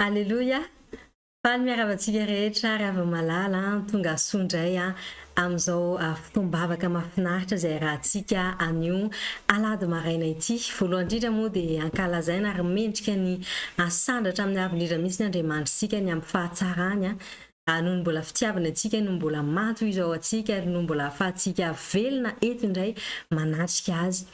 Aleloia! Faly miarahaba antsika rehetra ry hava-malala an! Tonga soa indray an! Amin'izao fotoam-bavaka mahafinaritra izay iarahantsika anio alahady maraina ity. Voalohany indrindra moa dia ankalazaina ary mendrika ny hasandratra amin'ny avo indrindra mihitsy ny Andriamanitritsika ny amin'ny fahatsarany an! Noho ny mbola fitiavany antsika no mbola maty hoy izao antsika ary no mbola ahafahantsika velona eto indray manatrika Azy.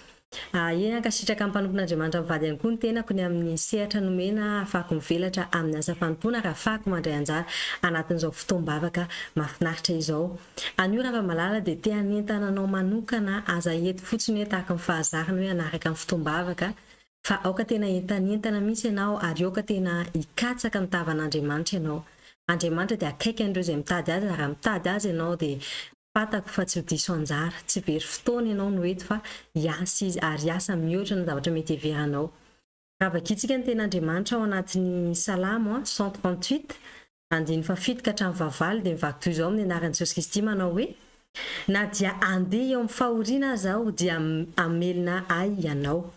Eny, hankasitraka ny mpanompon'Andriamanitra mivady ihany koa ny tenako ny amin'ny sehatra nomena ahafahako mivelatra amin'ny asa fanompoana ary ahafahako mandray anjara anatin'izao fotoam-bavaka mahafinaritra izao. Anio Ravamalala dia te hanentana anao manokana, aza eto fotsiny hoe tahaka ny fahazarana hoe hanaraka ny fotoam-bavaka fa aoka tena hientanentana mihitsy ianao ary aoka tena hikatsaka ny tavan'Andriamanitra ianao. Andriamanitra dia akaiky an'ireo izay mitady Azy ary raha mitady Azy ianao dia Fantako fa tsy ho diso anjara, tsy very fotoana ianao no eto fa hiasa izy ary hiasa mihoatra ny zavatra mety heveranao. Raha vakintsika ny tenin'Andriamanitra ao anatin'ny Salamo 138, andininy fahafito ka hatramin'ny fahavalo dia mivaky toy izao amin'ny anaran'i Jesosy Kristy manao hoe, Na dia handeha eo amin'ny fahoriana aza aho dia hamelona ahy Ianao.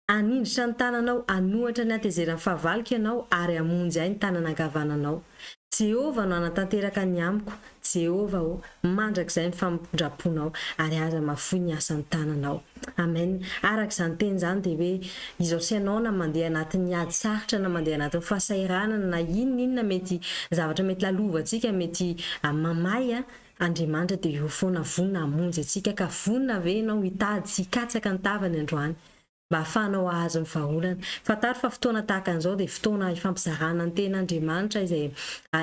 Hanindritra ny tananao hanohatra ny hatezeran'ny fahavaloko Ianao ary hamonjy ahy ny tanana ankavananao. Jehovah no hanatanteraka ny amiko, Jehovah ô, mandrakizay ny famindram-ponao, ary aza mahafoy ny asan'ny tananao. Amen. Araka izany teny izany dia hoe izao sy ianao na mandeha anatin'ny ady sarotra na mandeha anatin'ny fahasahiranana na inona inona mety zavatra mety lalovantsika mety mamay Andriamanitra dia eo foana vonona hamonjy antsika ka vonona ve ianao hitady sy hikatsaka ny tavany androany? Mba hahafahanao hahazo ny vahaolana. Fantaro fa fotoana tahaka an'izao dia fotoana hifampizarana ny tenin'Andriamanitra izay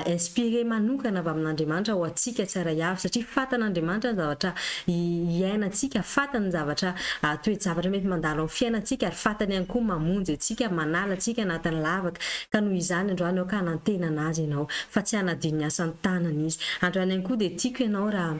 inspiré manokana avy amin'Andriamanitra ho antsika tsirairay avy satria fantan'Andriamanitra ny zavatra iainantsika, fantany ny zavatra toe-javatra mety mandalo amin'ny fiainantsika ary fantany ihany koa mamonjy antsika, manala antsika anatin'ny lavaka. Ka noho izany androany aoka hanantenana Azy ianao fa tsy hanadino ny asan'ny tanany Izy. Androany ihany koa dia tiako ianao raha.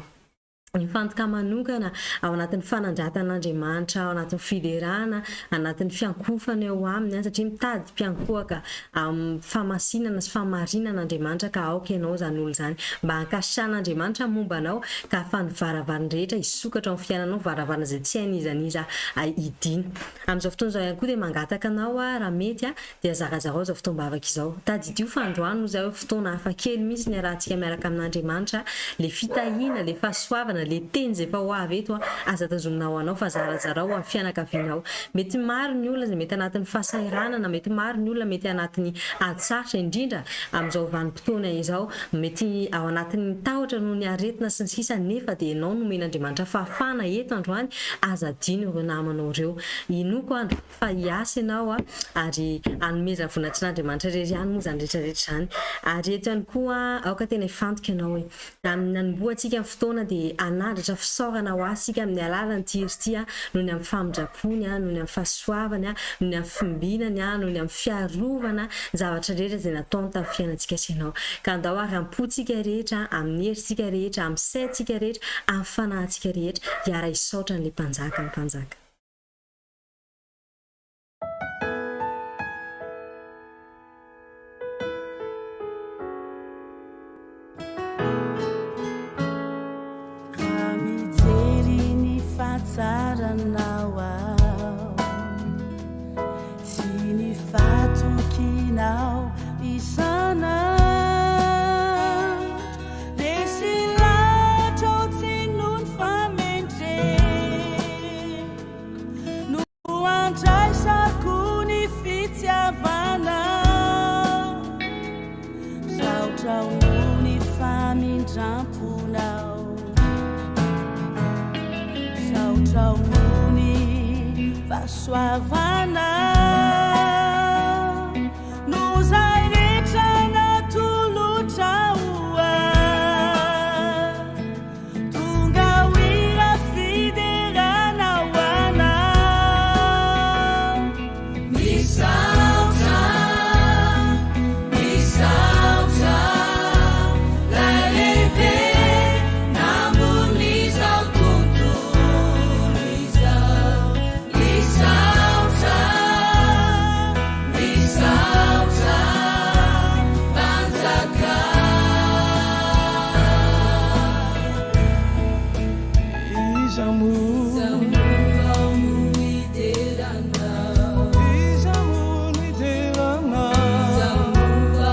Mifantoka manokana ao anatin'ny fanandratan'Andriamanitra, ao anatin'ny fiderana, anatin'ny fiankohofana eo Aminy, satria mitady mpiankohoka amin'ny fahamasinana sy fahamarinana Andriamanitra ka aoka ianao izany olona izany mba hankasitrahan'Andriamanitra momba anao ka ahafahan'ny varavarana rehetra hisokatra ao amin'ny fiainanao, varavarana izay tsy hain'iza n'iza hidiana. Amin'izao fotoana izao ihany koa dia mangataka anao aho raha mety dia zarazarao izao fotoam-bavaka izao. Tadidio fa androany hoy izaho hoe fotoana hafa kely mihitsy ny iarahantsika miaraka amin'Andriamanitra, le fitahiana, le fahasoavana, le teny izay efa ho avy eto aza tazomina ho anao fa zarazarao ho an'ny fianakavianao. Mety maro ny olona izay mety anatin'ny fahasahiranana, mety maro ny olona mety anatin'ny ady sarotra indrindra amin'izao vanim-potoana izao, mety ao anatin'ny tahotra noho ny aretina sy ny sisa nefa dia ianao nomen'Andriamanitra fahafahana eto androany, aza adino ireo namanao ireo. Inoako androany fa hiasa ianao ary hanomezana voninahitr'Andriamanitra irery ihany moa izany rehetra rehetra izany. Ary eto ihany koa aoka tena hifantoka ianao hoe amin'ny nanombohantsika ny fotoana dia hanandratra fisaorana ho Azy isika amin'ny alalan'ity hira ity noho ny amin'ny famindrampony, noho ny amin'ny fahasoavany, noho ny amin'ny fimbinany, noho ny amin'ny fiarovana ny zavatra rehetra izay nataony tamin'ny fiainantsika sy ianao. Ka andao ary am-pontsika rehetra, amin'ny herintsika rehetra, amin'ny saintsika rehetra, amin'ny fanahintsika rehetra hiara-hisaotra an'ilay Mpanjaka ny mpanjaka. Raha mijery ny fahatsaranao aho sy ny fahatokianao isan'andro, resy lahatra aho tsy noho ny famendreko No andraisako ny fitiavanao, misaotra noho ny famindram-ponao, misaotra noho ny fahasoavanao, noho izay rehetra natolotrao ahy. Tonga ho hira fiderana ho anao. Misaotra, misaotra Lay lehibe namon'izao tontolo izao. Misaotra, misaotra Mpanjaka. Iza moa no hidera anao? Iza moa no hidera anao? Iza moa no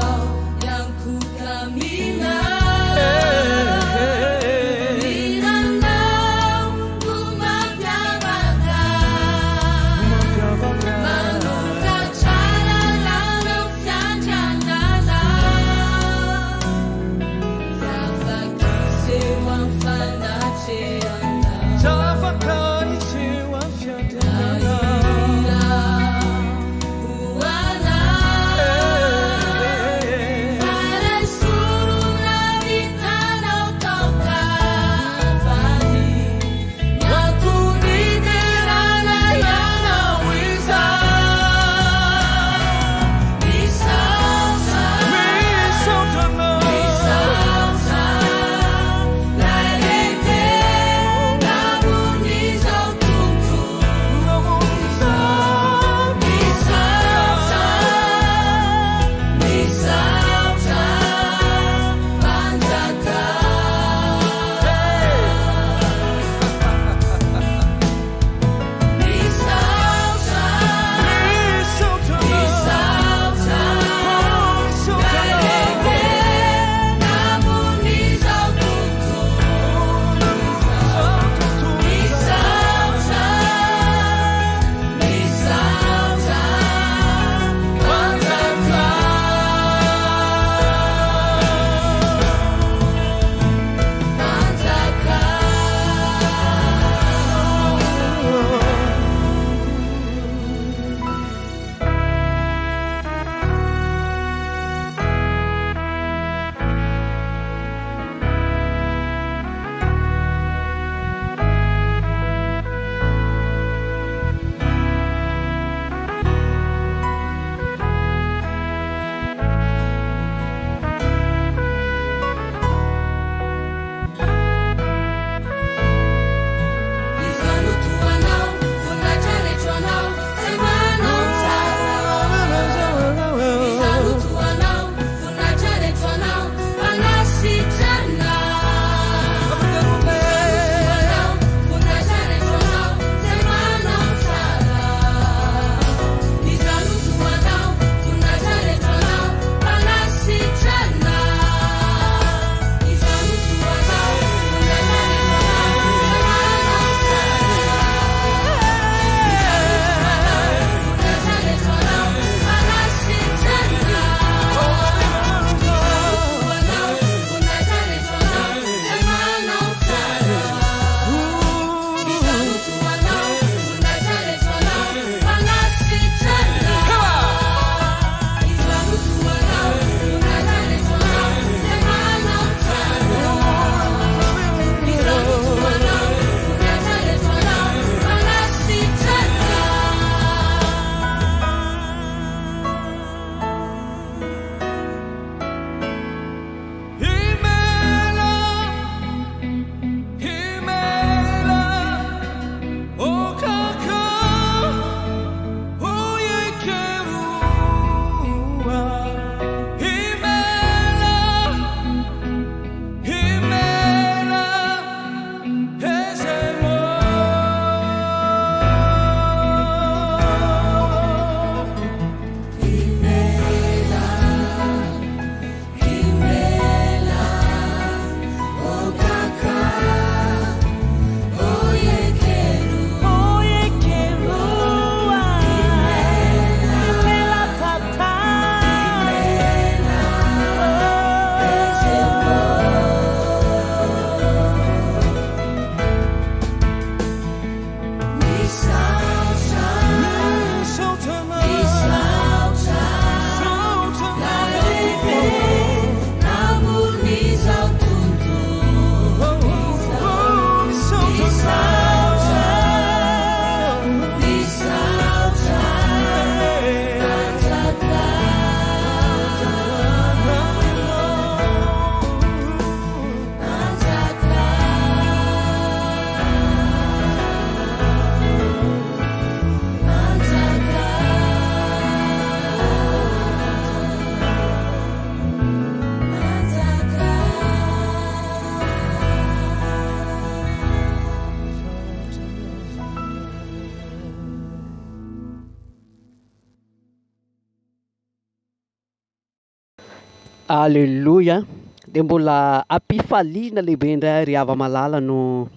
Aleloia! Dia mbola am-pifaliana lehibe indray ry hava-malala no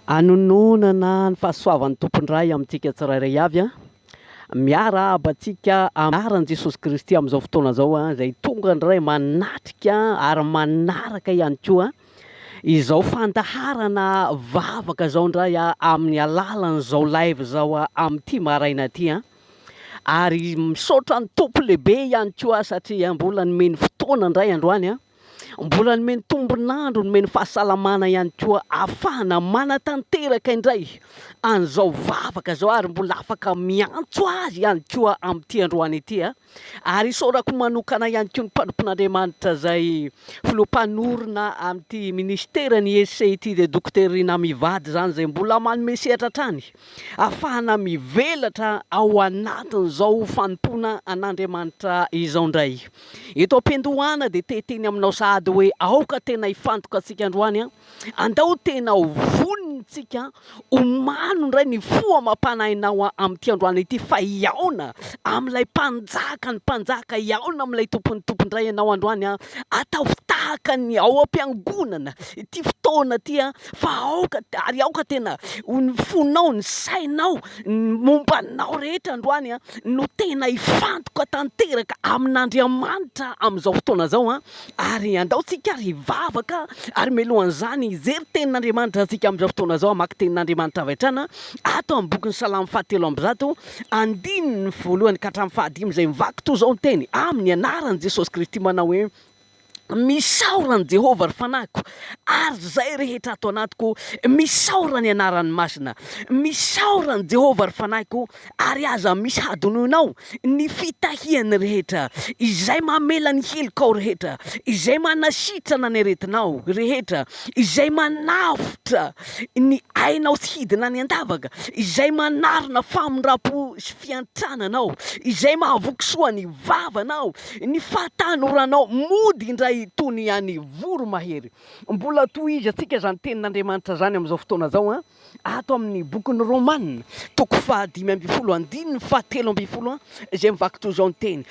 anononana ny fahasoavan'ny Tompo indray amintsika tsirairay avy an! Miarahaba antsika amin'ny anaran'i Jesosy Kristy amin'izao fotoana izao an, izay tonga indray manatrika ary manaraka ihany koa izao fandaharana vavaka izao indray amin'ny alalan'izao live izao amin'ity maraina ity an! Ary misaotra ny Tompo lehibe ihany koa aho satria mbola nomeny fotoana indray androany an, mbola nomeny tombon'andro, nomeny fahasalamana ihany koa ahafahana manatanteraka indray an'izao vavaka izao ary mbola afaka miantso Azy ihany koa amin'ity androany ity an. Ary isaorako manokana ihany koa ny mpanompon'Andriamanitra izay filoha mpanorina amin'ity minisiteran'ny IEC ity dia Dokotera Rinah mivady izany izay mbola manome sehatra hatrany ahafahana mivelatra ao anatin'izao fanompoana an'Andriamanitra izao indray. Eto am-piandohana dia te hiteny aminao sahady hoe aoka tena hifantoka antsika androany an! Andao tena ho vonona isika, omano indray ny fo amam-panahinao amin'ity androany ity fa hihaona amin'ilay Mpanjaka ny mpanjaka, hihaona amin'ilay Tompon'ny tompo indray ianao androany an! Ataovy tahaka ny ao am-piangonana ity fotoana ity an! Fa aoka, ary aoka tena ho ny fonao, ny sainao, ny momba anao rehetra androany an, no tena hifantoka tanteraka amin'Andriamanitra amin'izao fotoana izao an, ary andao tsika ary hivavaka, ary mialohan'izany hijery tenin'Andriamanitra tsika amin'izao fotoana izao, hamaky tenin'Andriamanitra avy hatrany an, ato amin'ny bokin'ny Salamo fahatelo ambizato, andininy voalohany ka hatramin'ny fahadimy izay mivaky toy izao ny teny, amin'ny anaran'i Jesosy Kristy manao hoe, Misaora an'i Jehovah, ry fanahiko, ary izay rehetra ato anatiko, misaora ny anarany masina. Misaora an'i Jehovah, ry fanahiko, ary aza misy hadinoinao ny fitahiany rehetra, izay mamela ny helokao rehetra, izay manasitrana ny aretinao rehetra, izay manavotra ny ainao tsy hidina any an-davaka, izay manarona famindram-po sy fiantrana anao, izay mahavoky soa ny vavanao, Ny fahatanoranao mody indray toy ny an'ny voromahery. Mbola tohizantsika izany tenin'Andriamanitra izany amin'izao fotoana izao an, ato amin'ny bokin'ny Romana, toko fahadimy ambin'ny folo, andininy fahatelo ambin'ny folo an, izay mivaky toy izao ny teny,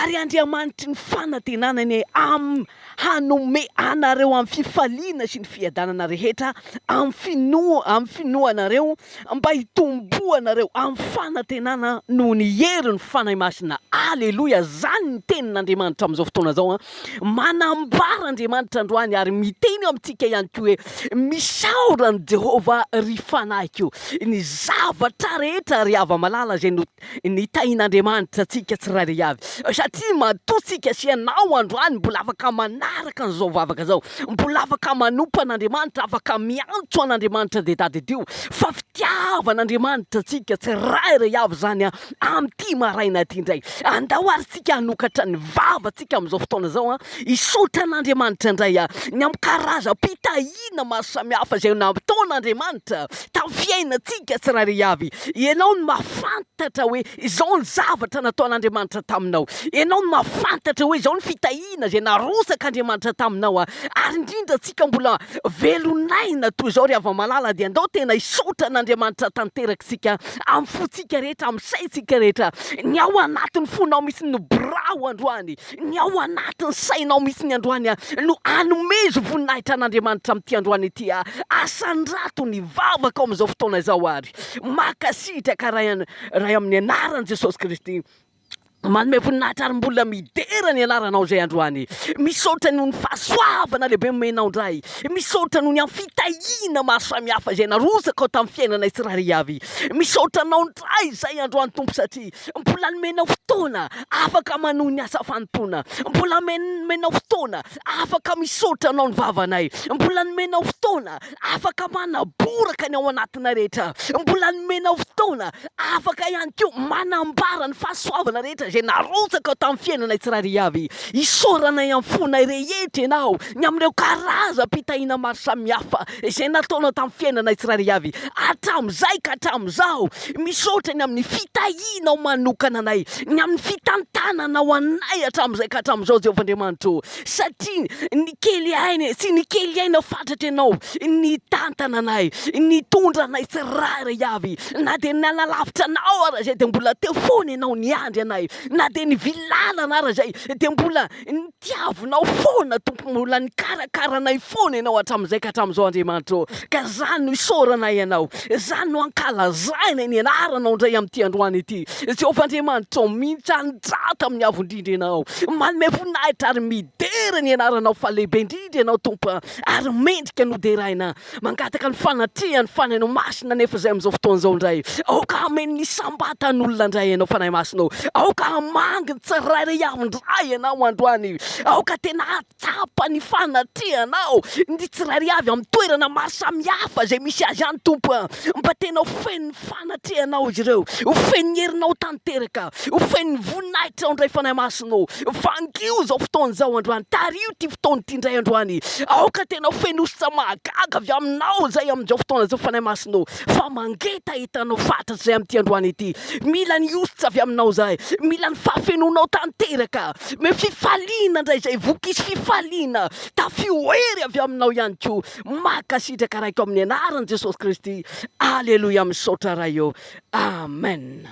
Ary Andriamanitry ny fanantenana anie am hanome anareo amin'ny fifaliana sy ny fiadanana rehetra amin'ny finoa amin'ny finoanareo mba hitomboanareo amin'ny fanantenana noho ny herin'ny Fanahy Masina. Aleloia! Zany ny tenin'Andriamanitra amin'izao fotoana izao an! Manambara Andriamanitra androany ary miteny amintsika ihany koa hoe, Misaora an'i Jehovah ry fanahiko. Ny zavatra rehetra ry hava-malala izay no nitahian'Andriamanitra antsika tsirairay avy. Satria matoa tsika sy ianao androany mbola afaka manaraka an'izao vavaka izao, mbola afaka manompo an'Andriamanitra, afaka miantso an'Andriamanitra dia tadidio fa fitiavan'Andriamanitra antsika tsirairay avy izany amin'ity maraina ity indray. Andao ary tsika hanokatra ny vavantsika amin'izao fotoana izao hisaotra an'Andriamanitra indray ny amin'ny karazam-pitahiana maro samihafa izay nataon'Andriamanitra tamin'ny fiainantsika tsirairay avy. Ianao no mahafantatra hoe izao ny zavatra nataon'Andriamanitra taminao. Ianao no mahafantatra hoe izao ny fitahiana izay narotsak'Andriamanitra taminao. Ary indrindra antsika mbola velon'aina toy izao ry hava-malala dia andao tena hisaotra an'Andriamanitra tanteraka isika amin'ny fontsika rehetra, amin'ny saintsika rehetra. Ny ao anatin'ny fonao mihitsy no birao androany. Ny ao anatin'ny sainao mihitsy ny androany no anomezo voninahitra an'Andriamanitra amin'ity androany ity. Asandrato ny vavaka ao amin'izao fotoana izao ary makasitraka Ray Ray amin'ny anaran'i Jesosy Kristy. Manome voninahitra ary mbola midera ny anaranao izay androany. Misaotra noho ny fahasoavana lehibe omenao indray. Misaotra noho ny amin'ny fitahiana maro samihafa izay narotsakao tamin'ny fiainanay tsirairay avy. Misaotra anao indray izay androany Tompo satria Mbola nomenao fotoana afaka manohy ny asa fanompoana. Mbola nomenao fotoana afaka misaotra anao ny vavanay. Mbola nomenao fotoana afaka manaboraka ny ao anatinay rehetra. Mbola nomenao fotoana afaka ihany koa manambara ny fahasoavana rehetra izay narotsakao tamin'ny fiainanay tsirairay avy. Isaoranay amin'ny fonay rehetra ianao ny amin'ireo karazam-pitahiana maro samihafa izay nataonao tamin'ny fiainanay tsirairay avy hatramin'izay ka hatramin'izao. Misaotra ny amin'ny fitahianao manokana anay, ny amin'ny fitantananao anay hatramin'izay ka hatramin'izao, Jehovah Andriamanitra ô, satria nikely aina, tsy nikely aina fatratra Ianao nitantana anay, nitondra anay tsirairay avy, na dia nanalavitra Anao ara izay dia mbola teo foana Ianao niandry anay. Na dia nivily lalana ara izay dia mbola nitiavinao foana Tompo, mbola nikarakara anay foana Ianao hatramin'izay ka hatramin'izao Andriamanitra ô. Ka izany no isaoranay Anao, izany no ankalazainay ny anaranao indray amin'ity androany ity. Jehovah Andriamanitra ô, mitsandrata amin'ny Avo Indrindra Ianao, manome voninahitra ary midera ny anaranao fa lehibe indrindra Ianao Tompo ary mendrika ny hoderaina. Mangataka ny fanatrehan'ny Fanahinao Masina anefa izay amin'izao fotoana izao indray. Aoka hameno ny isam-batan'olona indray Ianao Fanahy Masina ô. Aoka hamangy ny tsirairay avy indray Ianao androany. Aoka tena hahatsapa ny fanatrehanao ny tsirairay avy amin'ny toerana maro samihafa izay misy azy any Tompo a. Mba tena ho feno ny fanatrehanao izy ireo, ho feno ny herinao tanteraka, ho feno ny voninahitrao indray Fanahy Masina ô. Vangio izao fotoana izao androany, tariho ity fotoana ity indray androany. Aoka tena ho feno hosotra mahagaga avy aminao izay amin'izao fotoana izao Fanahy Masina ô, fa mangetaheta Anao fatratra izay amin'ity androany ity. Mila ny hosotra avy aminao izahay, mila ny fahafenoanao tanteraka. Omeo fifaliana indray izay, vokiso fifaliana, tafio hery avy aminao ihany koa. Mankasitraka Raiko amin'ny anaran'i Jesosy Kristy. Aleloia, misaotra Ray ô. Amen.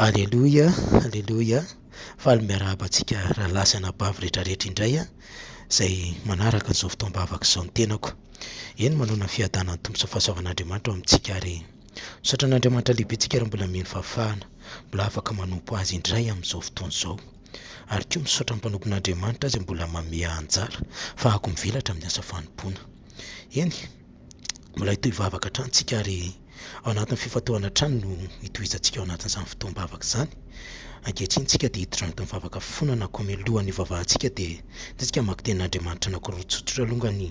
Aleloia, aleloia, faly miarahaba antsika rahalahy sy anabavy rehetrarehetra indray izay manaraka an'izao fotoam-bavaka izao ny tenako. Eny manoana ny fiadanan'ny Tompo sy ny fahasoavan'Andriamanitra ao amintsika ary misaotra an'Andriamanitra lehibe tsika ary mbola mino fahafahana, mbola afaka manompo Azy indray amin'izao fotoana izao. Ary koa misaotra ny mpanompon'Andriamanitra izay mbola mamehy anjara fa ako mivelatra amin'ny asa fanompoana. Eny, mbola hitohy vavaka hatrany tsika ary ao anatin'ny fifantohana hatrany no hitohizantsika ao anatin'izany fotoam-bavaka izany. Ankehitriny tsika dia hiditra ao anatin'ny vavaka fifonana koa mialohan'ny hivavahantsika dia andeha hamaky tenin'Andriamanitra anankiroa tsotsotra alongany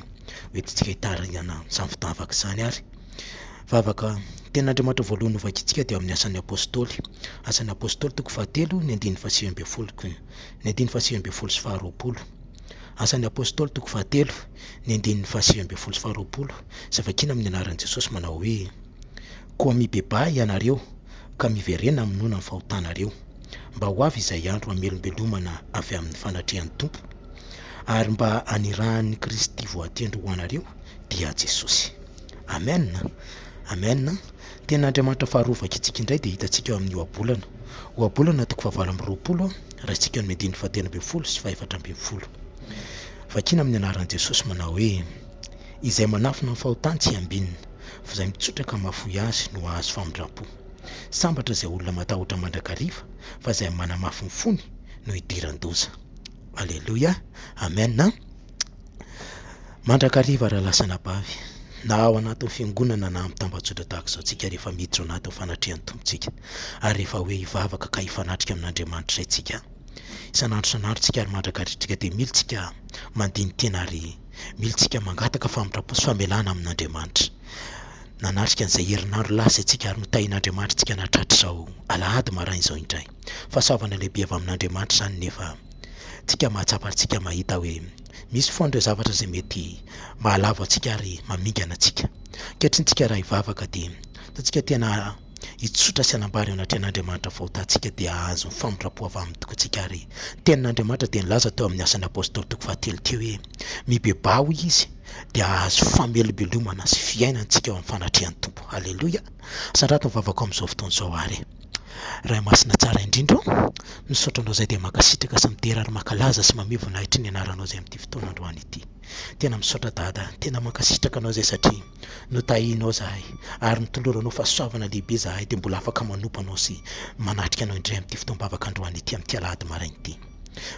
hoentintsika hitarihana izany fotoam-bavaka izany ary. Vavaka, Tenin'Andriamanitra voalohany novakintsika dia ao amin'ny Asan'ny Apostoly. Asan'ny Apostoly toko fahatelo, ny andininy fahasivy ambin'ny folo, ny andininy fahasivy ambin'ny folo sy faharoapolo. Asan'ny Apostoly toko fahatelo, ny andininy fahasivy ambin'ny folo sy faharoapolo, izay vakiana amin'ny anaran'i Jesosy manao hoe, Koa mibebaha ianareo, ka miverena hamonoana ny fahotanareo, mba ho avy izay andro hamelombelomana avy amin'ny fanatrehan'ny Tompo, ary mba hanirahan'ny Kristy voatendry ho anareo, dia Jesosy. Amen! Amen! Tenin'Andriamanitra faharoa vakintsika indray dia hitantsika ao amin'ny Ohabolana. Ohabolana toko fahavalo amby 20, raisintsika ny andininy fahatelo ambin'ny folo sy fahefatra ambin'ny folo. Vakiana amin'ny anaran'i Jesosy manao hoe, Izay manafina ny fahotany tsy ambinina, fa izay mitsotra ka mahafoy azy no hahazo famindram-po. Sambatra izay olona matahotra mandrakariva, fa izay manamafy ny fony no hidiran-doza. Aleloia! Amen! Mandrakariva rahalahy sy anabavy, na ao anatin'ny fiangonana na amin'ny tambajotra tahaka izao tsika rehefa miditra ao anatin'ny fanatrehan'ny Tompo tsika ary rehefa hoe hivavaka ka hifanatrika amin'Andriamanitra izay tsika isan'andro isan'andro tsika ary mandrakariva tsika dia mila tsika mandini-tena ary mila tsika mangataka famindram-po sy famelana amin'Andriamanitra. Nanatrika an'izay herinandro lasa isika ary notahian'Andriamanitra tsika nahatratra izao alahady maraina izao indray. Fahasoavana lehibe avy amin'Andriamanitra izany nefa tsika mahatsapa ary tsika mahita hoe misy foana ireo zavatra izay mety mahalavo antsika ary mamingana antsika. Ankehitriny tsika raha hivavaka dia ataontsika tena hitsotra sy hanambara eo anatrehan'Andriamanitra ny fahotantsika dia hahazo ny famindram-po avy aminy tokoa tsika ary ny tenin'Andriamanitra dia nilaza teo amin'ny asan'ny apostoly toko fahatelo teo hoe mibebaha hoy izy dia hahazo famelombelomana sy fiainana tsika eo amin'ny fanatrehan'ny Tompo. Aleloia! Sandrato ny vavako amin'izao fotoana izao ary. Ray Masina tsara indrindra ô, misaotra Anao izay dia mankasitraka sy midera ary mankalaza sy mamehy voninahitry ny anaranao izay amin'ity fotoana androany ity. Tena misaotra Dada, tena mankasitraka Anao izay satria notahianao izahay ary notoloranao fahasoavana lehibe izahay dia mbola afaka manompo Anao sy manatrika Anao indray amin'ity fotoam-bavaka androany ity amin'ity alahady maraina ity.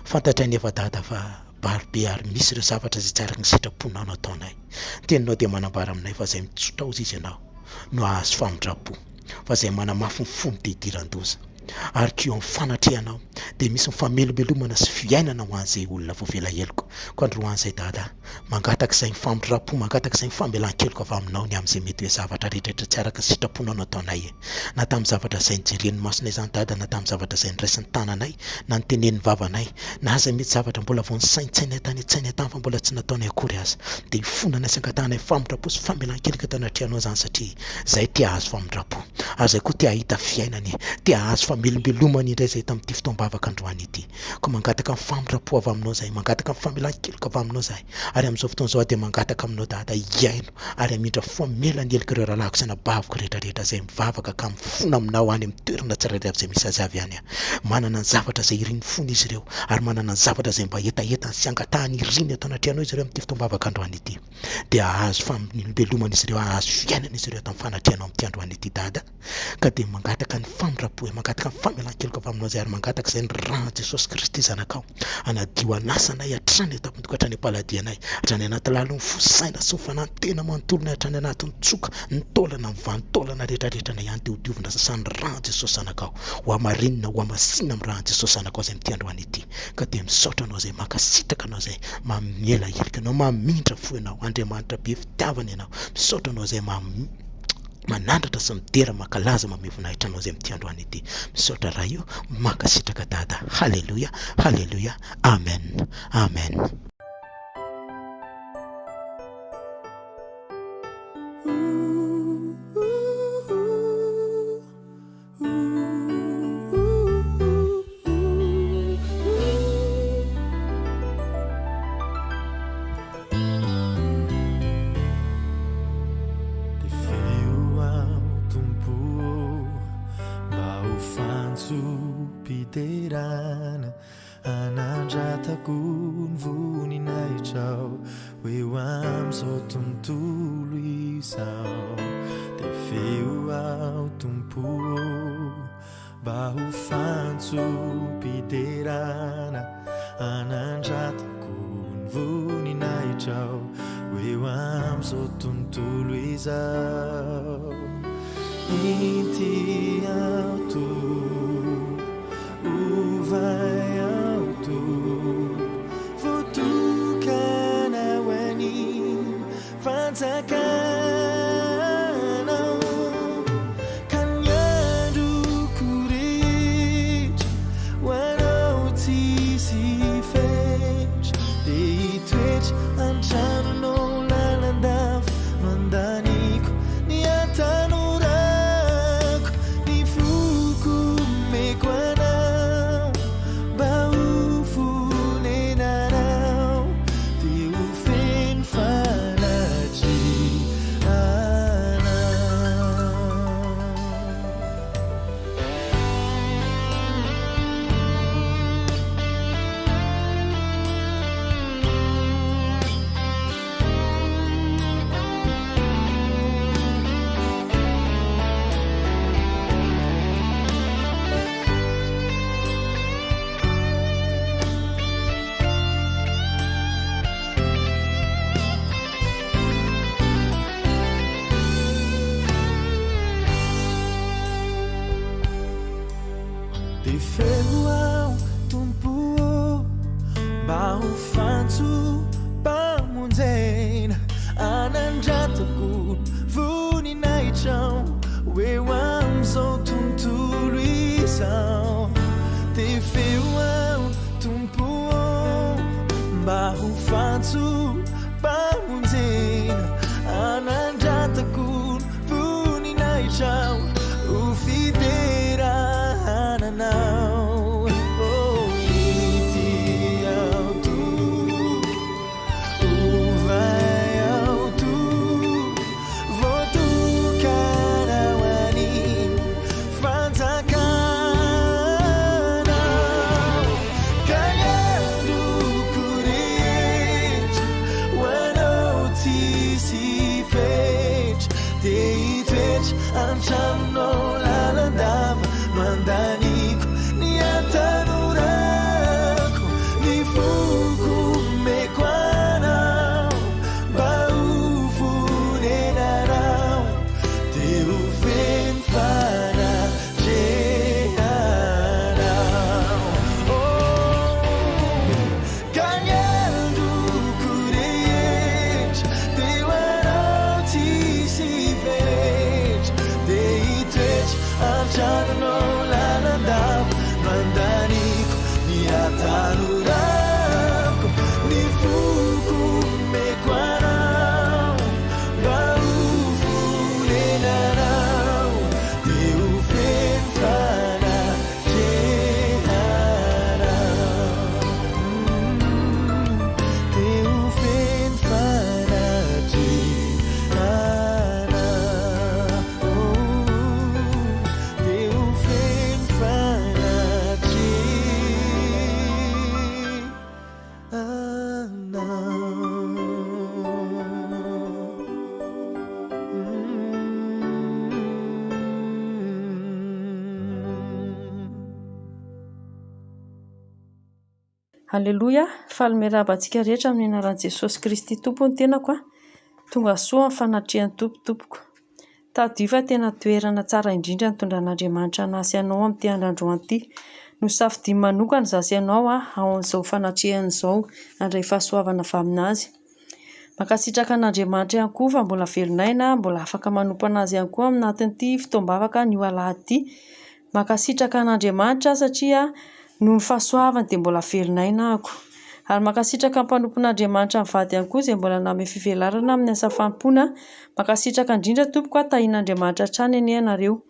Fantatray nefa Dada fa maro be ary misy ireo zavatra izay tsy araka ny sitraponao no ataonay. Ny teninao dia manambara aminay fa izay mitsotra hozy izy Ianao no hahazo famindram-po. fa izay manamafy ny fony dia idiran-doza. Ary koa eo amin'ny fanatrehanao dia misy ny famelombelomana sy fiainana ho an'izay olona voavela heloka. Koa androany izay Dada, mangataka izay ny famindram-po, mangataka izay ny famelan-keloka avy aminao ny amin'izay mety hoe zavatra rehetrarehetra tsy araka ny sitraponao nataonay e. Na tamin'ny zavatra izay nojeren'ny masonay izany Dada, na tamin'ny zavatra izay noraisin'ny tananay, na notenenin'ny vavanay, na izay mety zavatra mbola vao nisaintsainay tany an-tsainay tany fa mbola tsy nataonay akory aza, dia ifonanay sy angatahanay famindram-po sy famelan-keloka eto anatrehanao izany satria Zay te hahazo famindram-po, ary zay koa te hahita fiainana e, te hahazo famelombelomana indray zay tamin'ity fotoam-bavaka androany ity. Koa mangataka ny famindram-po avy aminao zahay, mangataka ny famelan-keloka avy aminao zahay, ary amin'izao fotoana izao aho dia mangataka aminao Dada hihaino ary hamindra fo hamela ny helok'ireo rahalahiko sy anabaviko rehetra rehetra izay mivavaka ka mifona aminao any amin'ny toerana tsirairay avy izay misy azy avy any. Manana ny zavatra izay irin'ny fony izy ireo, ary manana ny zavatra izay mba hetahetany sy angatahany iriny eto anatrehanao izy ireo amin'ity fotoam-bavaka androany ity. dia hahazo famelombelomana izy ireo, hahazo fiainana izy ireo eto amin'ny fanatrehanao amin'ity androany ity Dada, ka dia mangataka ny famindram-po, mangataka ny famelan-keloka avy aminao izay ary mangataka izay ny ràn'i Jesosy Kristy Zanakao hanadio hanasa anay hatrany an-tampon-doha hatrany am-paladianay, hatrany anaty lalin'ny fo, saina sy ny fanahy, ny tena manontolonay hatrany anatin'ny tsoka, ny taolana, ny vanin-taolana rehetra rehetra anay ihany dia hodiovina sasan'ny ràn'i Jesosy Zanakao, ho hamarinina, ho hamasinina amin'ny ràn'i Jesosy Zanakao izay amin'ity androany ity. Ka dia misaotra anao izay, mankasitraka anao izay, mamela heloka anao, mamindra fo ianao, Andriamanitra be fitiavana ianao, misaotra anao izay manandratra sy midera, mankalaza, mamehy voninahitra anao izay amin'ity androany ity. Misaotra Ray o, mankasitraka Dada. Haleloia, haleloia, amen, amen. Tefeo aho Tompo ô, mba ho fantsona. Anandratako ny voninahitrao ho eo amin'izao tontolo izao. Tefeo aho Tompo ô, mba ho fantsom-piderana. Anandratako ny voninahitrao ho eo amin'izao tontolo izao. Inty aho Tompo, ovay aho Tompo, voatokana ho an'ny fanjakanao. Ka ny androko rehetra ho anao tsisy fetra, dia hitoetra an-tranonao lalandava no andaniko ny hatanorako, ny foko omeko anao mba ho fonenanao, dia ho feno fanatrehanao. Dia feno aho Tompo ô, mba ho fantsom-pamonjena, anandratako voninahitrao ho eo amin'izao tontolo izao. Dia feno aho Tompo ô, mba ho fantsom-pamonjena, anandratako voninahitrao ho fiderana Anao. Oh, inty aho Tompo, ovay aho Tompo, voatokana ho an'ny fanjakanao. Ka ny androko rehetra ho Anao tsisy fetra, dia hitoetra an-tranonao lalandava no andaniko ny hatanorako, ny foko omeko Anao mba ho fonenanao, dia ho feno fanatrehanao. Oh, ka ny androko rehetra dia ho Anao tsisy fetra, dia hitoetra an-tranonao lalandava no andaniko ny hatanorako, ny foko omeko Anao mba ho fonenanao, dia ho feno fanatrehanao. Dia ho feno fanatrehanao. Dia ho feno fanatrehanao. Aleloia! Faly miarahaba antsika rehetra amin'ny anaran'i Jesosy Kristy Tompo ny tenako a! Tonga soa amin'ny fanatrehan'ny Tompo tompoko. Tadidio fa tena toerana tsara indrindra nitondran'Andriamanitra anà sy anao amin'ity andro androany ity. Nosafidiany manokana izaho sy ianao ao amin'izao fanatrehana izao handray fahasoavana avy amin'Azy. Mankasitraka an'Andriamanitra ihany koa fa mbola velon'aina, mbola afaka manompo an'Azy ihany koa aminatin'ity fotoam-bavaka anio alahady ity. Mankasitraka an'Andriamanitra aho satria noho ny fahasoavany dia mbola velon'aina aho. Ary mankasitraka ny mpanompon'Andriamanitra mivady ihany koa izay mbola nanome fivelarana amin'ny asa fanompoana. Mankasitraka indrindra tompoko a, tahian'Andriamanitra hatrany anie ianareo.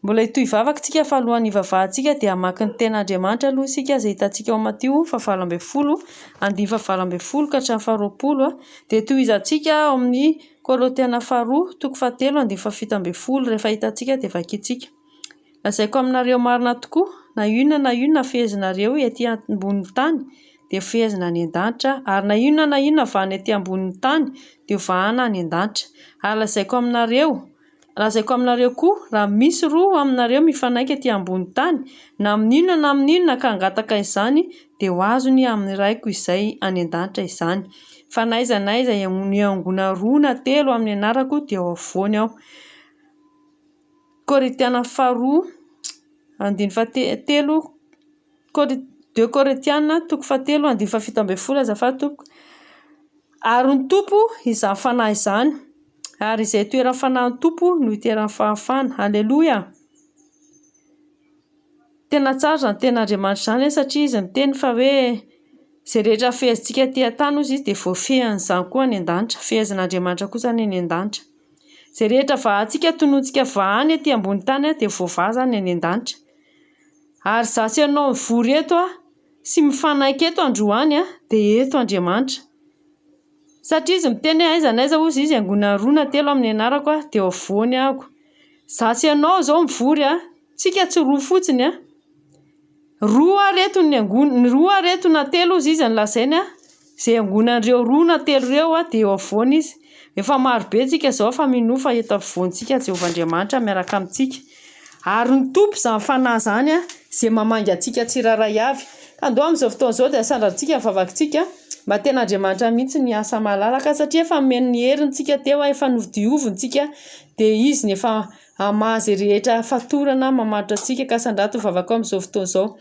Mbola hitohy vavaka isika fa alohan'ny hivavahantsika dia hamaky ny tenin'Andriamanitra aloha isika izay hitantsika ao Matio fahavalo ambin'ny folo, andininy fahavalo ambin'ny folo ka hatramin'ny faharoapolo. Dia tohizantsika ao amin'ny Kôrôtiana faharoa, toko fahatelo, andininy fahafito ambin'ny folo. Rehefa hitantsika dia vakintsika. Lazaiko aminareo marina tokoa, na inona na inona fehezinareo ety ambonin'ny tany, dia hofehezina any an-danitra, ary na inona na inona vahana ety ambonin'ny tany dia hovahana any an-danitra. Ary lazaiko aminareo, lazaiko aminareo koa, raha misy roa aminareo mifanaiky ety ambonin'ny tany, na amin'inona na amin'inona ka hangataka izany, dia ho azony amin'ny Raiko izay any an-danitra izany. Fa na aiza na aiza iangonana roa na telo amin'ny anarako, dia eo afovoany Aho. Korintiana faharoa andininy fahatelo, deux Korintiana toko fahatelo andininy fahafito ambin'ny folo azafady tompoko. Ary ny Tompo izany Fanahy izany, ary izay itoeran'ny Fanahin'ny Tompo no itoeran'ny fahafahana. Aleloia! Tena tsara izany tenin'Andriamanitra izany satria izy miteny fa hoe izay rehetra fehezintsika aty an-tany hozy izy dia voafehin'izany koa any an-danitra. Fehezin'Andriamanitra koa izany any an-danitra. Izay rehetra vahantsika, tonontsika vahana ety ambony tany dia voavaha izany any an-danitra. Ary izaho sy ianao mivory eto sy mifanaiky eto androany dia eto Andriamanitra. Satria izy miteny hoe aiza na aiza hozy izy angonana roa na telo amin'ny anarako dia eo afovoany aho. Izaho sy ianao izao mivory, tsika tsy roa fotsiny an. Roa ary eto ny angon-, roa ary eto na telo hozy izy no lazainy an, izay angonan'ireo roa na telo ireo an, dia eo afovoany izy. Efa maro be tsika izao fa minoa fa eto afovoantsika Jehovah Andriamanitra miaraka amintsika. Ary ny Tompo izany Fanahy izany an, izay mamangy antsika tsirairay avy. Ka ndao amin'izao fotoana izao dia asandratsika ny vavakitsika mba tena Andriamanitra mihitsy ny asa malalaka satria efa nomeny ny heriny tsika teo an, efa nodioviny tsika dia Izy no efa Hamaha izay rehetra fatorana mamatotra antsika ka sandrato ny vavakao amin'izao fotoana izao.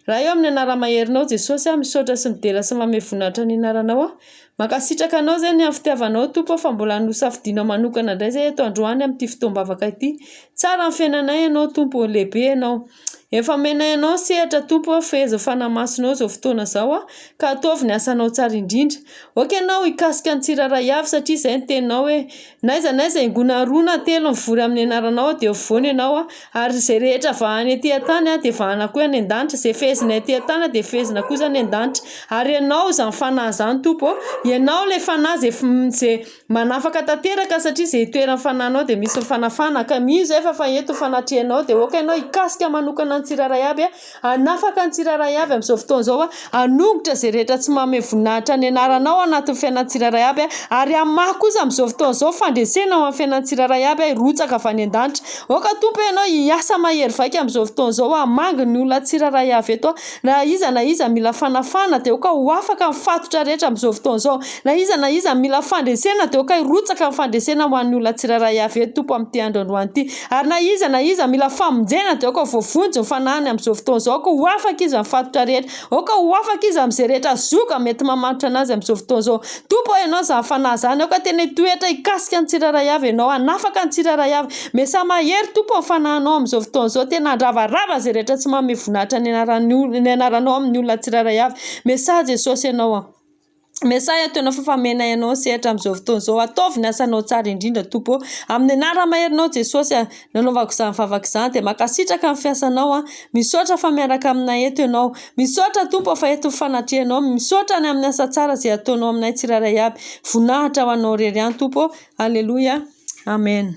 Ray ô, amin'ny anara-maherinao Jesosy aho misaotra sy midera sy manome voninahitra ny anaranao aho. Mankasitraka anao izay ny amin'ny fitiavanao Tompo fa mbola nosafidianao manokana indray izay eto androany amin'ity fotoam-bavaka ity. Tsara ny fiainanay ianao Tompo ô, lehibe ianao. Efa omenay anao ny sehatra Tompo ô, fehezo ny Fanahy Masinao izao fotoana izao ka ataovy ny asanao tsara indrindra. Aoka ianao hikasika ny tsirairay avy satria izay ny teninao hoe, N'aiza n'aiza ingona roa na telo mivory amin'ny anaranao dia eo afovoany ianao, ary izay rehetra vahana ety an-tany dia vahana koa any an-danitra, izay fehezina ety an-tany dia fehezina kosa any an-danitra. Ary ianao izany Fanahy izany Tompo ô, ianao ilay Fanahy izay izay manafaka tanteraka satria izay itoeran'ny Fanahinao dia misy ny fanafana, ka mino izahay fa fa eto ny fanatrehanao dia aoka ianao hikasika manokana ny tsirairay avy Hanafaka ny tsirairay avy amin'izao fotoana izao, hanongotra izay rehetra tsy manome voninahitra ny anaranao ao anatin'ny fiainan'ny tsirairay avy, ary hamaha kosa amin'izao fotoana izao fandresena ho an'ny fiainan'ny tsirairay avy hirotsaka avy any an-danitra. Aoka Tompo Ianao hiasa mahery vaika amin'izao fotoana izao hamangy ny olona tsirairay avy eto. Na iza na iza mila fanafahana dia aoka ho afaka ny fatotra rehetra amin'izao fotoana izao. Na iza na iza mila fandresena dia aoka hirotsaka ny fandresena ho an'ny olona tsirairay avy eto Tompo amin'ity andro androany ity. Ary na iza na iza mila famonjena dia aoka ho voavonjy ny fanahiny amin'izao fotoana izao, aoka ho afaka izy amin'ny fatotra rehetra, aoka ho afaka izy amin'izay rehetra zioga mety mamatotra anazy amin'izao fotoana izao. Tompo ô, Ianao izany fanahy izany, aoka tena hitoetra hikasika ny tsirairay avy Ianao, hanafaka ny tsirairay avy. Miasà mahery Tompo ny fanahinao amin'izao fotoana izao, tena handravarava izay rehetra tsy manome voninahitra ny anaran'ny ny anaranao amin'ny olona tsirairay avy. Miasà Jesosy Ianao an. Mesahy ato ianao fa famenay anao ny sehatra amin'izao fotoana izao. Ataovy ny asanao tsara indrindra Tompo ô. Amin'ny anara-maherinao Jesosy a, nanaovako izany vavaka izany dia mankasitraka ny fiasanao a. Misaotra fa miaraka aminay eto ianao. Misaotra Tompo fa eto ny fanatrehanao. Misaotra ny amin'ny asa tsara izay ataonao aminay tsirairay avy. Voninahitra ho anao irery ihany Tompo ô. Aleloia. Amen.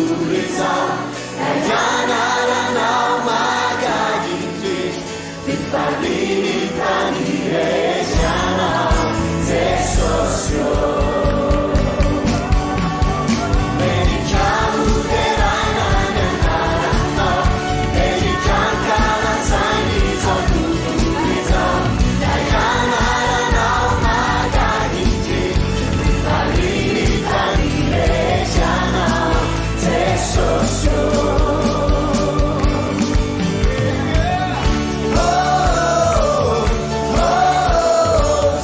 tontolo izao Ilay anaranao mahagaga indrindra Fifalian'ny tany irery Ianao Jesosy ô Mendrika hoderaina ny anaranao Mendrika ankalazain'izao tontolo izao Ilay anaranao mahagaga indrindra Fifalian'ny tany irery Ianao Jesosy ô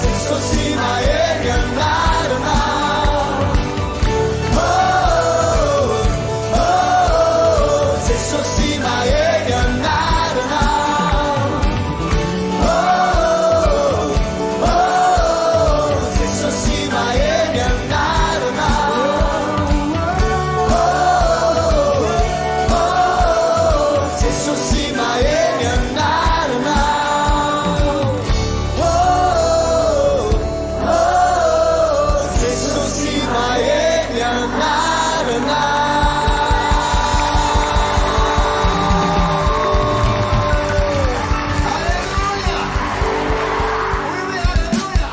Jesosy mahery ny anaranao Oh, oh, Jesosy mahery ny anaranao Oh, oh, Jesosy mahery ny anaranao Oh, oh, Jesosy mahery ny anaranao Oh, oh, Jesosy mahery ny anaranao. Alléluia! Oui, oui, alléluia!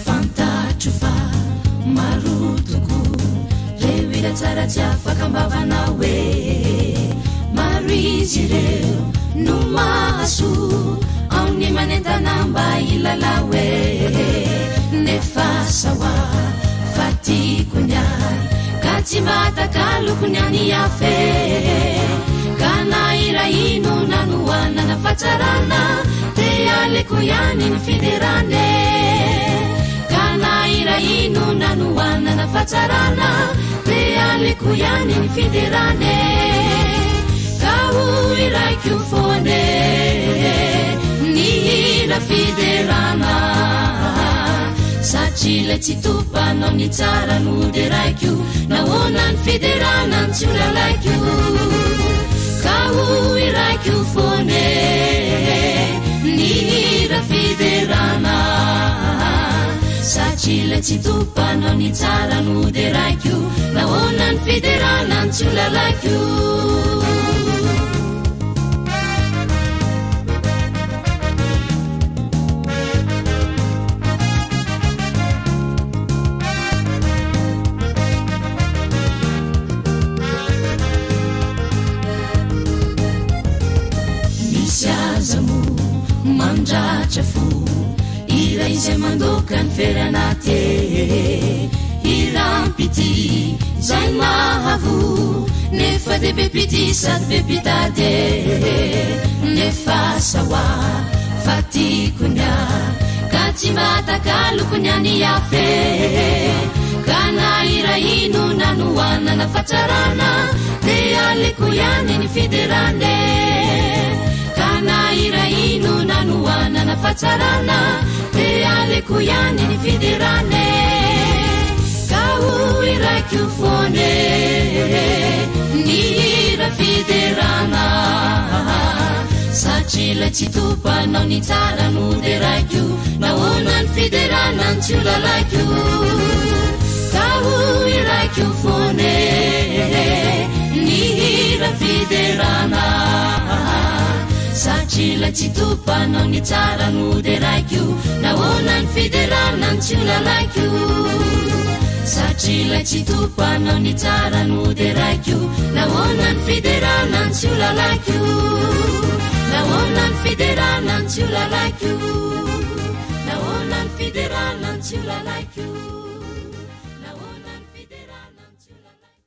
Fantatro fa maro tokoa reo hira tsara tsy afaka ambavana hoe maro izy ireo no mahasoa ao ny manentana mba hilala hoe nefa sawa fa tiako ny ahy ka tsy mba takaloko ny any hafa ka na hira inona no anana fahatsarana dia aleoko ihany ny fiderana ka na hira inona no anana fahatsarana dia aleoko ihany ny fiderana ka ho hiraiko foana ny hira fiderana satria ilay tsy tompanao ny tsara no deraiko nahoana ny fiderana ny tsy olalaiko ka ho hiraiko foana ny hira fiderana satria ilay tsy tompanao ny tsara no deraiko nahoana ny fiderana ny tsy olalaiko. Misy aza moa mandratra fo hira izay mandoka ny fery anaty hiram-pitia izay mahavoa nefa dia be mpitia sady be mpitady nefa sawa fa tiako ny ahy ka tsy mba takaloko ny any hafa ka na hira inona no anana fahatsarana dia aleoko ihany ny fiderana ka na hira inona no anana fahatsarana dia aleoko ihany ny fiderana ka ho hiraiko foana ny hira fiderana satria ilay tsy tompanao ny tsara no deraiko nahoana ny fiderana ny tsy olalaiko ka ho hiraiko foana ny hira fiderana satria ilay tsy tompanao ny tsara no deraiko nahoana ny fiderana ny tsy olalaiko satria ilay tsy tompanao ny tsara no deraiko nahoana ny fiderana ny tsy olalaiko nahoana ny fiderana ny tsy olalaiko nahoana ny fiderana ny tsy olalaiko nahoana ny fiderana ny tsy olalaiko.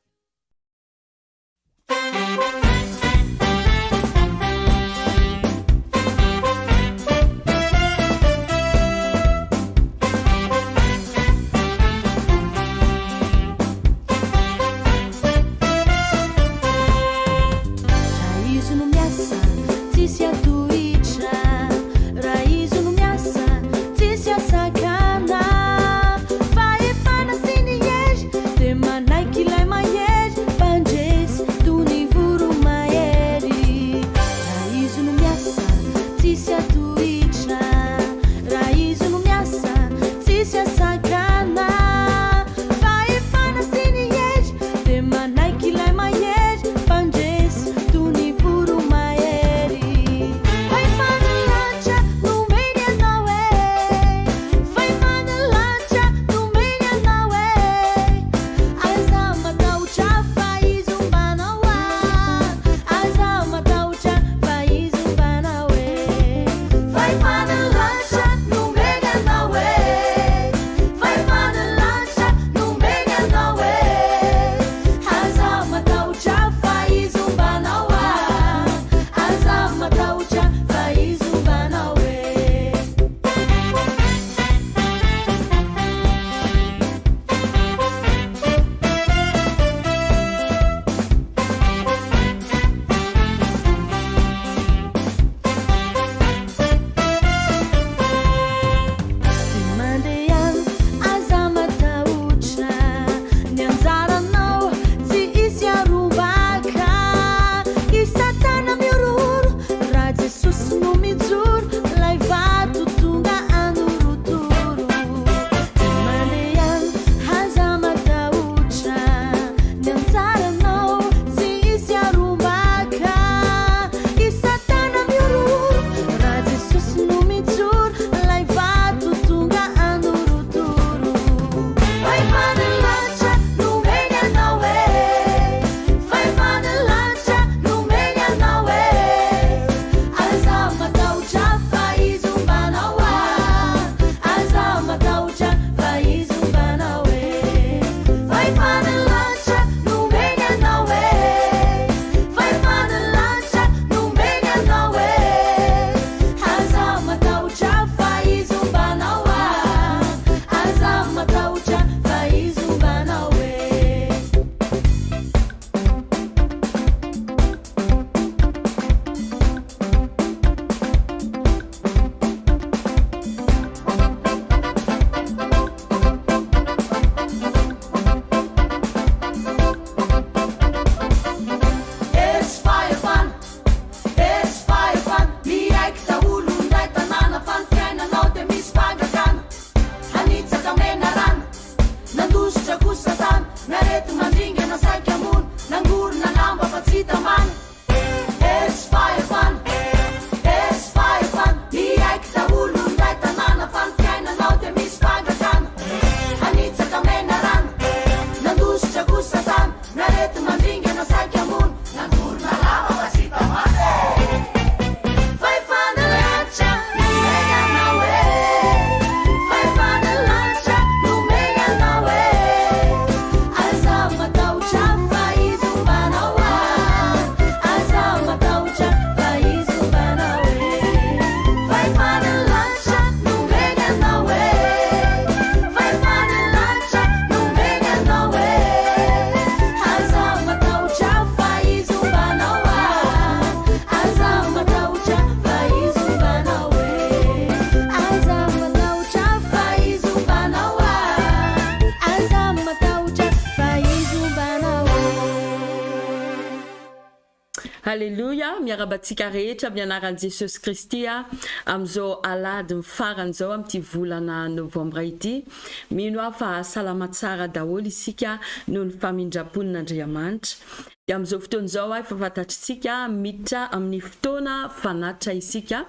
Haleloia, miarahaba antsika rehetra amin'ny anaran'i Jesosy Kristy amin'izao alahady farany izao amin'ity volana novambra ity. Mino aho fa salama tsara daholo isika noho ny famindram-pon'Andriamanitra. Dia amin'izao fotoana izao efa fantatritsika miditra amin'ny fotoana fanatitra isika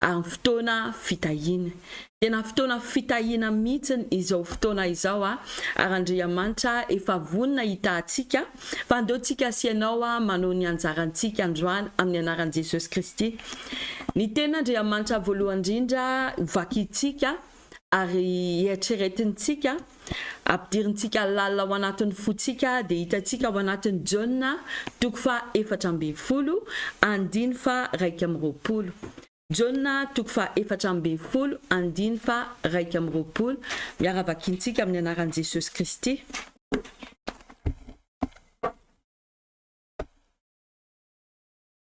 ary fotoana fitahiana. Tena fotoana fitahiana mihitsy izao fotoana izao ary Andriamanitra efa vonona hitaha antsika fa andeo tsika sy ianao manao ny anjarantsika androany amin'ny anaran'i Jesosy Kristy. Ny tenin'Andriamanitra voalohany indrindra vakintsika ary eritreretintsika, ampidirintsika lalina ao anatin'ny fontsika dia hitantsika ao anatin'ny Jaona toko faha 14 andiny faha 21. Jaona toko faha 14 andiny faha 21, miara-vakintsika amin'ny anaran'i Jesosy Kristy.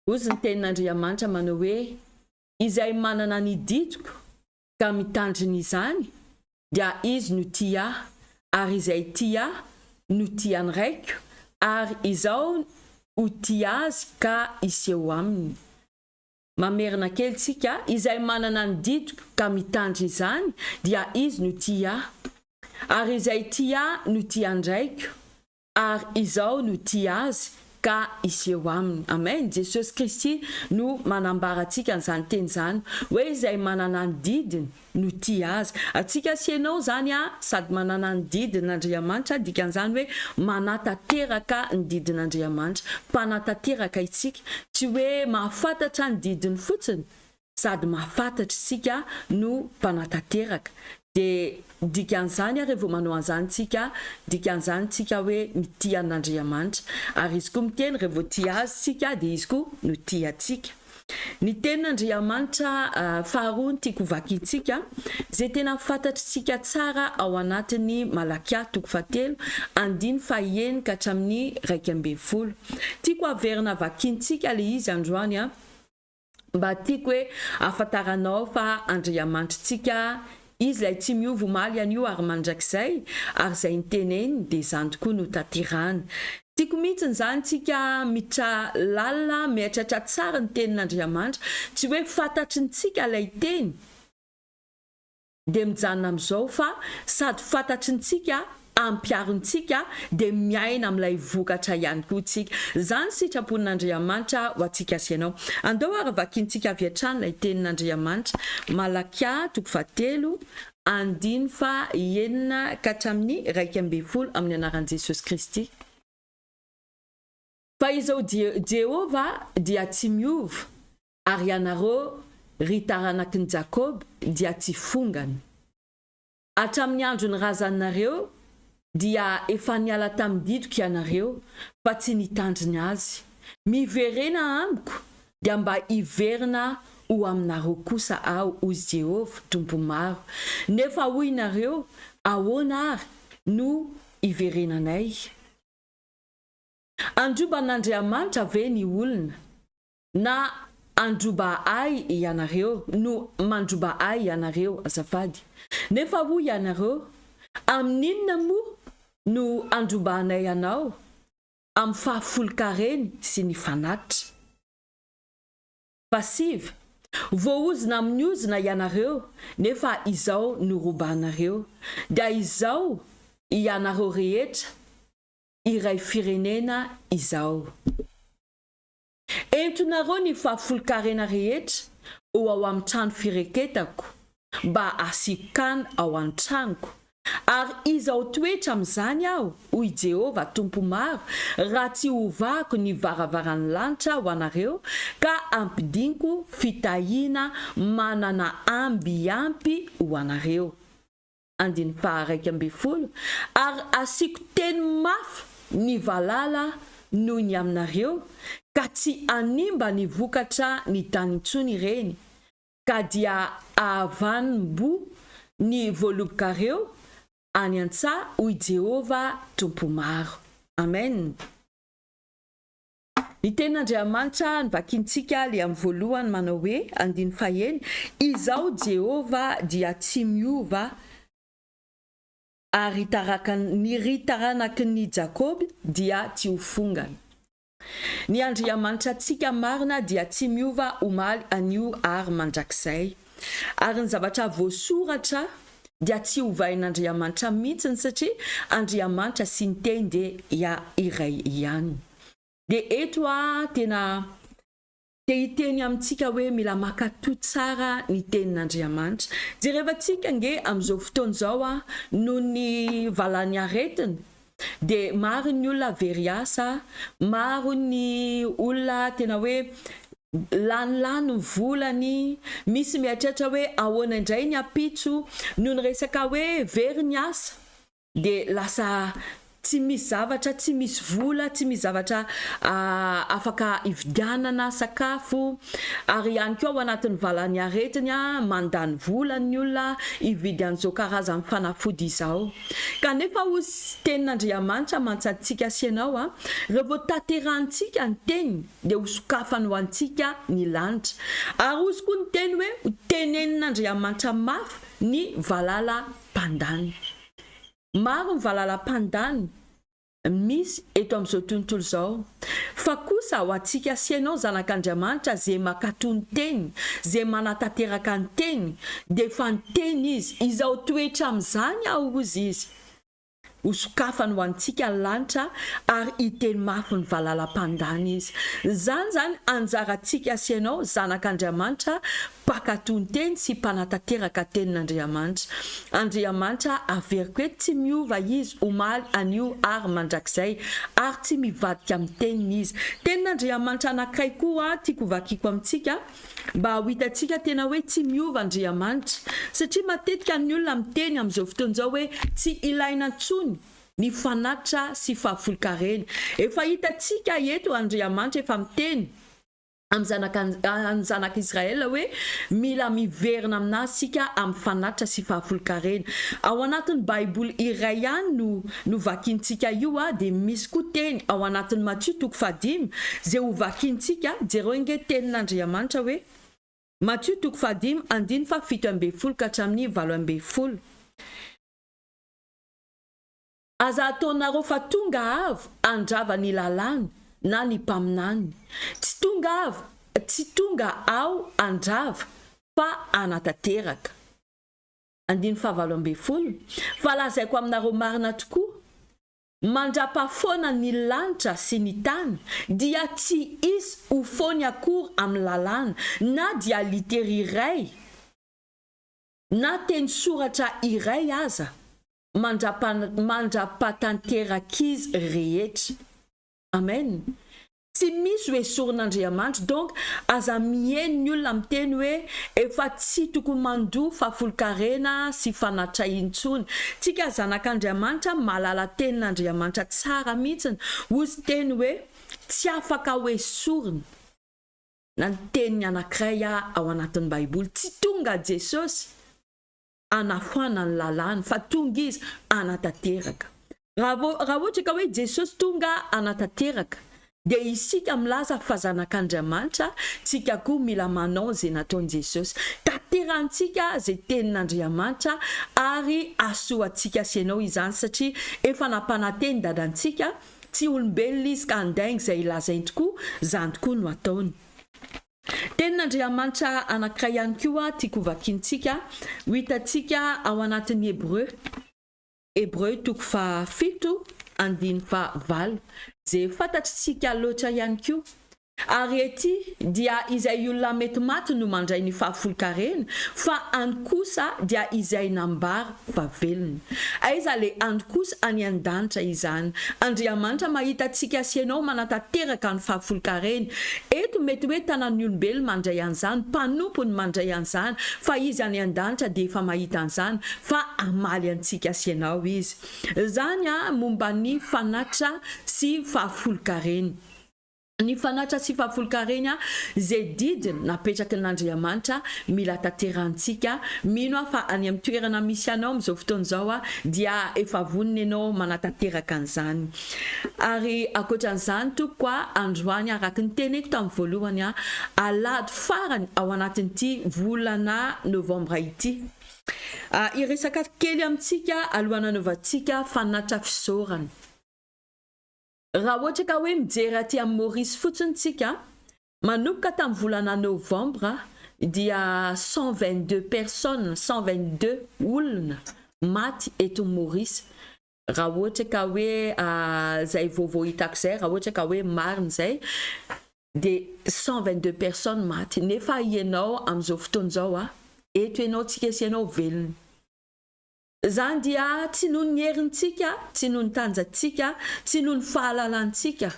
Hozy ny tenin'Andriamanitra manao hoe, Izay manana ny didiko ka mitandrina izany, dia izy no tia Ahy, ary izay tia Ahy no tia ny Raiko, ary Izaho ho tia azy ka hiseho aminy. Mamerina kely tsika, izay manana ny didiko ka mitandrina izany, dia izy no tia Ahy, ary izay tia Ahy no tia ny Raiko, Ary Izaho no tia azy ka hiseho aminy. Amen! Jesosy Kristy no manambara antsika an'izany teny izany, hoe izay manana ny didiny no tia azy. Antsika sy ianao izany sady manana ny didin'Andriamanitra, dikan'izany hoe manatanteraka ny didin'Andriamanitra. Mpanatanteraka isika, tsy hoe mahafantatra ny didiny fotsiny, Sady mahafantatra isika no mpanatanteraka. Dia dikan'izany ary vao manao an'izany tsika, dikan'izany tsika hoe mitia an'Andriamanitra. Ary Izy koa miteny raha vao tia Azy tsika dia Izy koa no tia antsika. Ny tenin'Andriamanitra faharoa no tiako hovakintsika, izay tena fantatritsika tsara ao anatin'ny Malakia toko fahatelo andiny fahenina ka hatramin'ny 11. Tiako haverina vakintsika ilay izy androany an. Mba tiako hoe ahafantaranao fa Andriamanitritsika Izy ilay tsy miova omaly anio ary mandrakizay ary izay niteneniny dia izany tokoa no tanterahany. Tiako mihitsiny izany tsika miditra lalina miaitratra tsara ny tenin'Andriamanitra tsy hoe fantatrintsika ilay teny, dia mijanona amin'izao fa sady fantatry ntsika ampiharintsika dia miaina amin'ilay vokatra ihany koa tsika. Izany sitrapon'Andriamanitra ho antsika sy ianao. Andao ary vakintsika avy hatrany ilay tenin'Andriamanitra, Malakia toko fahatelo, andiny faha enina ka hatramin'ny 11 amin'ny anaran'i Jesosy Kristy. Fa izao Jehovah dia tsy miova, Ary ianareo, ry taranaky ny Jakoba, dia tsy fongana. Hatramin'ny andron'ny razanareo dia efa niala tamin'ny didiko ianareo, fa tsy nitandrina azy. Miverena amiko, dia mba hiverina ho aminareo kosa Aho, hoy Jehovah, Tompo maro. Nefa hoy nareo, Ahoana àry no hiverenanay? Handroba an'Andriamanitra ve ny olona? Na handroba ahy ianareo, no mandroba ahy ianareo, azafady. Nefa hoy ianareo, Amin'inona moa no handrobanay anao? Amin'ny fahafolon-kareny sy ny fanatitra. Passive, Voaozona amin'ny ozona ianareo, nefa izao no robanareo. Dia izao ianareo rehetra iray firenena izao. Entonareo ny fahafolonkarena rehetra ho ao amin'ny trano fireketako, mba hasiako kan ao an-tranoko. Ary izao toetra amin'izany Aho, hoy Jehovah, Tompo maro, raha tsy hovahako ny varavaran'ny lanitra ho anareo, ka hampidiniko fitahiana manana amby ampy ho anareo. Andininy faha-11, Ary asiako teny mafy ny valala noho ny aminareo, ka tsy hanimba ny vokatra ny tany intsony ireny, ka dia hahavanim-bo ny voalobokareo any an-tsaha, hoy Jehovah Tompo maro. Amen. Ny tenin'Andriamanitra novakintsika le amin'ny voalohany manao hoe, andininy faheny, Izaho Jehovah dia tsy miova ary ny ry taranaky ny Jakoba dia tsy ho fongana. Ny Andriamanitra antsika marina dia tsy miova omaly, anio ary mandrakizay. Ary ny zavatra voasoratra dia tsy ovain'Andriamanitra mihitsiny satria Andriamanitra sy ny Teny dia iray ihany. Dia eto aho tena te hiteny amintsika hoe mila mankatò tsara ny tenin'Andriamanitra. Jerevantsika ange amin'izao fotoana izao a, noho ny valan'ny aretina dia maro ny olona very asa, maro ny olona tena hoe lany lany ny volany, misy mieritreritra hoe ahoana indray ny ampitso noho ny resaka hoe very ny asa. Dia lasa tsy misy zavatra, tsy misy vola, tsy misy zavatra afaka hividianana sakafo, ary ihany koa ao anatin'ny valan'ny aretina, mandany vola ny olona hividy an'izao karazan'ny fanafody izao. Kanefa hozy tenin'Andriamanitra mantsy antsika sy ianao, raha vao tanterahintsika ny teniny dia ho sokafany ho antsika ny lanitra. Ary hozy koa ny teny hoe ho tenenin'Andriamanitra mafy ny valala mpandany. Maro ny valala mpandany misy eto amin'izao tontolo izao. Fa kosa ho antsika sy ianao zanak'Andriamanitra ze makato ny teniny, ze manatanteraka ny teniny, dia efa niteny Izy, izao toetra amin'izany aho hozy Izy, ho sokafany ho antsika ny lanitra ary hiteny mafy ny valala mpandany Izy. Izany izany anjarantsika sy ianao zanak'Andriamanitra Mpankatò ny teny sy mpanatanteraka tenin'Andriamanitra. Andriamanitra averiko eto tsy miova Izy omaly, anio ary mandrakizay ary tsy mivadika amin'ny teniny Izy. Tenin'Andriamanitra anankiray koa tiako hovakiako amintsika mba ho hitantsika tena hoe tsy miova Andriamanitra. Satria matetika ny olona miteny amin'izao fotoana izao hoe tsy ilaina intsony ny fanatitra sy fahafolonkarena. Efa hitantsika eto Andriamanitra efa miteny. amin'ny zanaka ny zanak'i Israël hoe mila miverina aminazy isika amin'ny fanatitra sy fahafolonkarena. Ao anatin'ny baiboly iray ihany no no vakintsika io a, dia misy koa teny ao anatin'ny Matio toko fahadimy izay ho vakintsika, jereo ange tenin'Andriamanitra hoe Matio toko fahadimy andiny faha 17 ka hatramin'ny 18. Aza ataonareo fa tonga avo handrava ny lalàna na ny mpaminany. Tsy tonga avo, tsy tonga aho handrava fa hanatanteraka. Andininy fahavalo ambin'ny folo, Fa lazaiko aminareo marina tokoa, mandra-pahafoana ny lanitra sy ny tany, dia tsy hisy ho foany akory amin'ny lalàna, na dia litery iray na teny soratra iray aza, mandra-pahatanterakizy rehetra. Amen. Tsy misy ho esorin'Andriamanitra donc aza miheno ny olona miteny hoe efa tsy tokony mandoa fahafolonkarena sy fanatitra intsony. Tsika zanak'Andriamanitra mahalala tenin'Andriamanitra tsara mihitsiny hozy teny hoe tsy afaka ho esorina na ny teniny anakiray ao anatin'ny baiboly. Tsy tonga Jesosy hanafoana ny lalàny fa tonga izy hanatanteraka. Raha vao raha ohatra ka hoe Jesosy tonga hanatanteraka dia isika milaza fa zanak'Andriamanitra, tsika koa mila manao izay nataon'i Jesosy. Tanterahantsika izay tenin'Andriamanitra ary hahasoa antsika sy ianao izany satria efa nampananteny dadantsika, tsy olombelona izy ka handainga izay lazainy tokoa, izany tokoa no ataony. Tenin'Andriamanitra anankiray ihany koa tiako hovakintsika, ho hitantsika ao anatin'ny Hebreu, Hebreu toko fahafito andininy fahavalo, izay fantatritsika loatra ihany koa. Ary ety dia izay olona mety maty no mandray ny fahafolonkarena, fa any kosa dia izay nambara fa velona. Aiza le any kosa any an-danitra izany. Andriamanitra mahita antsika sy ianao manatanteraka ny fahafolonkarena. Eto mety hoe tanan'ny olombelona mandray an'izany, mpanompony mandray an'izany, fa izy any an-danitra dia efa mahita an'izany fa hamaly antsika sy ianao izy. Izany momba ny fanatitra sy fahafolonkarena. Ny fanatitra sy fahafolonkarena izay didy napetraky n'Andriamanitra mila tanterahantsika. Mino aho fa any amin'ny toerana misy anao amin'izao fotoana izao dia efa vonona ianao manatanteraka an'izany. Ary ankoatran'izany tompoko a, androany araka ny teniko tamin'ny voalohany alahady farany ao anatin'ity volana novambra ity. Hiresaka kely amintsika alohan'ny hanaovantsika fanatitra fisaorana. Raha ohatra ka hoe mijery aty amin'i Maurice fotsiny tsika, manomboka tamin'ny volana novambra dia 122 personnes, 122 olona maty eto Maurice. Raha ohatra ka hoe izay vaovao hitako izay, raha ohatra ka hoe marina izay dia 122 personnes maty. Nefa ianao amin'izao fotoana izao, eto ianao tsika sy ianao velona. Izany dia tsy noho ny herintsika, tsy noho ny tanjatsika, tsy noho ny fahalalantsika,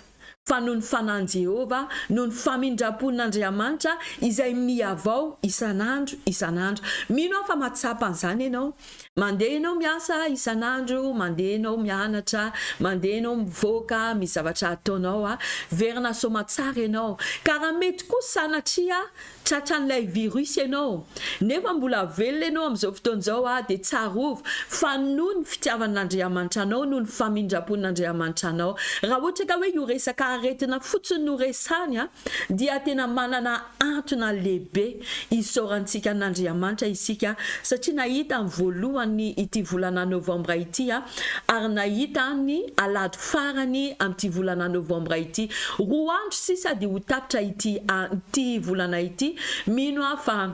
fa noho ny Fanahin'i Jehovah, noho ny famindram-pon'Andriamanitra izay mihavao isan'andro isan'andro. Mino aho fa mahatsapa an'izany ianao. Mandeha ianao miasa isan'andro, mandeha ianao mianatra, mandeha ianao mivoaka, misy zavatra ataonao, verina soamatsara ianao. Ka raha mety koa sanatria Tratran'ilay virus ianao, nefa mbola velona ianao amin'izao fotoana izao ah, dia tsarovy fa noho ny fitiavan'Andriamanitra anao, noho ny famindram-pon'Andriamanitra anao. Raha ohatra ka hoe io resaka aretina fotsiny no resahiny ah, dia tena manana antona lehibe isaorantsika an'Andriamanitra isika satria nahita ny voalohany ity volana novambra ity ah, ary nahita ny alahady farany amin'ity volana novambra ity. Roa andro sisa dia ho tapitra ity ity volana ity. Mino aho fa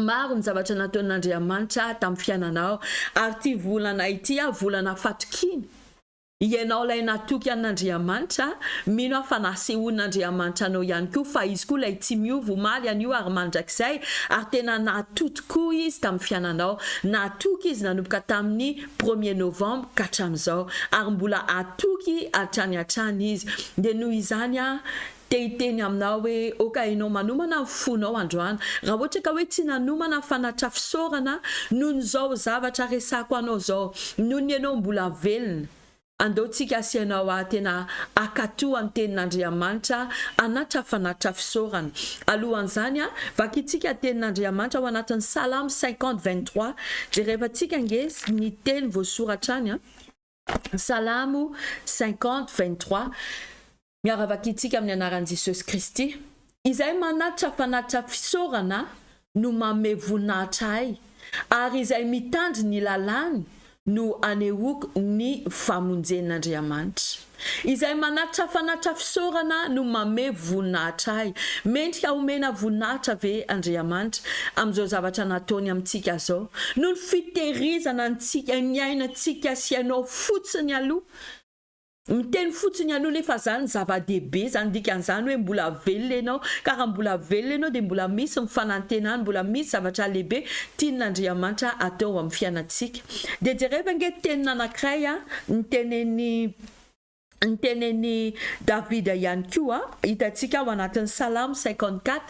maro ny zavatra nataon'Andriamanitra tamin'ny fiainanao. Ary ity volana ity volana fatokiana. Ianao ilay natoky an'Andriamanitra, mino aho fa nasehon'Andriamanitra anao ihany koa fa Izy koa ilay tsy miova omaly, anio ary mandrakizay, ary tena nahatoky tokoa Izy tamin'ny fiainanao. Nahatoky Izy nanomboka tamin'ny premier novembre ka hatramin'izao, ary mbola hatoky hatrany hatrany Izy. Dia noho izany aho te hiteny aminao hoe, ok ianao manomana ny fonao androany, raha ohatra ka hoe tsy nanomana fanatitra fisaorana noho ny izao zavatra resako anao izao, noho ny ianao mbola velona, andao tsika asianao ahy tena hakatoa ny tenin'Andriamanitra hanatitra fanatitra fisaorana. Alohan'izany, vakintsika tenin'Andriamanitra ao anatin'ny Salamo 50 23, jerevantsika ange ny teny voasoratra any an. Salamo 50 23, Miara-vakintsika amin'ny anaran'i Jesosy Kristy. Izay manatitra fanatitra fisaorana no manome voninahitra ahy, ary izay mitandry ny lalàny no anehoako ny famonjen'Andriamanitra. Izay manatitra fanatitra fisaorana no manome voninahitra ahy. Mendrika homena voninahitra ve Andriamanitra amin'izao zavatra nataony amintsika izao? Noho ny fitehirizana antsika, ny ainantsika sy ianao fotsiny aloha. Miteny fotsiny aloha nefa zany zava-dehibe zany dikan'izany hoe mbola velona ianao ka raha mbola velona ianao dia mbola misy ny fanantenana mbola misy zavatra lehibe tian'Andriamanitra atao amin'ny fiainantsika dia jereo ange tenina anankiray a nitenen'i nitenen'i Davida ihany koa hitantsika ao anatin'ny Salamo 54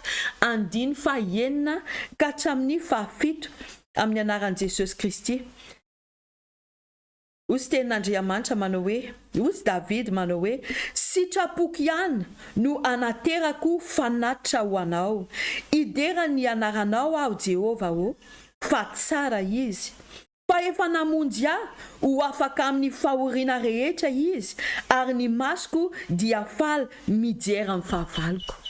andiny fahenina ka hatramin'ny fahafito amin'ny anaran'i Jesosy Kristy. Hoy tenin'Andriamanitra manao hoe, hoy David manao hoe, Sitrapoko ihany no anaterako fanatitra ho Anao. Hidera ny anaranao aho, Jehovah ô, fa tsara Izy. Fa efa namonjy ahy ho afaka amin'ny fahoriana rehetra Izy, ary ny masoko dia faly mijery ny fahavaloko.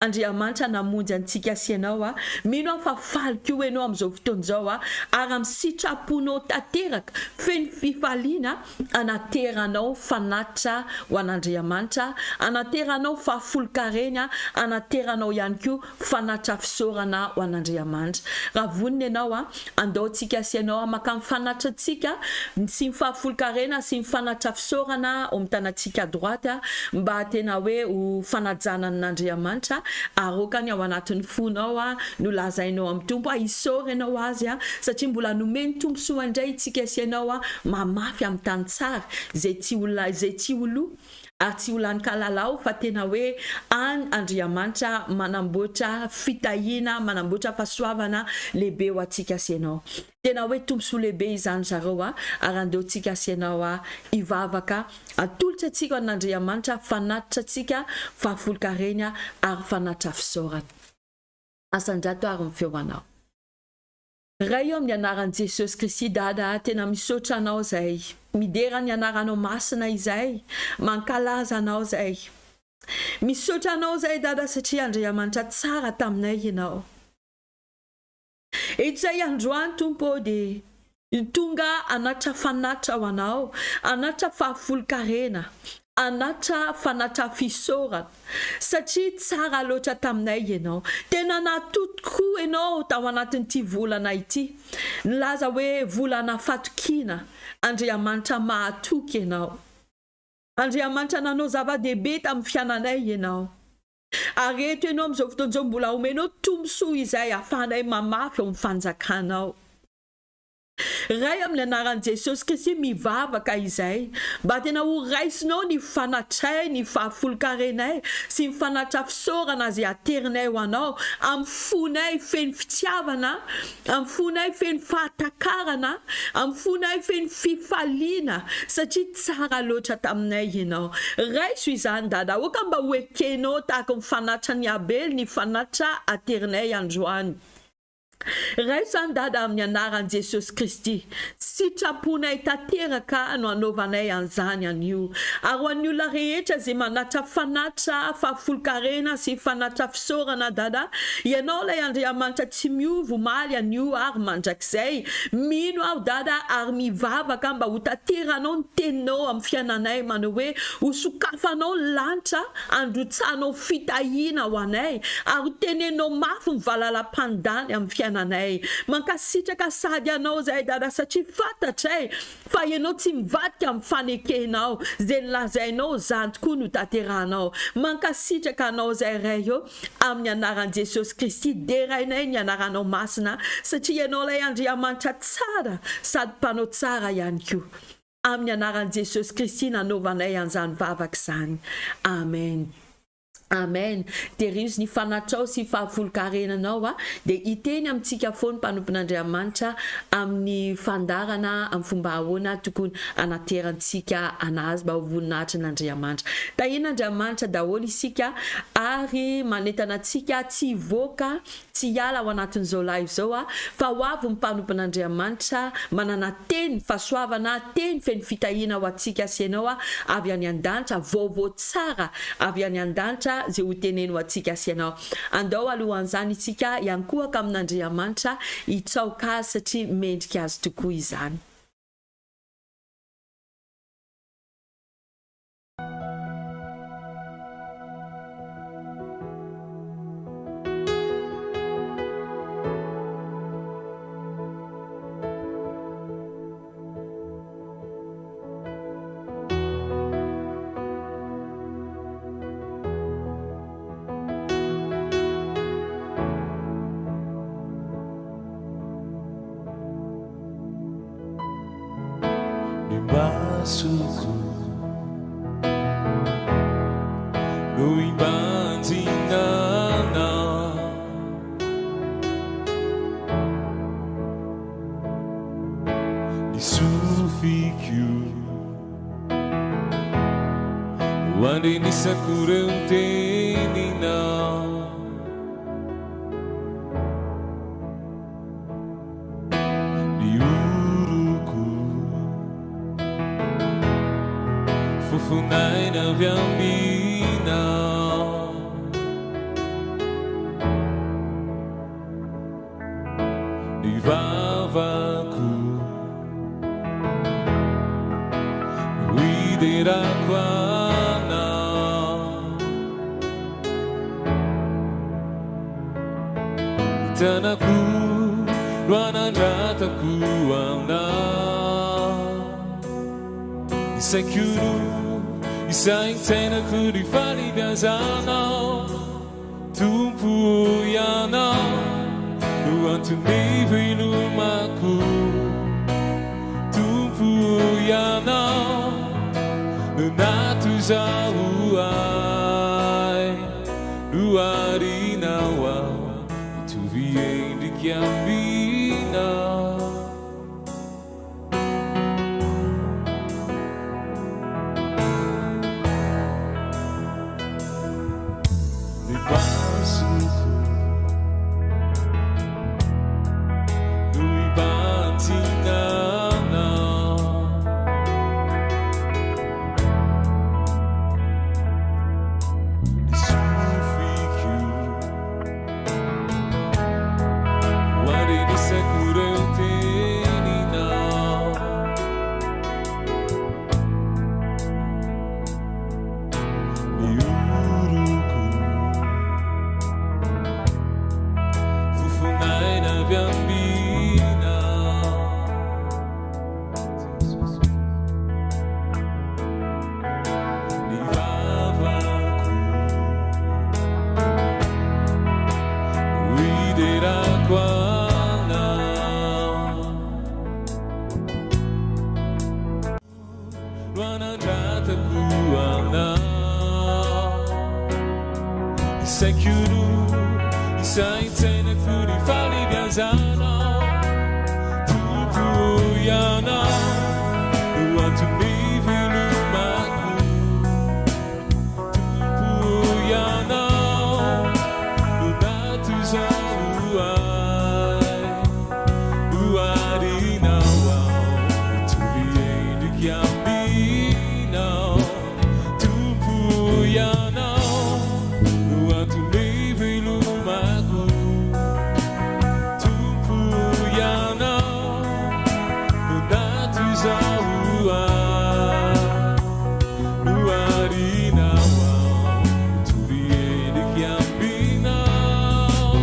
Andriamanitra namonjy antsika sy ianao a! Mino aho fa faly koa ianao amin'izao fotoana izao a! Ary amin'ny sitraponao tanteraka, feno fifaliana, anateranao fanatitra ho an'Andriamanitra, anateranao fahafolonkarena, anateranao ihany koa fanatitra fisaorana ho an'Andriamanitra. Raha vonona ianao a! Andao tsika sy ianao maka ny fanatitra tsika sy ny fahafolonkarena sy ny fanatitra fisaorana ao amin'ny tanantsika à droite mba tena hoe ho fanajana an'Andriamanitra ary aoka ny ao anatin'ny fonao no lazainao amin'ny Tompo isaory ianao Azy satria mbola nomen'ny Tompo soa indray itsika sy ianao mamafy amin'ny tany tsara izay tsy ho izay tsy ho lo ary tsy ho lany kalalao fa tena hoe any Andriamanitra manamboatra fitahiana, manamboatra fahasoavana lehibe ho antsika sy ianao. Tena hoe tombosoa lehibe izany zareo a, ary andeo tsika sy ianao a hivavaka, atolotra antsika an'Andriamanitra fanatitra antsika fahafolonkarena ary fanatitra fisaorana. Asandrato ary ny feo anao. Ray o amin'ny anaran'i Jesosy Kristy Dada a tena misaotra anao zay midera ny anaranao masina izay mankalaza anao zay misaotra anao zay Dada satria Andriamanitra tsara taminay ianao eto zay androany Tompo o dia tonga anatra fanatitra ho anao anatra fahafolonkarena. Anatra fanatra fisaorana satria tsara loatra taminay ianao. Tena natoky tokoa ianao tao anatin'ity volana ity. Nilaza hoe volana fatokiana, Andriamanitra mahatoky ianao. Andriamanitra nanao zava-dehibe tamin'ny fiananay ianao. Ary eto ianao amin'izao fotoana izao mbola omenao tombosoa izay ahafahanay mamafy ao amin'ny fanjakanao. Ray amin'ny anaran'i Jesosy Kristy mivavaka izay mba tena ho raisinao ny fanatray ny fahafolonkarenay sy ny fanatra fisaorana izay aterinay ho anao amin'ny fonay feno fitiavana amin'ny fonay feno fahatakarana amin'ny fonay feno fifaliana satria tsara loatra taminay ianao. Raiso izany Dada aoka mba ho ekenao tahaka ny fanatran'i Abely ny fanatra aterinay androany. Raiso izany Dada amin'ny anaran'i Jesosy Kristy. Sitraponay tanteraka no anaovanay an'izany anio. Ary ho an'ny olona rehetra izay manatra fanatra fahafolonkarena sy fanatra fisaorana Dada, Ianao ilay Andriamanitra tsy miova omaly, anio ary mandrakizay. Mino aho Dada ary mivavaka mba ho tanteranao ny teninao amin'ny fiainanay manao hoe ho sokafanao ny lanitra Androtsahanao fitahiana ho anay ary tenenao mafy ny valalam-pandany amin'ny fiainanay. Mankasitraka sady anao zahay Dada satria fantatray fa ianao tsy mivadika amin'ny fanekenao, izay nolazainao izany tokoa no tanterahanao. Mankasitraka anao zahay Ray ô, amin'ny anaran'i Jesosy Kristy derainay ny anaranao masina satria ianao ilay Andriamanitra tsara sady mpanao tsara ihany koa. Amin'ny anaran'i Jesosy Kristy nanaovanay an'izany vavaka izany. Amen. Amen. Terizo ny fanatrao sy fahafolonkarenanao a, dia hiteny amintsika foana mpanompon'Andriamanitra amin'ny fandarana amin'ny fomba ahoana tokony hanaterantsika anazy mba ho voninahitrin'Andriamanitra. Tahian'Andriamanitra daholo isika ary manentana antsika tsy hivoaka Tsy hiala ao anatin'izao live izao aho fa ho avy ny mpanompon'Andriamanitra manana teny fahasoavana, teny feno fitahiana ho antsika sy ianao avy any an-danitra, vaovao tsara avy any an-danitra izay ho teneno ho antsika sy ianao. Andao alohan'izany isika hiankohoka amin'Andriamanitra hitsaoka Azy satria mendrika Azy tokoa izany. Ny masoko no hibanjinanao. Ny sofiko no andrenesako ireo teninao. Ny oroko Fofon'aina avy aminao Ny vavako No hiderako anao Ny tanako no anandratako aminao Ny saiko no isaintsainako ny fahalehibiazanao Tompo ô Ianao no anton'ny velomako Tompo ô Ianao no natozaho ahy Noharinao aho hitovy endrika aminao. Ny masoko no hibanjinanao. Ny sofiko ho andrenesako ireo teninao. saiko no isaintsainako ny fahalebiazanao. Tompo ô, Ianao no anton'ny velomako. Tompo ô, Ianao no natozao ahy. Noharinao aho, mitovy endrika aminao. Tompo ô, Ianao no anton'ny velomako. Tompo ô, Ianao no natozao ahy. Noharinao aho, mitovy endrika aminao.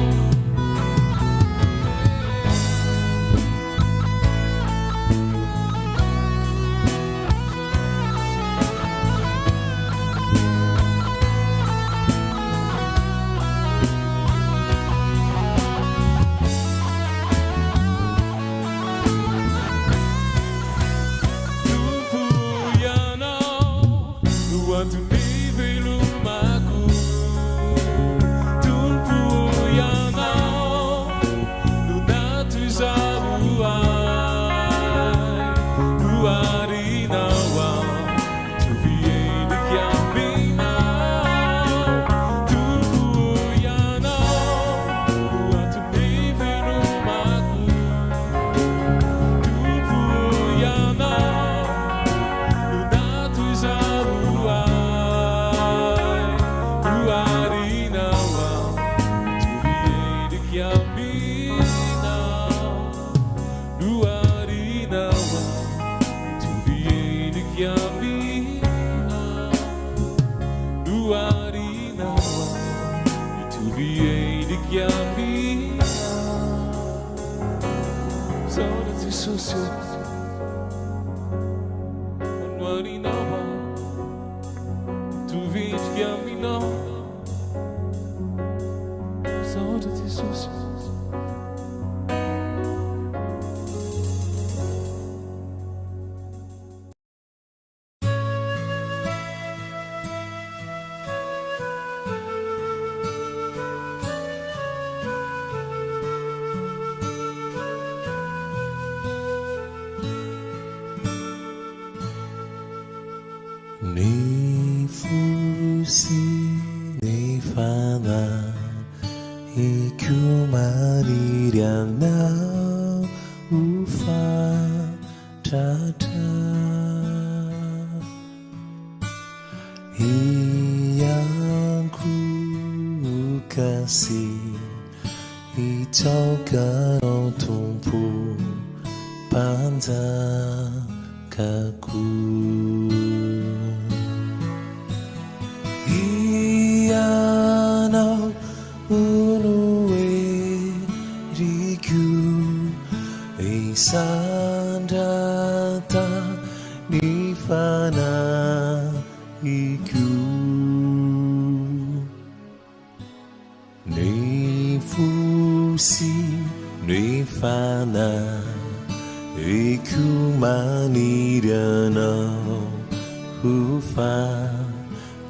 Tompo Ianao no anton'ny velomako. Tompo Ianao no natozao ahy. Noharinao aho, mitovy endrika aminao. Tompo Ianao no anton'ny velomako. Tompo Ianao no natozao ahy. Noharinao aho, mitovy endrika aminao. Noharinao aho, mitovy endrika aminao. Noharinao aho, mitovy endrika aminao. Misaotra Jesosy ô, noharinao aho, mitovy endrika aminao. Misaotra Jesosy ô. Ny fo sy ny fanahiko maniry anao ho fatratra. Hiankohoka sy hitsaoka anao Tompo Mpanjakako. Ianao no heriko, hisandrata ny fanahiko. Ny fo sy ny fanahiko maniry anao ho fatratra.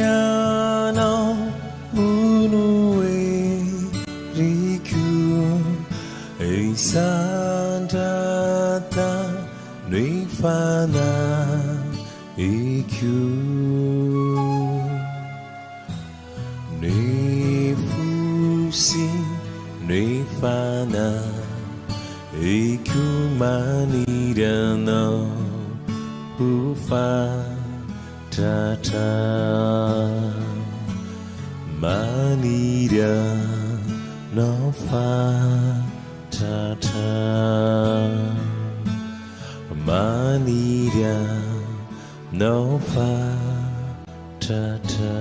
Ianao no heriko, hisandrata ny fanahiko. Ny fo sy ny fanahiko maniry anao ho fatratra. Maniry anao fatratra. Maniry anao fatratra.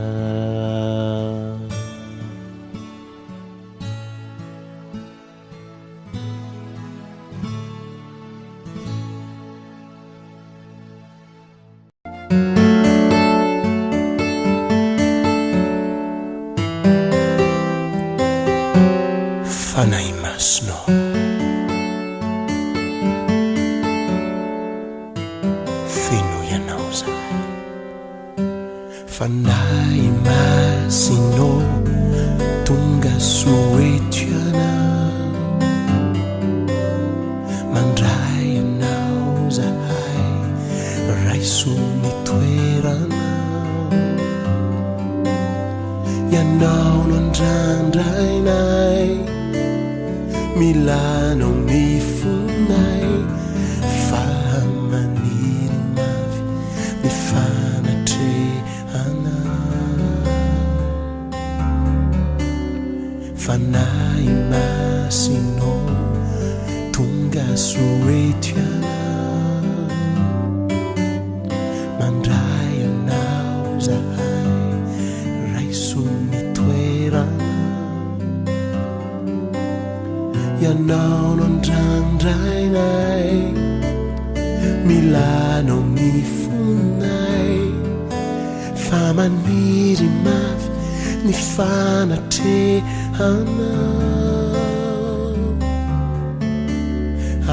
Fanahy Masina ô. Fenoy Anao izahay. Fanahy Masina ô, tonga soa eto Ianao. Mandray Anao izahay, raiso ny toeranao. Ianao no andrandrainay, mila Anao ny fonay, fa maniry mafy ny fanatrehanao. Fanahy Masina ô, tonga soa eto Ianao. Mandray Anao izahay, raiso ny toeranao. Ianao no andrandrainay, mila Anao ny fonay, fa maniry mafy ny fanatrehanao.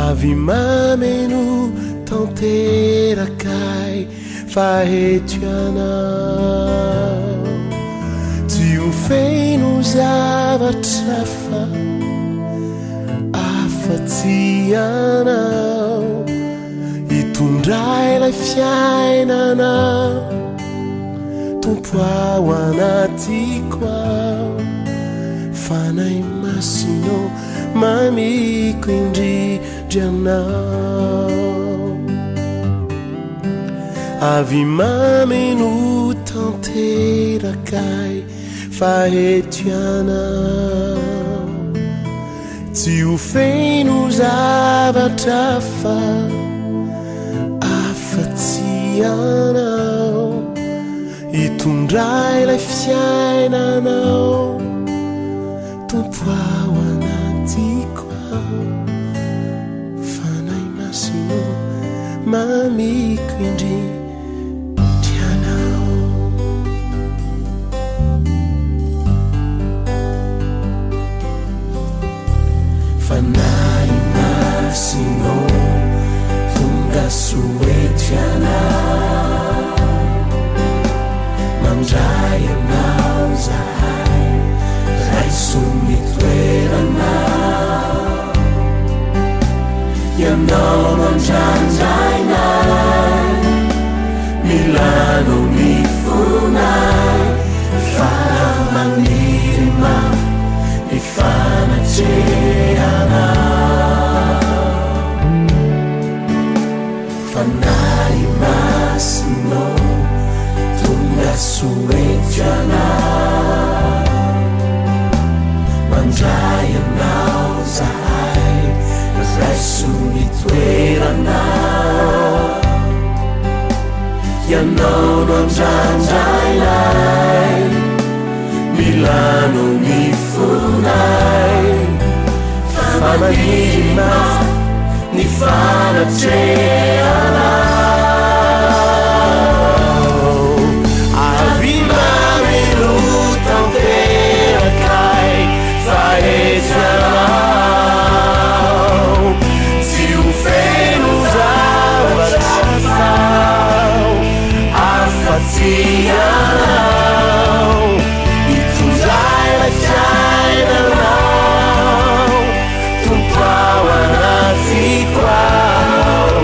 Avy mameno tanteraka ahy fa eto Ianao. Tsy ho feno zavatra hafa afa-tsy Ianao. Hitondra ilay fiainana Tompo ao anatiko ao. Fanahy Masina ô, mamiko indrindra Ianao. Avy mameno tanteraka ahy fa eto Ianao. Tsy ho feno zavatra hafa afa-tsy Ianao. Hitondra ilay fiainanao Tompo ao anatiko ao. Fanahy Masina ô, mamiko indrindra Ianao. Fanahy Masina ô, tonga soa eto Ianao. Mandray Anao izahay, raiso ny toeranao. Ianao no andrandrainay, mila Anao ny fonay, fa maniry mafy ny fanatrehanao. Fanahy Masina ô, tonga soa eto Ianao. Mandray Anao izahay, raiso ny toeranao. Ianao no andrandrainay, mila Anao ny fonay, fa maniry mafy ny fanatrehanao. Avy mameno tanteraka ahy fa eto Ianao. Tsy ho feno zavatra hafa afa-tsy Ianao. Hitondra ilay fiainanao, Tompo ao anatiko ao.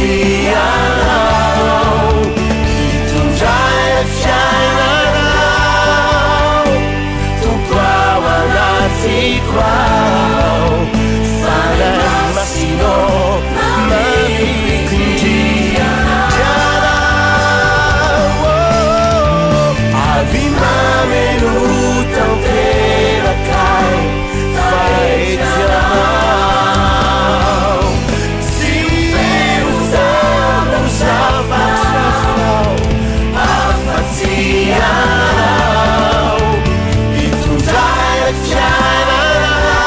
Afa-tsy Ianao Itondray fiainana Tompo ao anatiko ao Fanahy Masina Mamiko indrindra Anao Avy mameno tanteraka ahy Fa ety Ianao Tsy feno zavatra Afa-tsy Ianao Hitondra ilay fiainana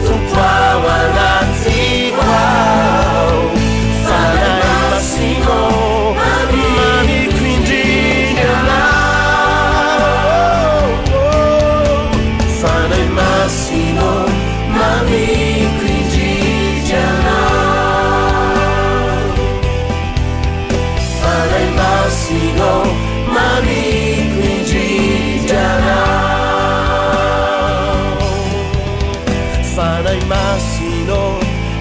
Tompo ao anatiko ao Fanahy Masina Mamiko indrindra Anao Fanahy Masina Mamiko indrindra Anao Fanahy Masina Mamiko indrindra Anao Fanahy Masina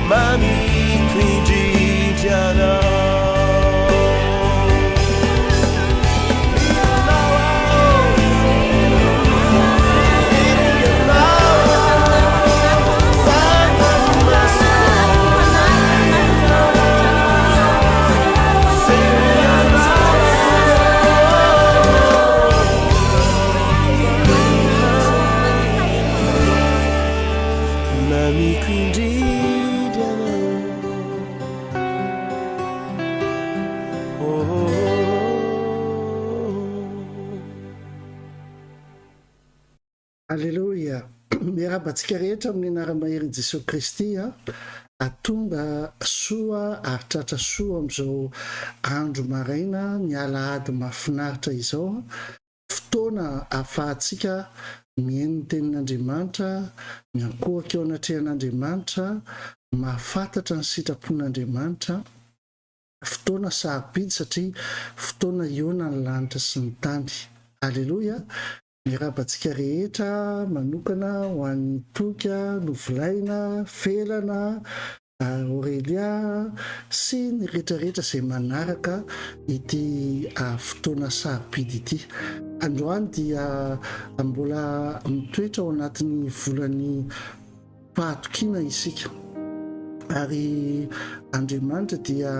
Mamiko indrindra Anao. Mamiko indrindra Anao. Oh, oh, oh. Aleloia! Miarahaba antsika rehetra amin'ny anaram-baherin'i Jesoa Kristy a! Tonga soa ary tratra soa amin'izao andro maraina ny alahady mahafinaritra izao a! Fotoana ahafahantsika mihaino ny tenin'Andriamanitra, miankohoka eo anatrehan'Andriamanitra, mahafantatra ny sitrapon'Andriamanitra. Fotoana sarobidy satria fotoana hihaonan'ny lanitra sy ny tany. Aleloia! Miarahaba antsika rehetra manokana ho an'i Toky, Novolaina, Felana, Aurélia sy ny rehetra rehetra izay manaraka ity fotoana sarobidy ity. Androany dia mbola mitoetra ao anatin'ny volan'ny fahatokiana isika ary Andriamanitra dia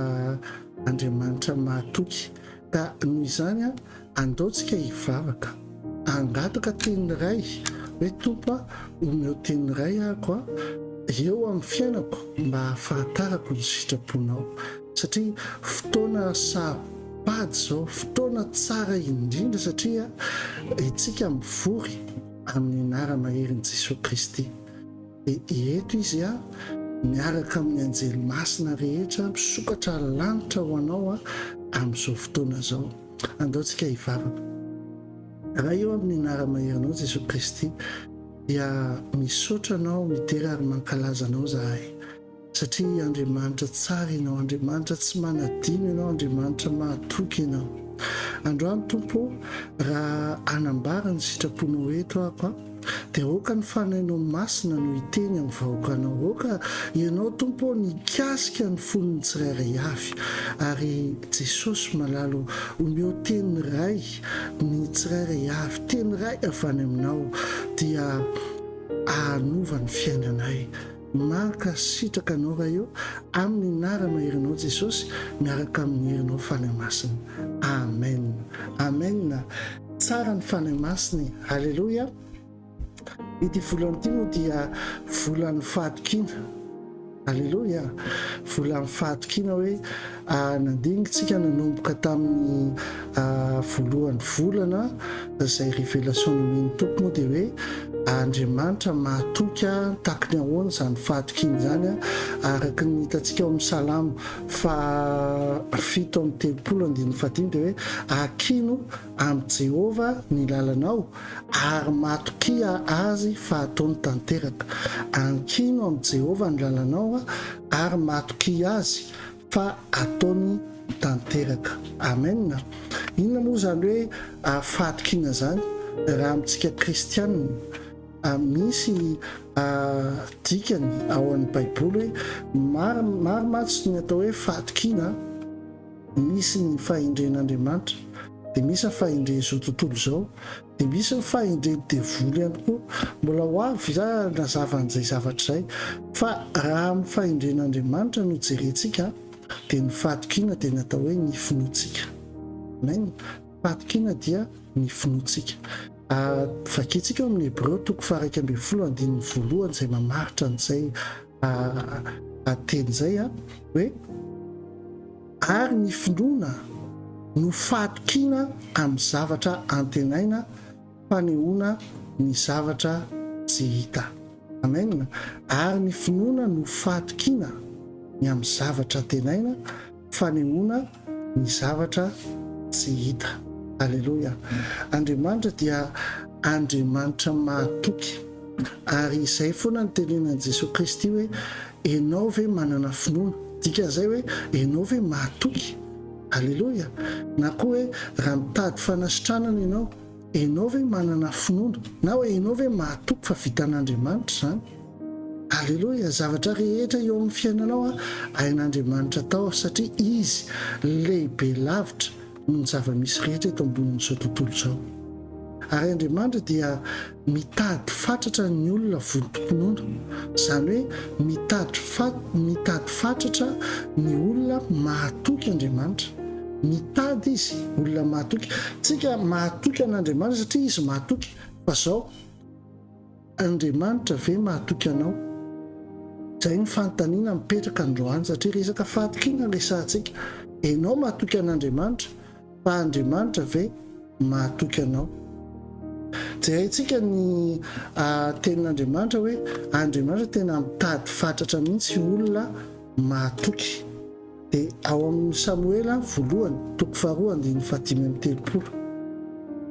Andriamanitra mahatoky ka noho izany andao tsika hivavaka hangataka teny iray hoe Tompo a omeo teny iray ahako a eo amin'ny fiainako mba hahafahatarako ny sitraponao satria fotoana saro-pady izao fotoana tsara indrindra satria itsika mivory amin'ny anara-maherin'i Jesoa Kristy. Dia eto Izy miaraka amin'ny anjely masina rehetra misokatra lanitra ho anao amin'izao fotoana izao. Andao tsika hivavaka. Ray ô amin'ny anara-maherinao Jesoa Kristy dia misaotra Anao, midera ary mankalaza Anao zahay. Satria Andriamanitra tsara Ianao, Andriamanitra tsy manadino Ianao, Andriamanitra mahatoky Ianao. Androany Tompo ô, raha hanambara ny sitraponao eto aho, dia aoka ny Fanahinao Masina no hiteny amin'ny vahoakanao. Aoka Ianao Tompo ô ny hikasika ny fon'ny tsirairay avy. Ary Jesosy malala ô, omeo teny iray ny tsirairay avy, teny iray avy any Aminao, dia hanova ny fiainanay. Mankasitraka anao Ray o, amin'ny anarana herinao Jesosy miaraka amin'ny herinao Fanahy Masina. Amen. Amen. Tsara ny Fanahy Masina e. Aleloia. Ity volana ity moa dia volan'ny fahatokiana. Aleloia. Volan'ny fahatokiana hoe nandinika tsika nanomboka tamin'ny voalohan'ny volana izay révélation nomen'ny Tompo moa dia hoe Andriamanitra mahatoky ahy, taky ny ahoana izany fahatokiana izany araka ny hitantsika ao amin'ny Salamo faha 37 andininy fahadimy dia hoe akino amin'i Jehovah ny lalanao ary matokia Azy fa hataony tanteraka. Ankino amin'i Jehovah ny lalanao ary matokia Azy fa ataony tanteraka. Amen. Inona moa izany hoe fahatokiana izany raha amintsika kristianina? Misy dikany ao amin'ny Baiboly hoe maro maro mantsy ny atao hoe fahatokiana, misy ny fahendren'Andriamanitra, dia misy ny fahendren'izao tontolo izao, dia misy ny fahendren'ny devoly ihany koa. Mbola ho avy za hanazava an'izay zavatra izay. Fa raha amin'ny fahendren'Andriamanitra no jerentsika dia ny fahatokiana dia ny atao hoe ny finoantsika. Amen. Fahatokiana dia ny finoantsika. Vakintsika ao amin'ny Hebreo toko faha-11 andininy voalohany izay mamaritra an'izay teny izay hoe ary ny finoana no fahatokiana amin'ny zavatra antenaina, fanehoana ny zavatra tsy hita. Amen. Ary ny finoana no fahatokiana ny amin'ny zavatra antenaina, fanehoana ny zavatra tsy hita. Aleloia! Andriamanitra dia Andriamanitra mahatoky. Ary izay foana no tenenan'i Jesoa Kristy hoe, Enao ve manana finoana? Dikan'izay hoe, Enao ve mahatoky? Aleloia! Na koa hoe, raha mitady fanasitranana ianao, enao ve manana finoana? Na hoe, enao ve mahatoky fa vitan'Andriamanitra izany? Aleloia! Zavatra rehetra eo amin'ny fiainanao hain'Andriamanitra atao satria Izy lehibe lavitra noho ny zava-misy rehetra eto ambonin'izao tontolo izao. Ary Andriamanitra dia mitady fatratra ny olona vontom-pinoana, izany hoe mitady mitady fatratra ny olona mahatoky Andriamanitra. Mitady Izy olona mahatoky. Tsika mahatoky an'Andriamanitra satria Izy mahatoky. Fa zao. Andriamanitra ve mahatoky anao? Izay no fanontaniana mipetraka androany satria resaka fahatokiana no resahantsika. Enao mahatoky an'Andriamanitra fa Andriamanitra ve mahatoky anao? Jerentsika ny tenin'Andriamanitra hoe Andriamanitra tena mitady fatratra mihitsy olona mahatoky. Dia ao amin'ny Samoela voalohany, toko faharoa, andininy fahadimy amby telopolo.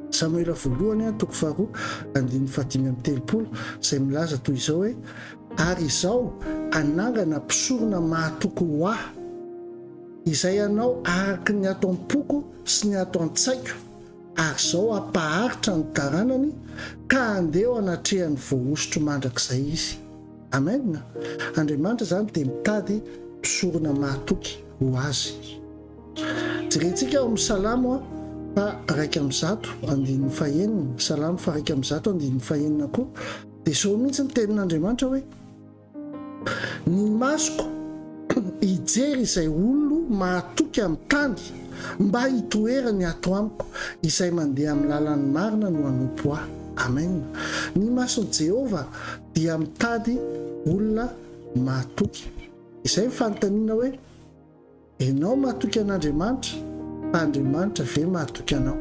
Samoela voalohany, toko faharoa, andininy fahadimy amby telopolo, izay milaza toy izao hoe, Ary izaho hanangana mpisorona mahatoky ho ahy, izay hanao araka ny ato am-poko sy ny ato an-tsaiko, ary izao hampaharitra ny taranany, ka handeha eo anatrehan'ny voahosotro mandrakizay izy. Amen! Andriamanitra izany dia mitady mpisorona mahatoky ho Azy. Jerentsika ao amin'ny Salamo faha-101 andininy fahenina, Salamo faha-101 andininy fahenina koa, dia izao mihitsy ny tenin'Andriamanitra hoe, Ny masoko hijery izay olo mahatoky amin'ny tany, mba hitoerany ato amiko, izay mandeha amin'ny lalan'ny marina no hanompo ahy. Amen! Ny mason'i Jehovah dia mitady olona mahatoky. Izay ny fanontaniana hoe, Ianao mahatoky an'Andriamanitra, fa Andriamanitra ve mahatoky anao?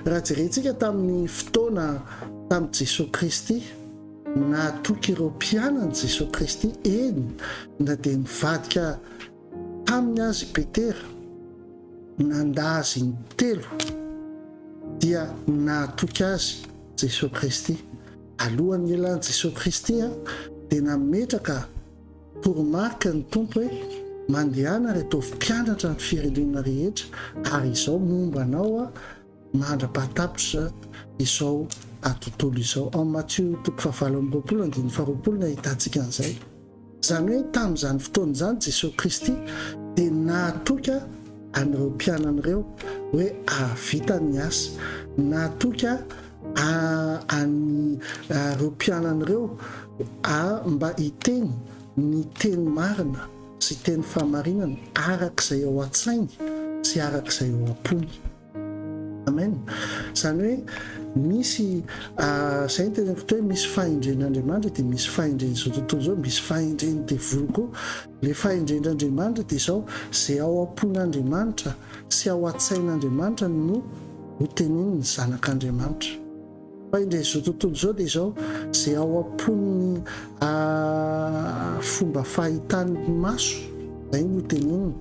Raha jerentsika tamin'ny fotoana tamin'i Jesoa Kristy, nahatoky ireo mpianany Jesoa Kristy, eny na dia nivadika taminy aza i Petera, nandà azy intelo, dia nahatoky azy Jesoa Kristy. Alohan'ny hialan'i Jesoa Kristy dia nametraka toromarika ny Tompo hoe, Mandehana ary ataovy mpianatra ny firenena rehetra, ary izao momba anao Aho mandra-pahatapitra izao tontolo izao. Ao Matio toko fahavalo amby roapolo andininy faharoapolo no ahitantsika an'izay. Izany hoe tamin'izany fotoana izany Jesoa Kristy dia nahatoky an'ireo mpianany ireo hoe hahavita ny asa. Nahatoky an'ireo mpianany ireo mba hiteny ny teny marina sy teny fahamarinana araka izay ao an-tsainy sy araka izay ao am-pony. Amen. Izany hoe misy, izay no teneniko teo hoe misy fahendren'Andriamanitra dia misy fahendren'izao tontolo izao, misy fahendren'ny devoly koa. Ilay fahendren'Andriamanitra dia izao, izay ao am-pon'Andriamanitra sy ao an-tsain'Andriamanitra no ho tenenin'ny zanak'Andriamanitra. Fahendren'izao tontolo izao dia izao, izay ao am-pon'ny fomba fahitan'ny maso, izay no teneniny.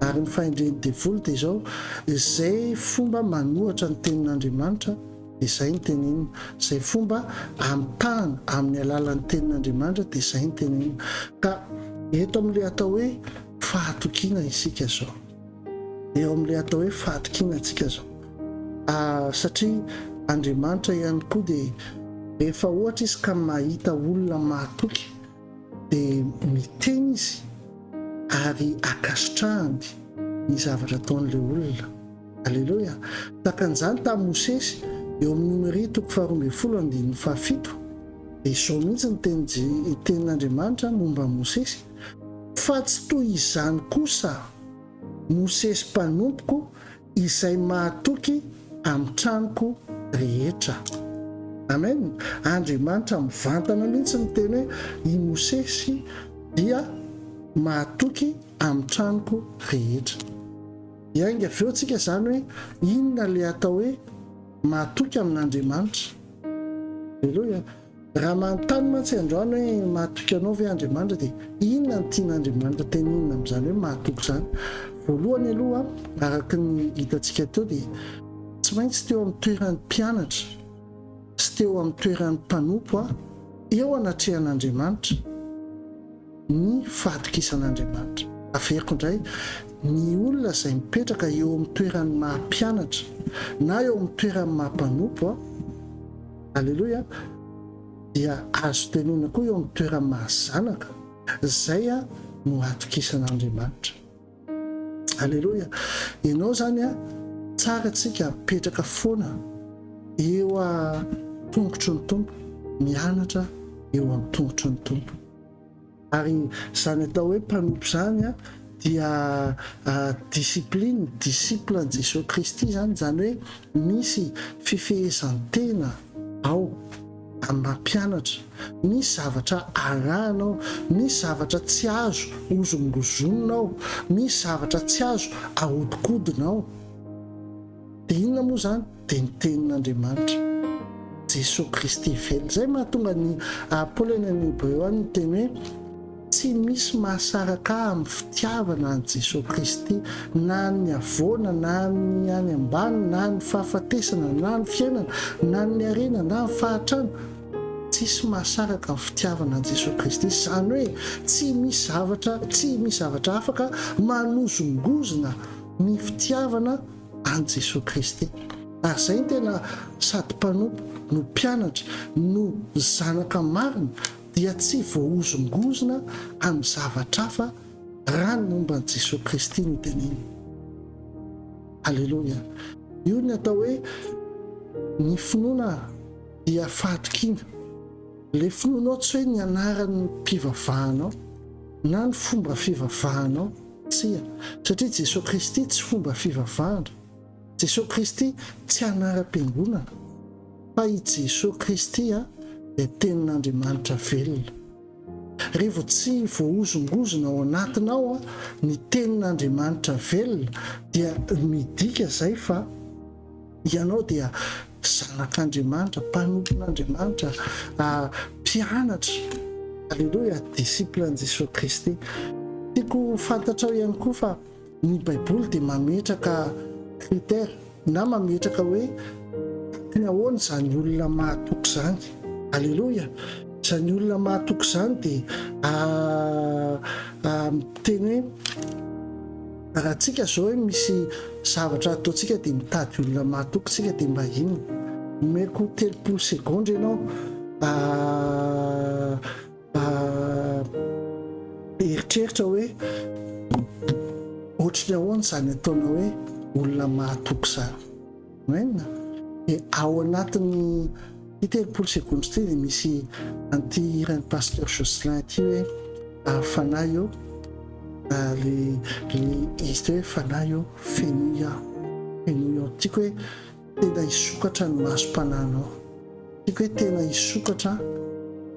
Ary ny fahendren'ny devoly dia izao, izay fomba manohatra ny tenin'Andriamanitra dia izay no tenenina, izay fomba amitahana amin'ny alalan'ny tenin'Andriamanitra dia izay no tenenina. Ka eto amin'ilay atao hoe fahatokiana isika izao. Eo amin'ilay atao hoe fahatokiana isika izao. Satria Andriamanitra ihany koa dia. Rehefa ohatra izy ka mahita olona mahatoky dia miteny izy ary ankasitrahany ny zavatra ataon'ilay olona. Aleloia! Tahaka an'izany tamin'i Mosesy, eo amin'ny Nomery toko faharoa ambin'ny folo andininy fahafito, dia izao mihitsy ny tenin'i tenin'Andriamanitra momba an'i Mosesy, Fa tsy toy izany kosa Mosesy mpanompoko izay mahatoky amin'ny tranoko rehetra. Amen! Andriamanitra mivantana mihitsy miteny hoe i Mosesy dia mahatoky amin'ny tranoko rehetra. Hiainga avy eo tsika izany hoe inona ilay atao hoe mahatoky amin'Andriamanitra. Aleloia! Raha manontany mantsy androany hoe mahatoky anao ve Andriamanitra dia inona no tian'Andriamanitra tenenina amin'izany hoe mahatoky izany? Voalohany aloha araka ny hitantsika teo dia tsy maintsy teo amin'ny toeran'ny mpianatra sy teo amin'ny toeran'ny mpanompo eo anatrehan'Andriamanitra ny fahatokisan'Andriamanitra. Averiko indray, ny olona izay mipetraka eo amin'ny toeran'ny maha mpianatra na eo amin'ny toeran'ny maha mpanompo, Aleloia, dia azo tenenina koa eo amin'ny toeran'ny maha zanaka, izay no atokisan'Andriamanitra. Aleloia. Ianao izany a, tsara tsika mipetraka foana eo a tongotry ny Tompo, mianatra eo amin'ny tongotry ny Tompo. Ary izany atao hoe mpanompo izany dia discipline, disciple an'i Jesoa Kristy izany, izany hoe misy fifehezan-tena ao amin'ny maha mpianatra, misy zavatra arahana ao, misy zavatra tsy azo hozongozonina ao, misy zavatra tsy azo ahodikodina ao. Dia inona moa izany? Dia ny Tenin'Andriamanitra, Jesoa Kristy velona. Izay mahatonga an'i Paoly any amin'ny Hebreo any niteny hoe, Tsy misy mahasaraka ahy amin'ny fitiavana an'i Jesoa Kristy, na ny havoana, na ny any ambany, na ny fahafatesana, na ny fiainana, na ny harena, na ny fahantrana. Tsisy mahasaraka ny fitiavana an'i Jesoa Kristy. Izany hoe tsy misy zavatra, tsy misy zavatra afaka manozongozona ny fitiavana an'i Jesoa Kristy. Ary izay no tena sady mpanompo no mpianatra no zanaka marina dia tsy voahozongozona amin'ny zavatra hafa raha ny momba an'i Jesoa Kristy no tenenina. Aleloia. Io ny atao hoe ny finoana dia fahatokiana. Ilay finoanao tsy hoe ny anaran'ny mpivavahanao na ny fomba fivavahanao. Tsia, satria Jesoa Kristy tsy fomba fivavahana. Jesoa Kristy tsy anaram-piangonana. Fa i Jesoa Kristy dia Tenin'Andriamanitra velona. Revo tsy voahozongozona ao anatinao ny Tenin'Andriamanitra velona dia midika izay fa ianao dia zanak'Andriamanitra, mpanompon'Andriamanitra, mpianatra, Aleloia, disciple an'i Jesoa Kristy. Tiako ho fantatrao ihany koa fa ny Baiboly dia mametraka critère na mametraka hoe tokony ahoana izany olona mahatoky izany. Aleloia! Izany olona mahatoky izany dia miteny hoe raha tsika izao hoe misy zavatra ataontsika dia mitady olona mahatoky tsika dia mba inona? Omeko 30 segondra ianao eritreritra hoe ohatry ny ahoana izany ataona hoe olona mahatoky izany. Amen. Dia ao anatin'ny ity 30 segondra ity dia misy an'ity hiran'ny Pasteur Jocelyn ity hoe Fanahy ô, le le izy ity hoe Fanahy ô, fenoy aho, fenoy aho. Tiako hoe tena hisokatra ny masom-panahinao. Tiako hoe tena hisokatra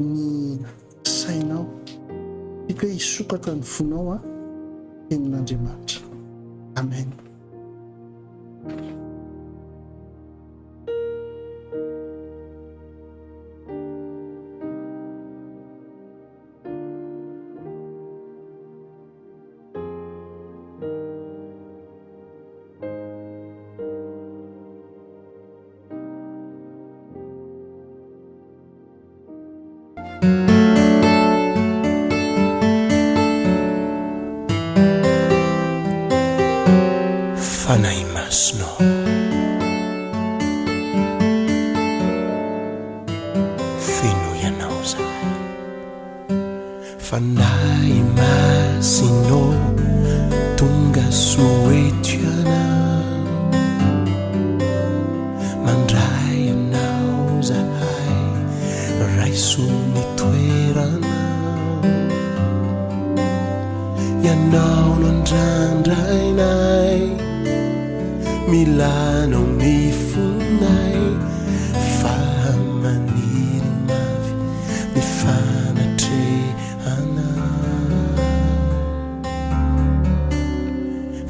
ny sainao. Tiako hoe hisokatra ny fonao an, tenin'Andriamanitra. Amen. Fanahy Masina ô, tonga soa eto Ianao. Mandray Anao zahay, raiso ny toeranao. Ianao no andrandrainay, mila Anao ny fonay, fa maniry mafy ny fanatrehanao.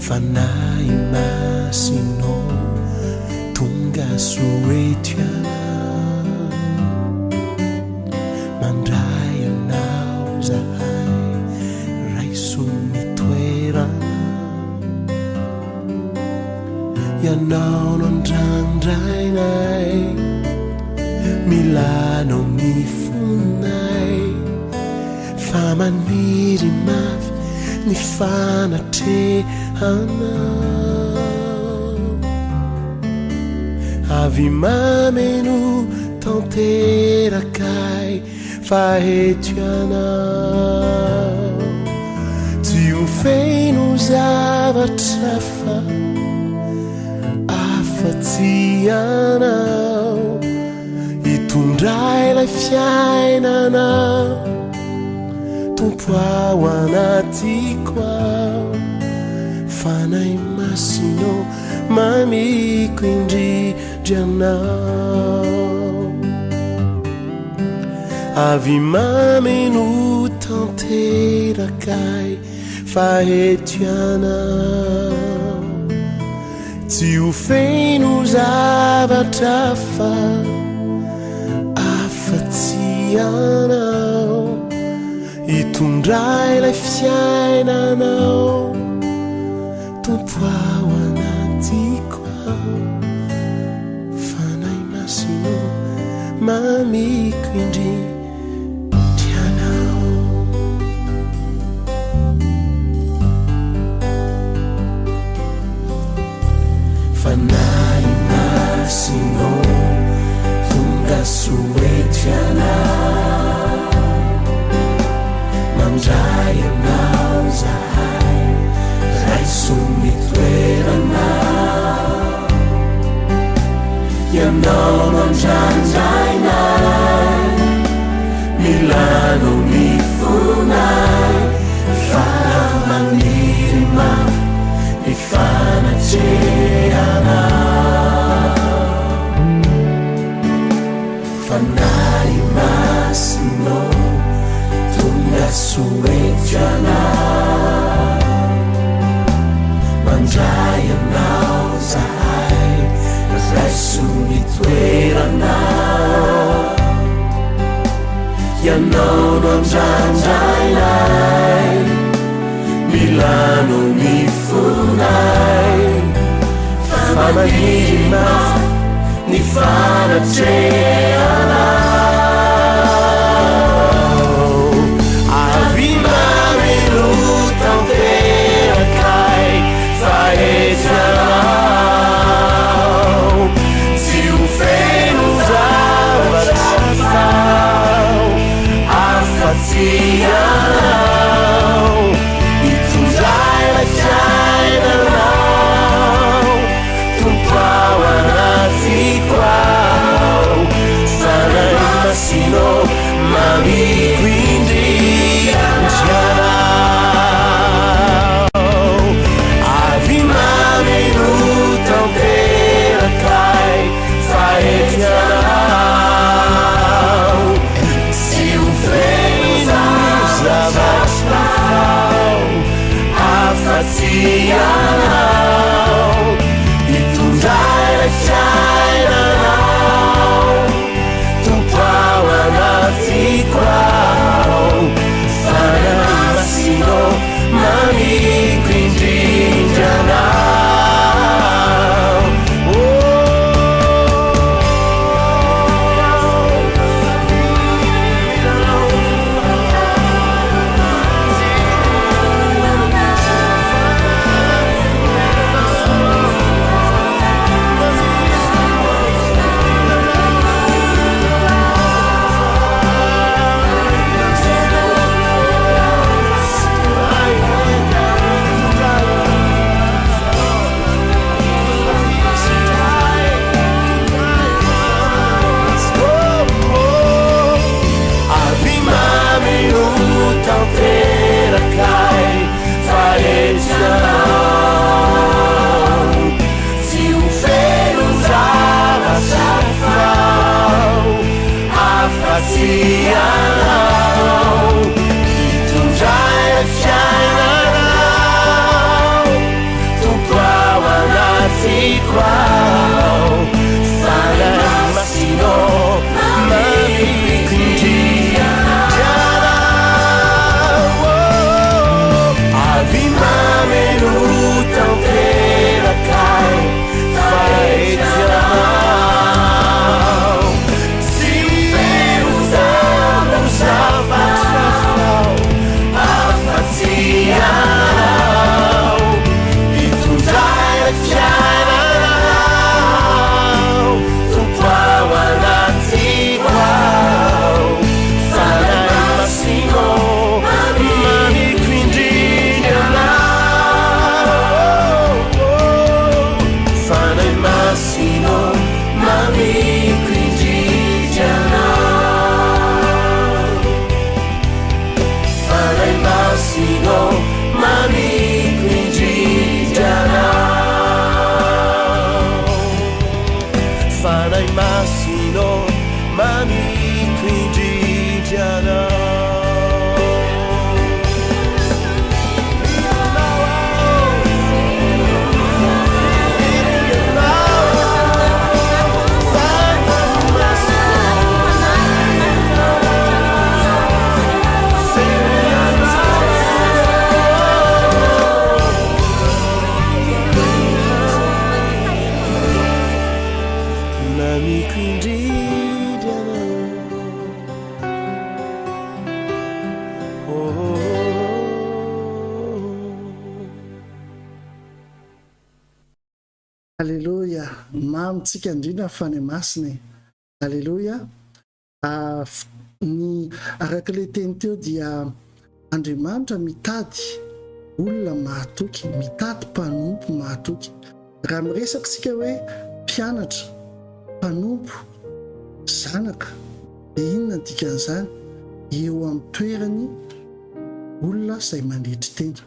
Fanahy Masina ô, tonga soa eto Ianao. Mandray Anao izahay, raiso ny toeranao. Ianao no andrandrainay, mila Anao ny fonay, fa maniry mafy ny fanatrehanao. Avy mameno tanteraka ahy fa eto Ianao. Tsy ho feno zavatra hafa afa-tsy Ianao. Hitondra ilay fiainana Tompo ao anatiko ao. Fanahy Masina ô, mamiko indrindra Ianao. Avy mameno tanteraka ahy fa eto Ianao. Tsy ho feno zavatra hafa afa-tsy Ianao. Hitondra ilay fiainanao Tompo ao anatiko ao. Fanahy Masina ô, mamiko indrindra Ianao. Fanahy Masina ô, tonga soa eto Ianao. Mandray Anao izahay, raiso ny toeranao. Ianao no andrandrainay, mila Anao ny fonay, fa maniry mafy ny fanatrehanao. Fanahy Masina ô, tonga soa eto Ianao. Mandray Anao zahay, raiso ny toeranao. Ianao no andrandrainay, mila Anao ny fonay, fa maniry mafy ny fanatrehanao. Avy mameno tanteraka ahy fa eto Ianao. Tsy ho feno zavatra hafa afa-tsy Ianao. Hitondra ilay fiainanao. Tompo ao anatiko ao, Fanahy Masina ô, mamiko indrindra Ianao. Avy mameno tanteraka ahy fa eto Ianao. Tsy ho feno zavatra hafa afa-tsy Ianao. Hitondra ilay fiainanao, Tompo ao anatiko ao. Fanahy Masina ô, mamiko indrindra Anao. Vy mameno tanteraka ahy fa ety aminao. Tsy feno zavo zavatra aho afa-tsy ianao. Hitondra ilay fiainana aho, Tompo ao anatiko ao. Fanahy Masina ô, mamiko indrindra Anao. Fanahy Masina ô, mamiko indrindra Anao. Fanahy Masina ô, mamiko indrindra Anao. Fanahy Masina ô, mamiko indrindra Anao. Mamiko indrindra Anao. Oh, oh, oh. Aleloia! Mamintsika indrindra ny Fanahy Masina e! Aleloia! Ny araka ilay teny teo dia Andriamanitra mitady olona mahatoky, mitady mpanompo mahatoky. Raha miresaka isika hoe mpianatra, mpanompo, zanaka, dia inona ny dikan'izany? Eo amin'ny toerany olona izay manetry tena.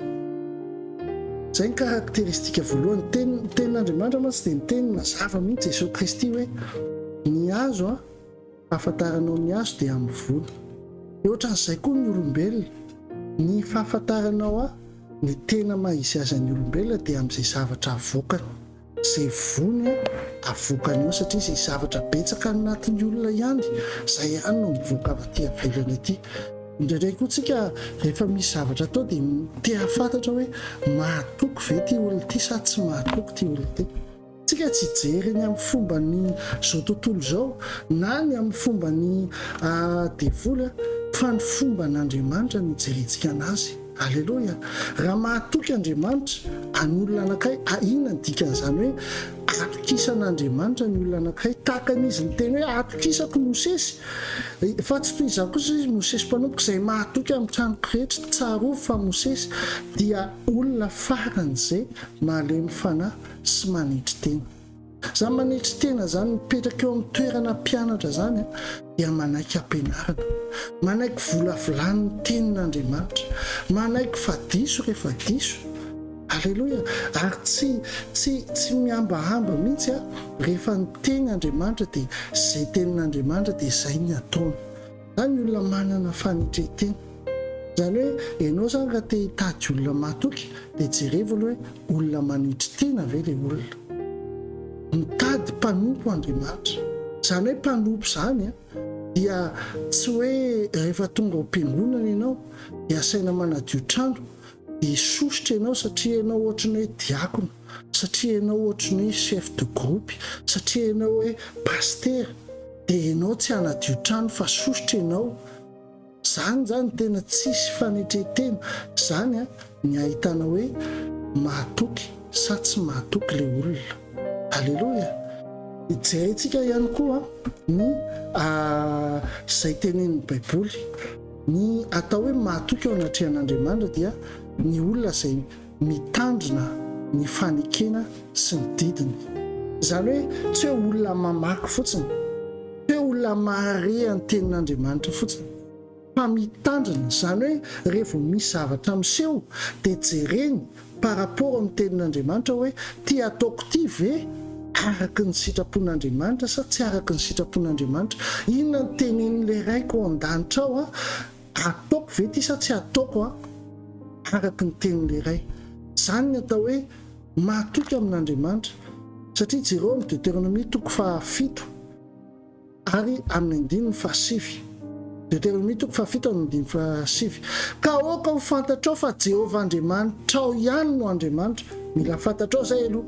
Izay ny karakteristika voalohany. Teny, ny tenin'Andriamanitra mantsy dia niteny mazava mihitsy Jesoa Kristy hoe ny hazo an, fahafantaranao ny hazo dia amin'ny voany. Dia ohatran'izay koa ny olombelona. Ny fahafantaranao ahy, ny tena maha izy azy an'ny olombelona dia amin'izay zavatra avoakany. Izay voany avoakany eo satria izay zavatra betsaka any anatin'ny olona ihany izay ihany no mivoaka avy aty ivelany aty. Indraindray koa tsika rehefa misy zavatra atao dia te hahafantatra hoe mahatoky ve ity olona ity sa tsy mahatoky ity olona ity. Tsika tsy hijery ny amin'ny fomban'ny izao tontolo izao na ny amin'ny fomban'ny devoly fa ny fomban'Andriamanitra no hijerentsika anazy. Aleloia! Raha mahatoky Andriamanitra an'olona anankiray, a inona ny dikan'izany hoe atokisan'Andriamanitra ny olona anankiray? Tahaka ny izy niteny hoe atokisako Mosesy, fa tsy toy izany kosa izy, Mosesy mpanompoko izay mahatoky amin'ny tranoko rehetra. Tsarovy fa Mosesy dia olona faran'izay malemy fanahy sy manetry tena. Zany manetry tena zany, mipetraka eo amin'ny toerana mpianatra zany dia manaiky ampianarina, manaiky volavolany ny tenin'Andriamanitra, manaiky fa diso rehefa diso. Aleloia! Ary tsy tsy tsy mihambahamba mihitsy a, rehefa niteny Andriamanitra dia zay tenin'Andriamanitra dia zay ny ataony. Zany ny olona manana fanetren-tena. Zany hoe ianao zany raha te hitady olona mahatoky dia jerevo aloha hoe olona manetry tena ve ilay olona. Mitady mpanompo Andriamanitra. Zany hoe mpanompo zany dia tsy hoe rehefa tonga ao am-piangonana ianao dia asaina manadio trano dia sosotra ianao satria ianao ohatry ny hoe diakona, satria ianao ohatry ny hoe chef de groupe, satria ianao hoe pasitera. Dia ianao tsy hanadio trano fa sosotra ianao. Zany zany tena tsisy fanetren-tena. Zany an ny ahitana hoe mahatoky sa tsy mahatoky le olona. Aleloia. Jerentsika ihany koa ny izay tenenin'ny baiboly. Ny atao hoe mahatoky eo anatrehan'Andriamanitra dia ny olona izay mitandrina ny fanekena sy ny didiny. Izany hoe tsy hoe olona mamaky fotsiny, tsy hoe olona mahare ny tenin'Andriamanitra fotsiny, fa mitandrina, izany hoe rehefa vao misy zavatra miseho dia jereny par rapport amin'ny tenin'Andriamanitra hoe ity ataoko ity ve araka ny sitrapon'Andriamanitra sa tsy araka ny sitrapon'Andriamanitra, inona no tenenin'ilay Raiko ao an-danitra ao an, Ataoko ve ity sa tsy ataoko an? Araka ny tenin'ilay Ray. Izany ny atao hoe mahatoky amin'Andriamanitra. Satria jereo amin'ny Deoteronomia toko fahafito ary amin'ny andininy fahasivy. Deoteronomia toko fahafito andininy fahasivy. Ka aoka ho fantatrao fa Jehovah Andriamanitrao ihany no Andriamanitra. Mila fantatrao izay aloha.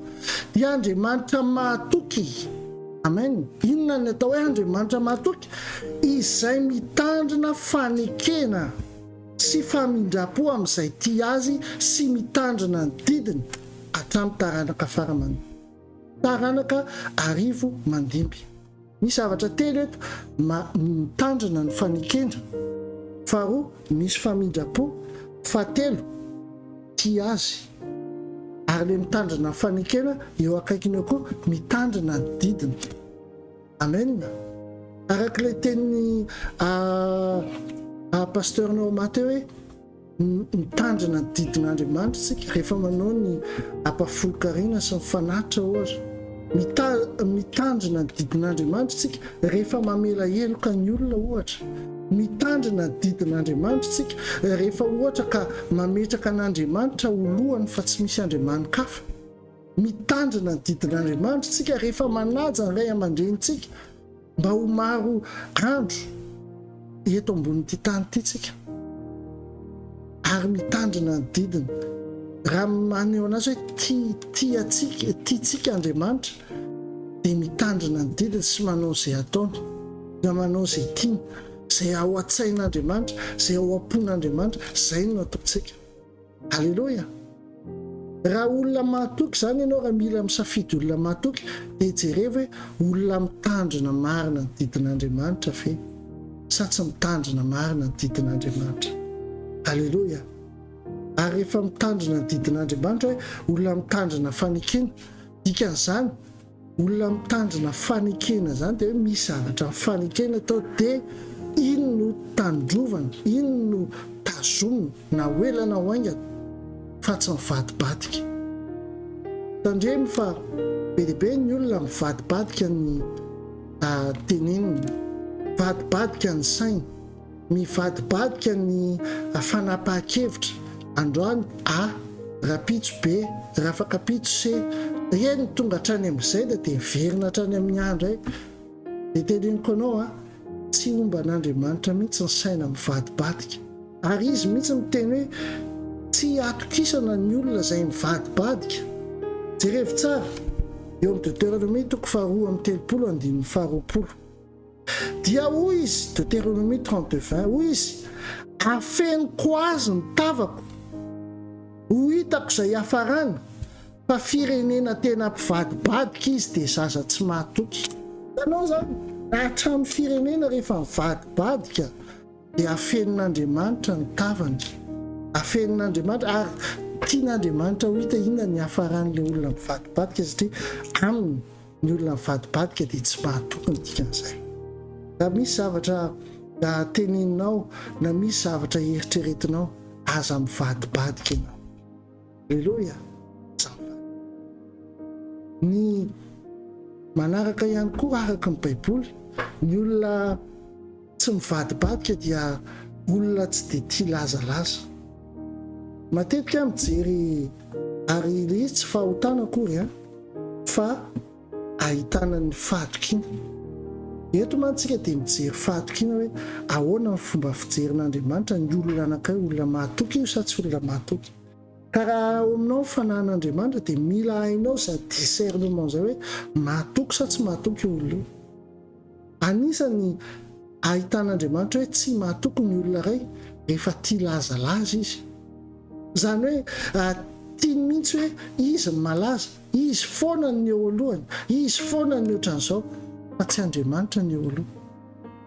Dia Andriamanitra mahatoky. Amen. Inona ny atao hoe Andriamanitra mahatoky? Izay mitandrina fanekena sy famindram-po amin'izay tia Azy sy mitandrina ny didiny hatramin'ny taranaka fara taranaka arivo mandimby. Misy zavatra telo eto, mitandrina ny fanekena, faharoa misy famindram-po, fahatelo tia azy. Ary ilay mitandrina ny fanekena eo akaikiny eo koa mitandrina ny didiny. Amen. Araka ilay tenin'i Pasteur Norma teo hoe Mitandrina ny didin'Andriamanitra isika rehefa manao ny ampahafolon-karena sy ny fanatitra ohatra. Mitandrina ny didin'Andriamanitra isika rehefa mamela heloka ny olona ohatra. Mitandrina ny didin'Andriamanitra isika rehefa ohatra ka mametraka an'Andriamanitra ho lohany fa tsy misy andriamani-kafa. Mitandrina ny didin'Andriamanitra isika rehefa manaja ny ray aman-drenintsika. Mba ho maro andro eto ambonin'ity tany ity tsika ary mitandrina ny didiny. Raha maneho anazy hoe tia tia antsika, tiantsika Andriamanitra dia mitandrina ny didiny sy manao izay ataony, na manao izay tiany, izay ao an-tsain'Andriamanitra, izay ao am-pon'Andriamanitra, izay no ataontsika. Aleloia! Raha olona mahatoky izany ianao, raha mila misafidy olona mahatoky, dia jerevo hoe olona mitandrina marina ny didin'Andriamanitra ve sa tsy mitandrina marina ny didin'Andriamanitra. Aleloia! Ary rehefa mitandrina ny didin'Andriamanitra hoe olona mitandrina fanekena, dikan'izany, Olona mitandrina fanekena izany dia hoe misy zavatra mifanekena atao dia iny no tandrovana, iny no tazomina na ho ela na ho haingana fa tsy mivadibadika. Tandremo fa be dia be ny olona mivadibadika ny teneniny, mivadibadika ny sainy. Mivadibadika ny fanapahan-kevitra, androany A, rahampitso B, rafakampitso C, eny tonga hatrany amin'ny Z dia miverina hatrany amin'ny A indray. Dia teneniko anao a, tsy homba an'Andriamanitra mihitsy ny saina mivadibadika. Ary Izy mihitsy miteny hoe tsy atokisana ny olona izay mivadibadika. Jerevo tsara, eo amin'ny Deuteronomia toko faharoa amby 30 andininy faharoapolo. Dia hoy izy, Deuteronomie 32 20, hoy izy, Afeniko azy ny tavako, ho hitako izay hiafarany, fa firenena tena mpivadibadika izy dia zaza tsy mahatoky. Hitanao izany? Hatramin'ny firenena rehefa mivadibadika dia afenin'Andriamanitra ny tavany. Afenin'Andriamanitra ary tian'Andriamanitra ho hita inona ny hiafaran'ilay olona mivadibadika satria aminy Ny olona mivadibadika dia tsy mahatoky ny dikan'izay. Raha misy zavatra teneninao na misy zavatra eritreretinao, aza mivadibadika ianao. Aleloia! Aza mivadibadika. Ny manaraka ihany koa araka ny Baiboly, ny olona tsy mivadibadika dia olona tsy dia tia lazalaza. Matetika aho mijery ary ilay izy tsy fahotana akory an, fa ahitana ny fahatokiana. Eto mantsy tsika dia mijery fahatokiana hoe ahoana ny fomba fijerin'Andriamanitra ny olona anankiray, olona mahatoky io sa tsy olona mahatoky. Ka raha ao aminao ny fanahin'Andriamanitra dia mila hainao izay discernement izay hoe mahatoky sa tsy mahatoky io olona io. Anisan'ny ahitan'Andriamanitra hoe tsy mahatoky ny olona iray rehefa tia lazalaza izy. Izany hoe tiany mihitsy hoe izy no malaza, izy foana no eo alohany, izy foana no ohatran'izao, fa tsy Andriamanitra no eo aloha.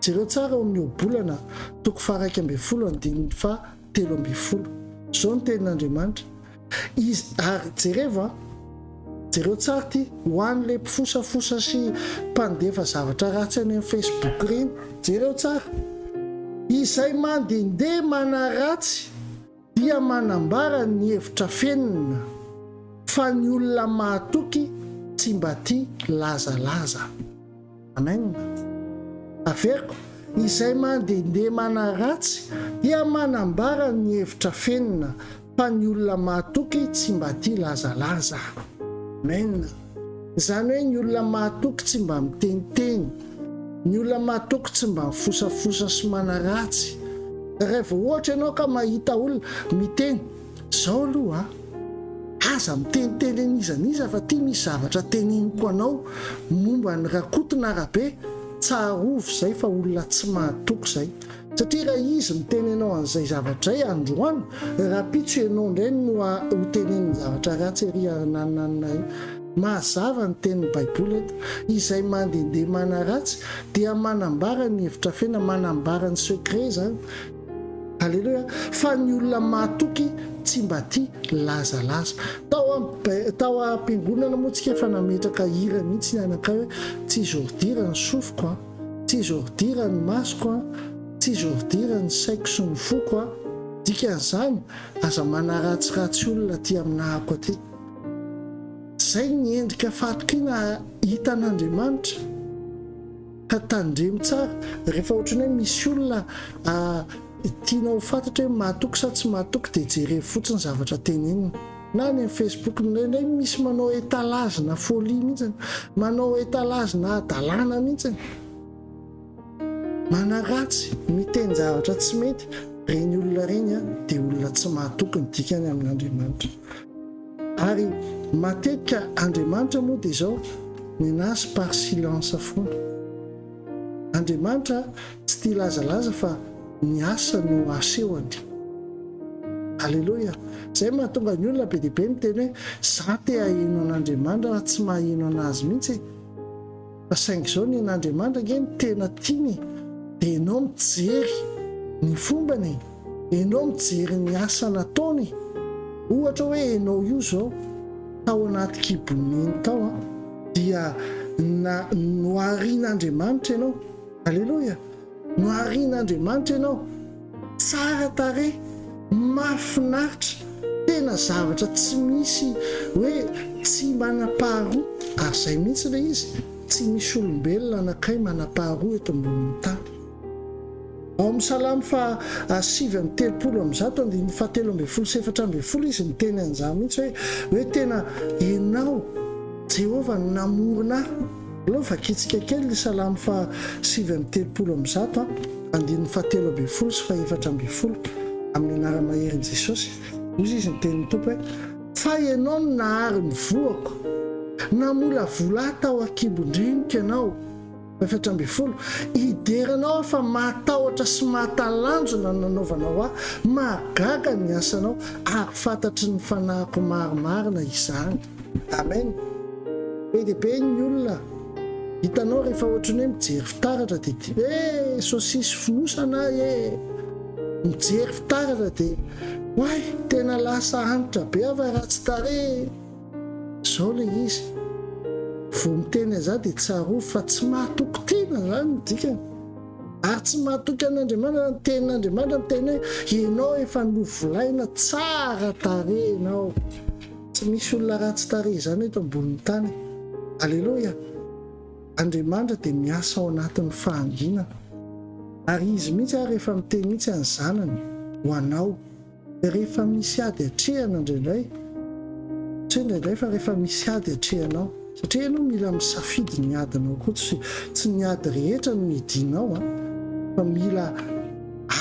Jereo tsara ao amin'ny Ohabolana toko faha-11 andininy faha-13. Izao no tenin'Andriamanitra, Izy, ary jerevo an, jereo tsara ity, ho an'ilay mpifosafosa sy mpandefa zavatra ratsy any amin'ny Facebook ireny, jereo tsara, izay mandehandeha manaratsy dia manambara ny hevitra fenina, fa ny olona mahatoky tsy mba tia lazalaza. Amen. Averiko, izay mandehandeha manaratsy dia manambara ny hevitra fenina, fa ny olona mahatoky tsy mba tia lazalaza. Amen. Izany hoe ny olona mahatoky tsy mba miteniteny. Ny olona mahatoky tsy mba mifosafosa sy manaratsy. Raha vao ohatra ianao ka mahita olona miteny, zao aloha a! Aza miteniteny an'iza n'iza fa ty misy zavatra teneniko anao momba an'i Rakoto na Rabe, tsarovy zay fa olona tsy mahatoky zay. Satria raha izy miteny anao an'izay zavatra izay androany, rahampitso ianao indray no ho teneniny zavatra ratsy ery anananana ery. Mazava ny tenin'ny Baiboly eto, izay mandehandeha manaratsy dia manambara ny hevitra fena, manambara ny secret izany. Aleloia! Fa ny olona mahatoky tsy mba tia lazalaza. Tao am tao am-piangonana moa tsika efa nametraka hira mihitsy ny anankiray hoe tsy zordira ny sofiko an, tsy zordira ny masoko an, tsy zordira ny saiko sy ny foko an. Dikan'izany, aza manaratsiratsy olona aty aminahako aty. Izay ny endrika fahatokiana hitan'Andriamanitra. Ka tandremo tsara, rehefa ohatran'ny hoe misy olona tianao ho fantatra hoe mahatoky sa tsy mahatoky dia jerevo fotsiny zavatra teneniny. Na any amin'ny Facebook indraindray misy manao étalage na folie mihitsy, manao étalage na hadalana mihitsy. Manaratsy, miteny zavatra tsy mety, ireny olona ireny dia olona tsy mahatoky ny dikany amin'Andriamanitra. Ary matetika Andriamanitra moa dia izao, menace par silence foana. Andriamanitra tsy tia lazalaza fa ny asa no asehony. Aleloia! Izay mahatonga ny olona be dia be miteny hoe za te haheno an'Andriamanitra fa tsy maheno an'azy mihitsy e. Fa saingy izao ny an'Andriamanitra ange no tena tiany e! Dia ianao mijery ny fombany e! Ianao mijery ny asa nataony e! Ohatra hoe ianao io izao tao anaty kibon'i neny tao an, dia na noharian'Andriamanitra ianao. Aleloia! Noharian'Andriamanitra ianao, tsara tarehy, mahafinaritra, tena zavatra tsy misy hoe tsy manam-paharoa, ary izay mihitsy ilay izy, tsy misy olombelona anankiray manam-paharoa eto ambonin'ny tany. Ao amin'ny Salamo faha 139 andininy faha 13 sy 14 izy miteny an'izany mihitsy hoe hoe tena ianao Jehovah no namorona ahy. Aleo vakintsika kely ny Salamo faha 139 andininy faha 13 sy faha 14 amin'ny anara-maherin'i Jesosy. Hoy izy ny tenin'ny Tompo hoe, Fa ianao no nahary ny vohako, namolavola ahy tao an-kibon-dreniko ianao. 14, Hidera Anao aho fa mahatahotra sy mahatalanjona ny nanaovanao ahy, mahagaga ny asanao, ary fantatry ny fanahiko marimarina izany. Amen. Be dia be ny olona hitanao rehefa ohatran'ny hoe mijery fitaratra dia tia eh saosisy fonosana ahy eh mijery fitaratra dia oay tena lasa hanitra be aho fa ratsy tarehy. Zao le izy, vao miteny an'izany dia tsarovy fa tsy mahatoky tena zany ny dikany. Ary tsy mahatoky an'Andriamanitra, ny tenin'Andriamanitra miteny hoe ianao efa novolaina tsara tarehy ianao. Tsy misy olona ratsy tarehy izany eto ambonin'ny tany. Aleloia! Andriamanitra dia miasa ao anatin'ny fahanginana. Ary Izy mihitsy ary efa miteny mihitsy an'ny zanany ho anao. Rehefa misy ady atrehana indraindray, tsy hoe indraindray fa rehefa misy ady atrehanao, satria ianao mila misafidy ny adinao koa, tsy tsy ny ady rehetra no hidianao an, fa mila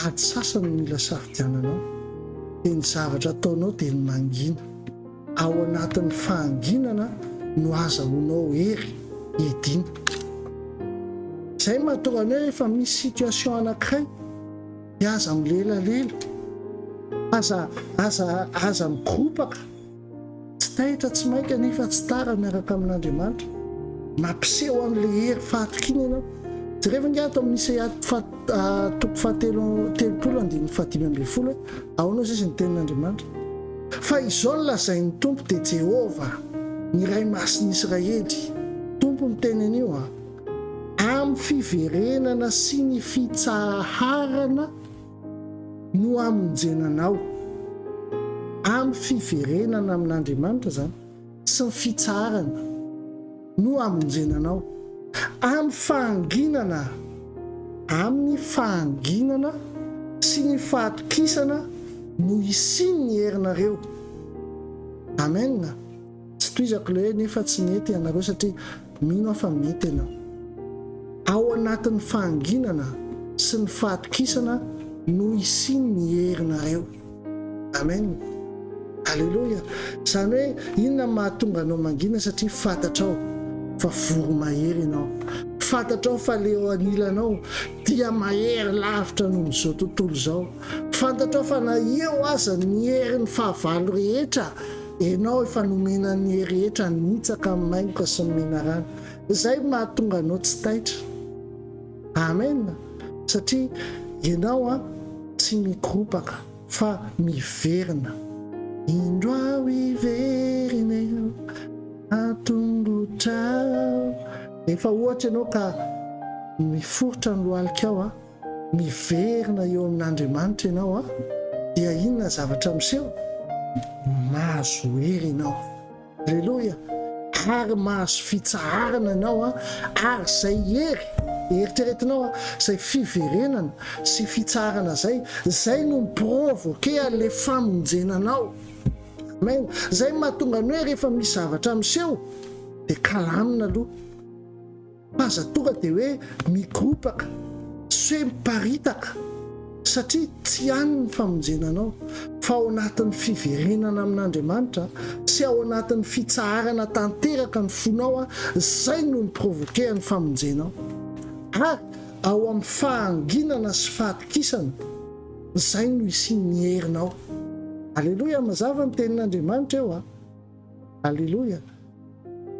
ady sasany no mila safidiananao, dia ny zavatra ataonao dia ny mangina. Ao anatin'ny fahanginana no azahoanao hery hiadiana. Izay mahatonga ny hoe rehefa misy situation anankiray, Dia aza milelalela, aza, aza, aza mikoropaka, tsy taitra, tsy maika nefa tsy tara miaraka amin'Andriamanitra. Mampiseho an'ilay hery fahatokiana ianao. Jereo ange ato amin'ny Isaia faha, toko fahatelo, 30 andininy faha-15 hoe ahoana hoy izy ny tenin'Andriamanitra. Fa izao no lazain'ny Tompo dia Jehovah, ny Iray Masin'ny Israely, Tompo miteny an'io an. Amin'ny fiverenana sy ny fitsaharana no hamonjena anao. Amin'ny fiverenana amin'Andriamanitra izany sy ny fitsaharana no hamonjena anao. Amin'ny fahanginana, amin'ny fahanginana sy ny fahatokisana no hisian'ny herinareo. Amen. Tsy tohizako ilay hoe nefa tsy nety ianareo satria mino aho fa mety ianao. Ao anatin'ny fahanginana sy ny fahatokisana no hisian'ny herinareo. Amen. Aleloia. Izany hoe inona no mahatonga anao mangina satria fantatrao fa voromahery ianao. Fantatrao fa le eo anilanao dia mahery lavitra noho izao tontolo izao. Fantatrao fa na eo aza ny herin'ny fahavalo rehetra, ianao efa nomena ny hery rehetra hanitsaka ny maingoka sy ny menarana. Izay no mahatonga anao tsy taitra. Amen. Satria ianao an tsy mikoropaka fa miverina. Indro aho hiverina eo an-tongotrao. Rehefa ohatra ianao ka miforitra ny lohalikao an, miverina eo amin'Andriamanitra ianao an, dia inona ny zavatra miseho? Mahazo hery ianao. Aleloia! Ary mahazo fitsaharana ianao an, ary izay hery, eritreretinao an, izay fiverenana sy fitsaharana izay, izay no mi-provoquer an'ilay famonjena anao. Amen. Izay no mahatonga ny hoe rehefa misy zavatra miseho dia kalamina aloha. Fa aza tonga dia hoe mikoropaka sy hoe miparitaka satria tsy any ny famonjena anao fa ao anatin'ny fiverenana amin'Andriamanitra sy ao anatin'ny fitsaharana tanteraka ny fonao izay no mi-provoquer ny famonjenao ary ao amin'ny fahanginana sy fahatokisana izay no hisian'ny herinao. Aleloia, mazava ny tenin'Andriamanitra eo a. Aleloia.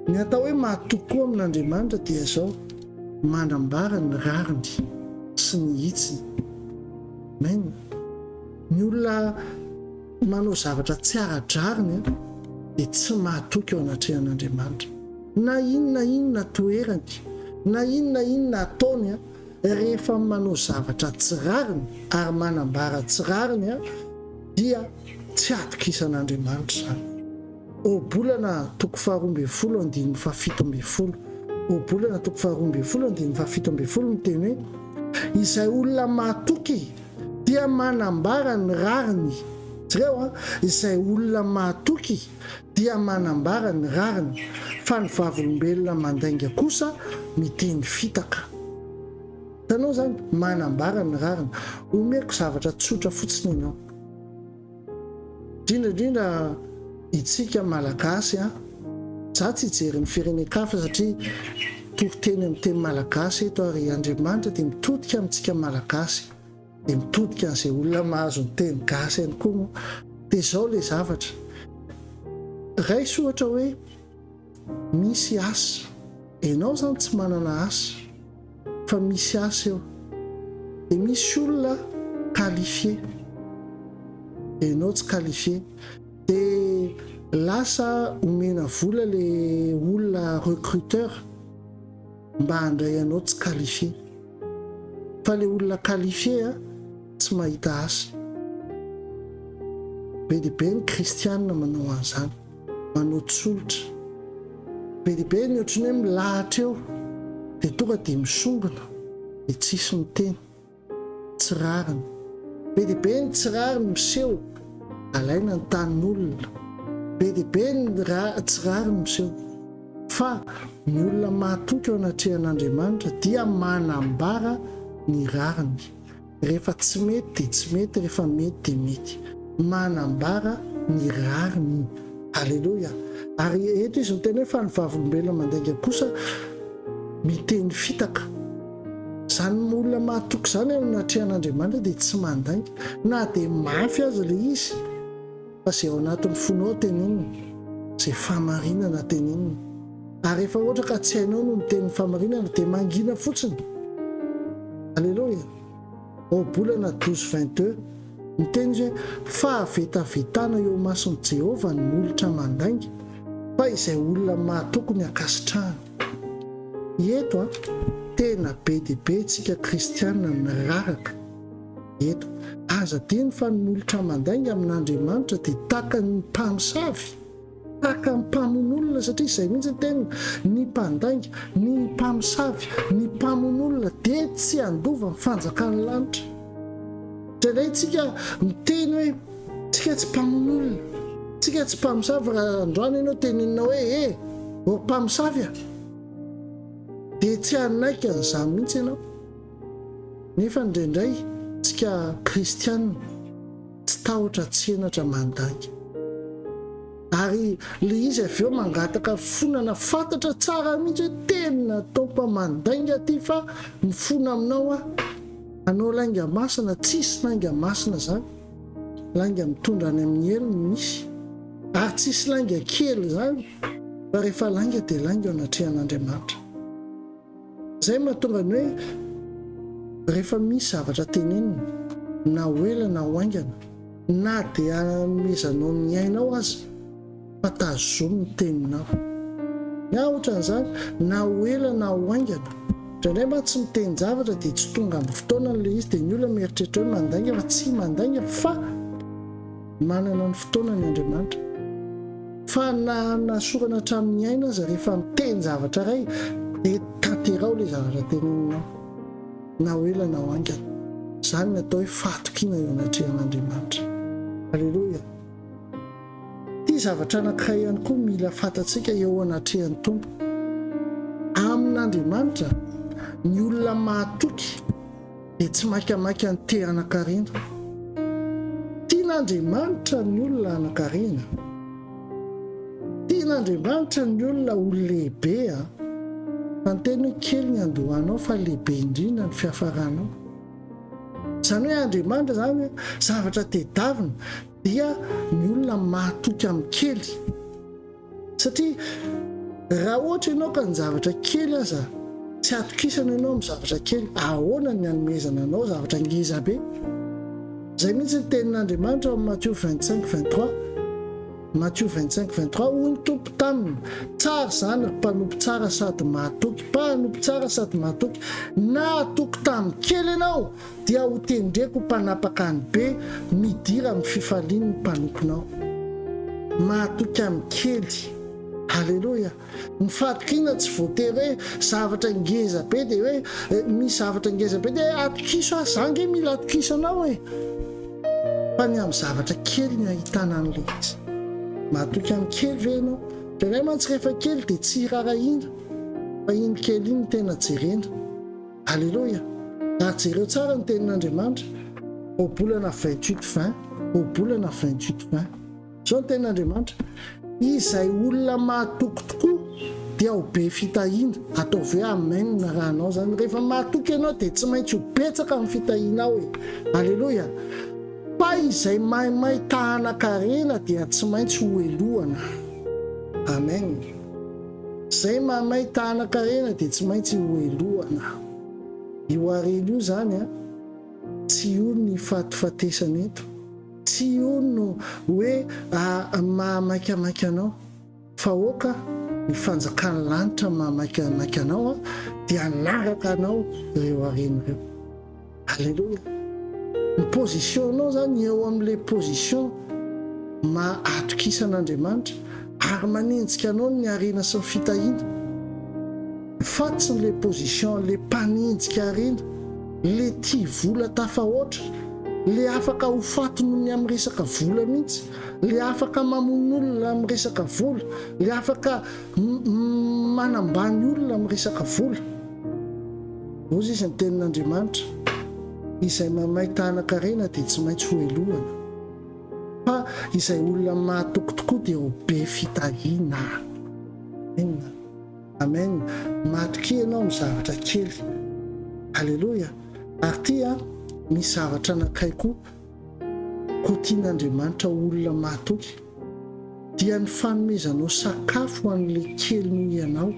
Ny atao hoe mahatoky koa amin'Andriamanitra dia izao, manambara ny rariny sy ny hitsiny. Amen. Ny olona manao zavatra tsy ara-drariny dia tsy mahatoky eo anatrehan'Andriamanitra. Na inona inona toerany, na inona inona ataony, rehefa manao zavatra tsy rariny ary manambara tsy rariny dia tsy atokisan'Andriamanitra izany. Ohabolana toko faharoa ambin'ny folo andininy fahafito ambin'ny folo Ohabolana toko faharoa ambin'ny folo andininy fahafito ambin'ny folo miteny hoe, Izay olona mahatoky dia manambara ny rariny. Jereo an, izay olona mahatoky dia manambara ny rariny, fa ny vavolombelona mandainga kosa miteny fitaka. Hitanao izany? Manambara ny rariny. Omeko zavatra tsotra fotsiny ianao. Indrindra indrindra itsika Malagasy an! Za tsy hijery ny firenen-kafa satria toriteny amin'ny teny Malagasy eto ary Andriamanitra dia mitodika amintsika Malagasy dia mitodika an'izay olona mahazo ny teny gasy ihany koa moa. Dia izao ilay zavatra, raiso ohatra hoe misy asa, ianao izany tsy manana asa fa misy asa eo, dia misy olona qualifié, dia ianao tsy qualifié, dia lasa omena vola ilay olona recruteur mba handray anao tsy qualifié, fa ilay olona qualifié tsy mahita asa. Be dia be ny kristianina manao an'izany. manao tsolotra. Be dia be ny ohatran'ny hoe milahatra eo dia tonga dia misongona dia tsisy miteny. Tsy rariny. Be dia be ny tsy rariny miseho, alaina ny tanin'olona. Be dia be ny tsy rariny miseho. Fa ny olona mahatoky eo anatrehan'Andriamanitra dia manambara ny rariny. Rehefa tsy mety dia tsy mety, rehefa mety dia mety. Manambara ny rariny. Aleloia. Ary eto izy miteny hoe fa ny vavolombelona mandainga kosa miteny fitaka. Izany olona mahatoky izany eo anatrehan'Andriamanitra dia tsy mandainga. Na dia mafy aza ilay izy, fa izay ao anatin'ny fonao tenenina, izay fahamarinana tenenina. Ary rehefa ohatra ka tsy hainao no miteny ny fahamarinana dia mangina fotsiny. Aleloia. Ohabolana 12 22, miteny izy hoe, Fahavetavetana eo imason'i Jehovah ny molotra mandainga, fa izay olona mahatoky ny ankasitrahany. Eto an, tena be dia be tsika kristiana miraraka eto. Aza adino fa ny molotra mandainga amin'Andriamanitra dia tahaka ny mpamosavy. Tahaka ny mpamono olona, satria izay mihitsy ny teniny, ny mpandainga, ny mpamosavy, ny mpamono olona dia tsy handova ny fanjakan'ny lanitra. Indraindray tsika miteny hoe tsika tsy mpamono olona, tsika tsy mpamosavy, raha androany ianao tenenina hoe e, ô mpamosavy a! Dia tsy hanaiky an'izany mihitsy ianao. Nefa indraindray tsika kristiana tsy tahotra tsy henatra mandainga. Ary le izy avy eo mangataka fifonana fantatra tsara mihitsy hoe tena Tompo mandainga ty fa mifona aminao aho. Hanao lainga masina, tsisy lainga masina zany. Lainga mitondra any amin'ny helo no misy. Ary tsisy lainga kely zany fa rehefa lainga dia lainga eo anatrehan'Andriamanitra. Izay mahatonga ny hoe rehefa misy zavatra tenenina, na ho ela na ho haingana, na dia hanomezanao ny ainao aza, fa tazomy ny teninao. Ny ahy ohatran'izany, na ho ela na ho haingana, indraindray mantsy tsy miteny-javatra dia tsy tonga amin'ny fotoanany ilay izy dia ny olona mieritreritra hoe mandainga fa tsy mandainga fa manana ny fotoanany Andriamanitra. Fa na nasorana hatramin'ny aina aza rehefa miteny zavatra iray dia tanteraho ilay zavatra teneninao na ho ela na ho haingana. Izany ny atao hoe fahatokiana eo anatrehan'Andriamanitra. Aleloia. Ity zavatra anankiray ihany koa mila fantatsika eo anatrehan'ny Tompo. Amin'Andriamanitra, ny olona mahatoky dia tsy maikamaika ny te hanan-karena. Tian'Andriamanitra ny olona hanan-karena. Tian'Andriamanitra ny olona ho lehibe an! Fa ny teny hoe kely ny andohanao fa lehibe indrindra ny fiafaranao. Izany hoe Andriamanitra izany zavatra tedavina dia ny olona mahatoky amin'ny kely. Satria raha ohatra ianao ka ny zavatra kely aza tsy atokisana ianao amin'ny zavatra kely, ahoana ny hanomezana anao zavatra ngeza be? Izay mihitsy ny tenin'Andriamanitra ao amin'ny Matio 25, 23. Matio 25, 23, hoy ny Tompo taminy, Tsara izany ry mpanompo tsara sady mahatoky, mpanompo tsara sady mahatoky, nahatoky tamin'ny kely ianao, Dia ho tendreko ho mpanapaka ny be, midira amin'ny fifalian'ny mpanomponao. Mahatoky amin'ny kely. Aleloia. Ny fahatokiana tsy voatery hoe zavatra ngeza be dia hoe misy zavatra ngeza be dia hoe atokiso aho, za nge mila atokisanao e. Fa ny amin'ny zavatra kely no ahitana an'ilay izy. Mahatoky amin'ny kely ve ianao? Indraindray mantsy rehefa kely dia tsy irarahiana fa iny kely iny no tena jerena. Aleloia! Ary jereo tsara ny tenin'Andriamanitra, Ohabolana 28 20, Ohabolana 28 20. Izao ny tenin'Andriamanitra, Izay olona mahatoky tokoa dia ho be fitahiana. Ataovy hoe amen raha anao izany. Rehefa mahatoky ianao dia tsy maintsy ho betsaka ny fitahianao e! Aleloia! Fa izay maimay ta-hanan-karena dia tsy maintsy hohelohana. Amen. Izay mahamay ta-hanan-karena dia tsy maintsy hohelohana. Io harena io izany an, tsy io ny ifatifatesana eto. Tsy io no hoe mahamaikamaika anao. Fa aoka ny fanjakan'ny lanitra mahamaikamaika anao an, dia hanaraka anao ireo harena ireo. Alléluia. Ny position-nao zany eo amin'ilay position maha atokisana Andriamanitra ary manenjika anao ny harena sy ny fitahiana. Fa tsy ilay position ilay mpanenjika harena, ilay tia vola tafahoatra, ilay afaka ho faty noho ny amin'ny resaka vola mihitsy, ilay afaka mamono olona amin'ny resaka vola, ilay afaka manambany olona amin'ny resaka vola. Hozy izy ny tenin'Andriamanitra, Izay mamay tahanan-karena dia tsy maintsy hohelohana, fa izay olona mahatoky tokoa dia ho be fitahiana. Amen. Amen. Matokia ianao amin'ny zavatra kely. Aleloia. Ary ity an, misy zavatra anankiray koa. Koa tian'Andriamanitra ho olona mahatoky, dia ny fanomezanao sakafo ho an'ilay kely noho ianao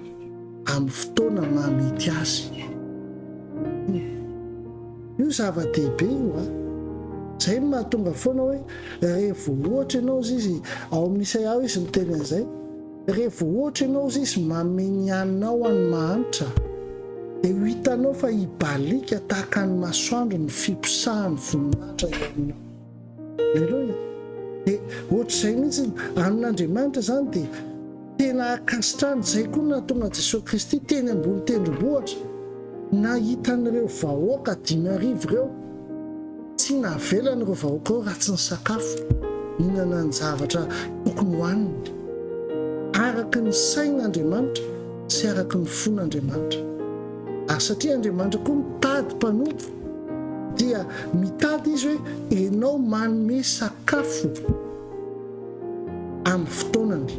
amin'ny fotoana mahamety azy. Io zava-dehibe io a! Izay no mahatonga foana hoe rehefa ohatra ianao izy izy, ao amin'ny Isaia ao izy miteny an'izay, Rehefa ohatra ianao ozy izy manome ny haninao ho an'ny mahantra, dia ho hitanao fa hibaliaka tahaka ny masoandro ny fiposahan'ny voninahitra eo aminao. Aleloia! Dia ohatr'izay mihitsy, amin'Andriamanitra izany dia tena ankasitrahany. Izay koa no nahatonga an'i Jesoa Kristy teny ambony tendrombohitra, nahita an'ireo vahoaka 5000 ireo. Tsy navelany ireo vahoaka ireo raha tsy nisakafo, nihinana ny zavatra tokony hohaniny, araka ny sain'Andriamanitra sy araka ny fon'Andriamanitra. Ary satria Andriamanitra koa mitady mpanompo dia mitady Izy hoe enao manome sakafo amin'ny fotoanany.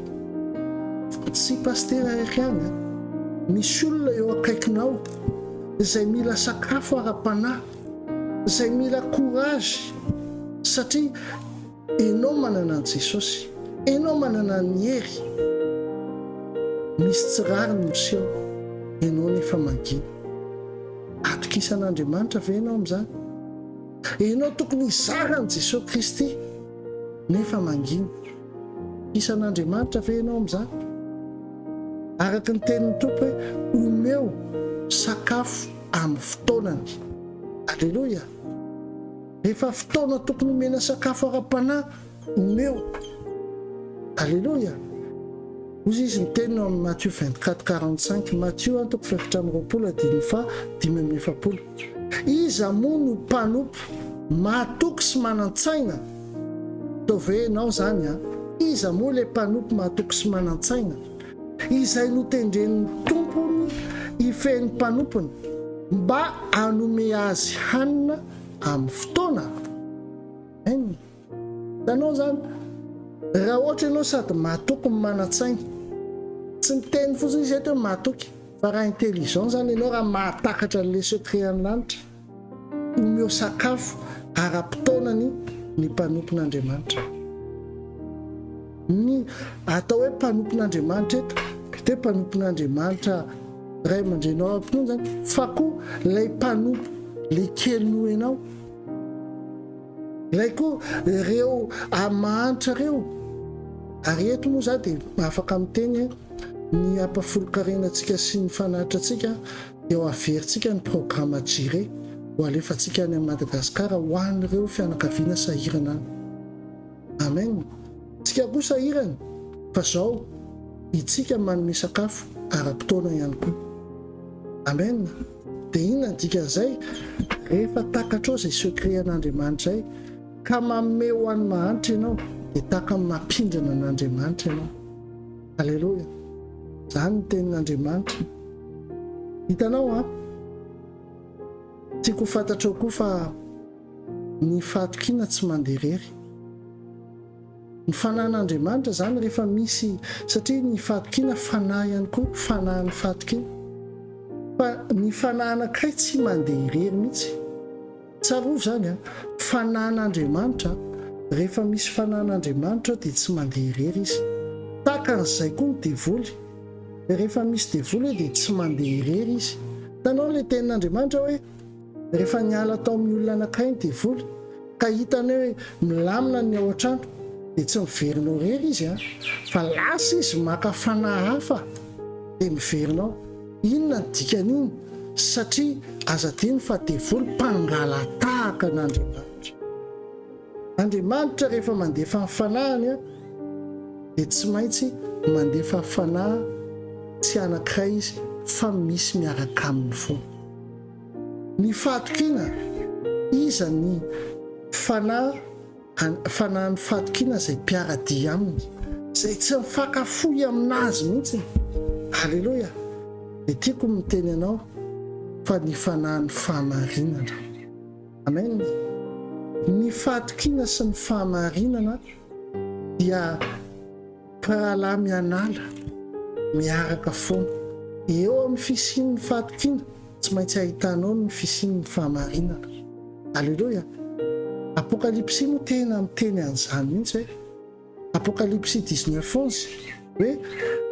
Tsy pasitera irery ihany an! Misy olona eo akaikinao izay mila sakafo ara-panahy, izay mila courage satria Enao manana an'i Jesosy. Enao manana ny hery. Misy tsy rariny miseho. Enao nefa mangina. Atokisan'Andriamanitra ve enao amin'izany? Enao tokony hizara an'i Jesosy Kristy nefa mangina. Atokisan'Andriamanitra ve enao amin'izany? Araka ny tenin'ny Tompo hoe omeo sakafo amin'ny fotoanany. Aleloia! Rehefa fotoana tokony homena sakafo ara-panahy, omeo. Aleloia! Hoy izy niteny ao amin'ny Matio 24, 45, Matio toko fahefatra amby 20 andininy faha 45. Iza moa no mpanompo mahatoky sy manan-tsaina? Ataovy hoe ianao izany an! Iza moa ilay mpanompo mahatoky sy manan-tsaina? Izay notendren'ny tompony hifehy ny mpanompony mba hanome azy hanina amin'ny fotoana. Amen. Hitanao izany? Raha ohatra ianao sady mahatoky no manan-tsaina, tsy miteny fotsiny izy eto hoe mahatoky, fa raha intelligent izany ianao, raha mahatakatra an'ilay secret an'ny lanitra, omeo sakafo ara-potoanany ny mpanompon'Andriamanitra. Ny atao hoe mpanompon'Andriamanitra eto, mety hoe mpanompon'Andriamanitra ray aman-dreninao ara-pinoana izany, fa koa ilay mpanompo ilay kely noho ianao, ilay koa ireo mahantra ireo. Ary eto moa izaho dia afaka miteny hoe ny ampahafolon-karenantsika sy ny fanatitrantsika dia ho averintsika ny programa Jireh ho alefantsika any Madagasikara ho an'ireo fianakaviana sahirana any. Amen. Tsika koa sahirana fa zao itsika manome sakafo ara-potoana ihany koa. Amen. Dia inona ny dikan'izay? Rehefa takatrao izay secret an'Andriamanitra izay ka manome ho an'ny mahantra ianao dia tahaka ny mampindrana an'Andriamanitra ianao. Aleloia. Izany ny tenin'Andriamanitra. Hitanao an? Tiako ho fantatrao koa fa Ny fahatokiana tsy mandeha irery. Ny fanahin'Andriamanitra izany rehefa misy, satria ny fahatokiana fanahy ihany koa, fanahin'ny fahatokiana. Fa ny fanahy anankiray tsy mandeha irery mihitsy. Tsarovy izany an, fanahin'Andriamanitra, rehefa misy fanahin'Andriamanitra ao dia tsy mandeha irery izy. Tahaka an'izay koa ny devoly. Rehefa misy devoly eo dia tsy mandeha irery izy. Hitanao ilay tenin'Andriamanitra hoe. Rehefa niala tao amin'ny olona anankiray ny devoly, ka hitany hoe milamina ny ao an-trano, dia tsy miverina ao irery izy an, fa lasa izy maka fanahy hafa dia miverina ao. Inona ny dikan'iny? Satria aza adino fa devoly mpangala-tahaka an'Andriamanitra. Andriamanitra rehefa mandefa ny fanahiny an, dia tsy maintsy mandefa fanahy tsy anankiray izy fa misy miaraka aminy foana. Ny fahatokiana, iza ny fanahy fanahin'ny fahatokiana izay mpiara-dia aminy, izay tsy mifankafohy aminazy mihitsy. Aleloia! Dia tiako ny miteny anao fa ny fanahin'ny fahamarinana. Amen! Ny fahatokiana sy ny fahamarinana dia Mpirahalahy mianala, miaraka foana. Eo amin'ny fisian'ny fahatokiana, tsy maintsy ahitanao ny fisian'ny fahamarinana. Aleloia! Apokalypsy moa tena miteny an'izany mihitsy hoe, Apokalypsy 19 11, hoe,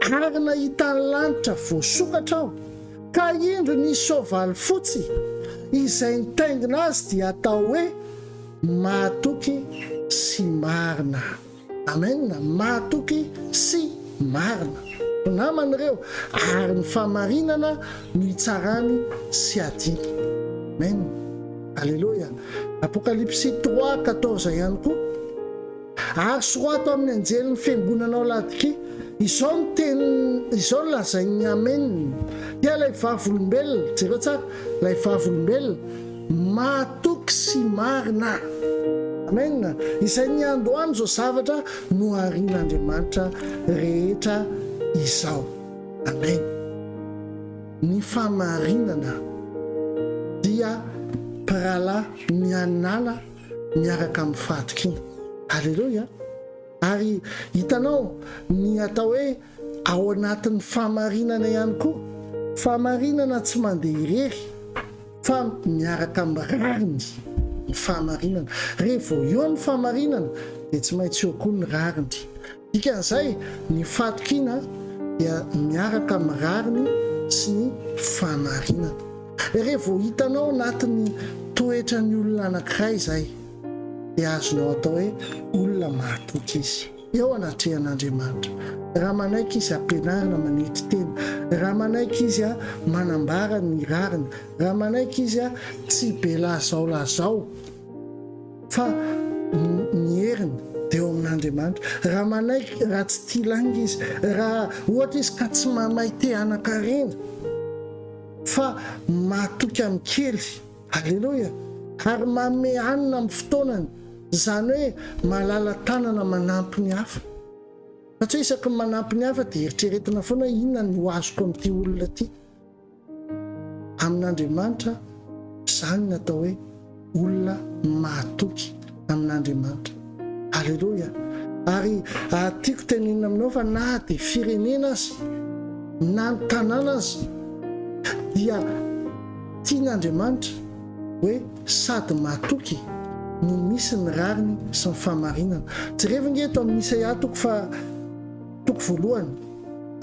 Ary nahita ny lanitra voasokatra aho, ka indro nisy soavaly fotsy, izay nitaingina azy dia atao hoe Mahatoky sy Marina. Amen, mahatoky sy marina. Mpinamana ireo ary ny fahamarinana no hitsarany sy adiny. Amen. Aleloia. Apokalypsy 3, 14 ihany koa. Ary sorato amin'ny anjelin'ny fiangonana ao Ladikia, izao no teny, izao no lazain'ny Amen, dia ilay vavolombelona, jereo tsara, ilay vavolombelona, Mahatoky sy marina. Amen. Izay niandohany izao zavatra noharian'Andriamanitra rehetra izao. Amen. Ny fahamarinana dia mpirahalahy mianala miaraka amin'ny fahatokiana. Aleloia! Ary hitanao ny atao hoe ao anatin'ny fahamarinana ihany koa. Fahamarinana tsy mandeha irery fa miaraka amin'ny rariny ny fahamarinana. Rehefa vao eo ny fahamarinana dia tsy maintsy eo koa ny rariny. Dikan'izay, ny fahatokiana dia miaraka amin'ny rariny sy ny fahamarinana. Rehefa vao hitanao anatin'ny toetran'ny olona anankiray izay, dia azonao atao hoe olona mahatoky izy eo anatrehan'Andriamanitra. Raha manaiky izy ampianarina manetry tena, raha manaiky izy manambara ny rariny, raha manaiky izy tsy be lazaolazao fa ny heriny dia eo amin'Andriamanitra, raha manaiky, raha tsy tia lainga izy, raha ohatra izy ka tsy mamay te hanan-karena fa mahatoky amin'ny kely, Aleloia! Ary manome hanina amin'ny fotoanany, izany hoe malala-tanana manampy ny hafa. Fa tsy hoe isaky ny manampy ny hafa dia eritreretina foana hoe inona no ho azoko amin'ity olona ity. Amin'Andriamanitra, izany no atao hoe olona mahatoky amin'Andriamanitra. Aleloia! Ary tiako tenenina aminao fa na dia firenena aza, na ny tanàna aza, dia tian'Andriamanitra hoe sady mahatoky no misy ny rariny sy ny fahamarinana. Jerevo ange eto amin'ny Isaia toko faha toko voalohany,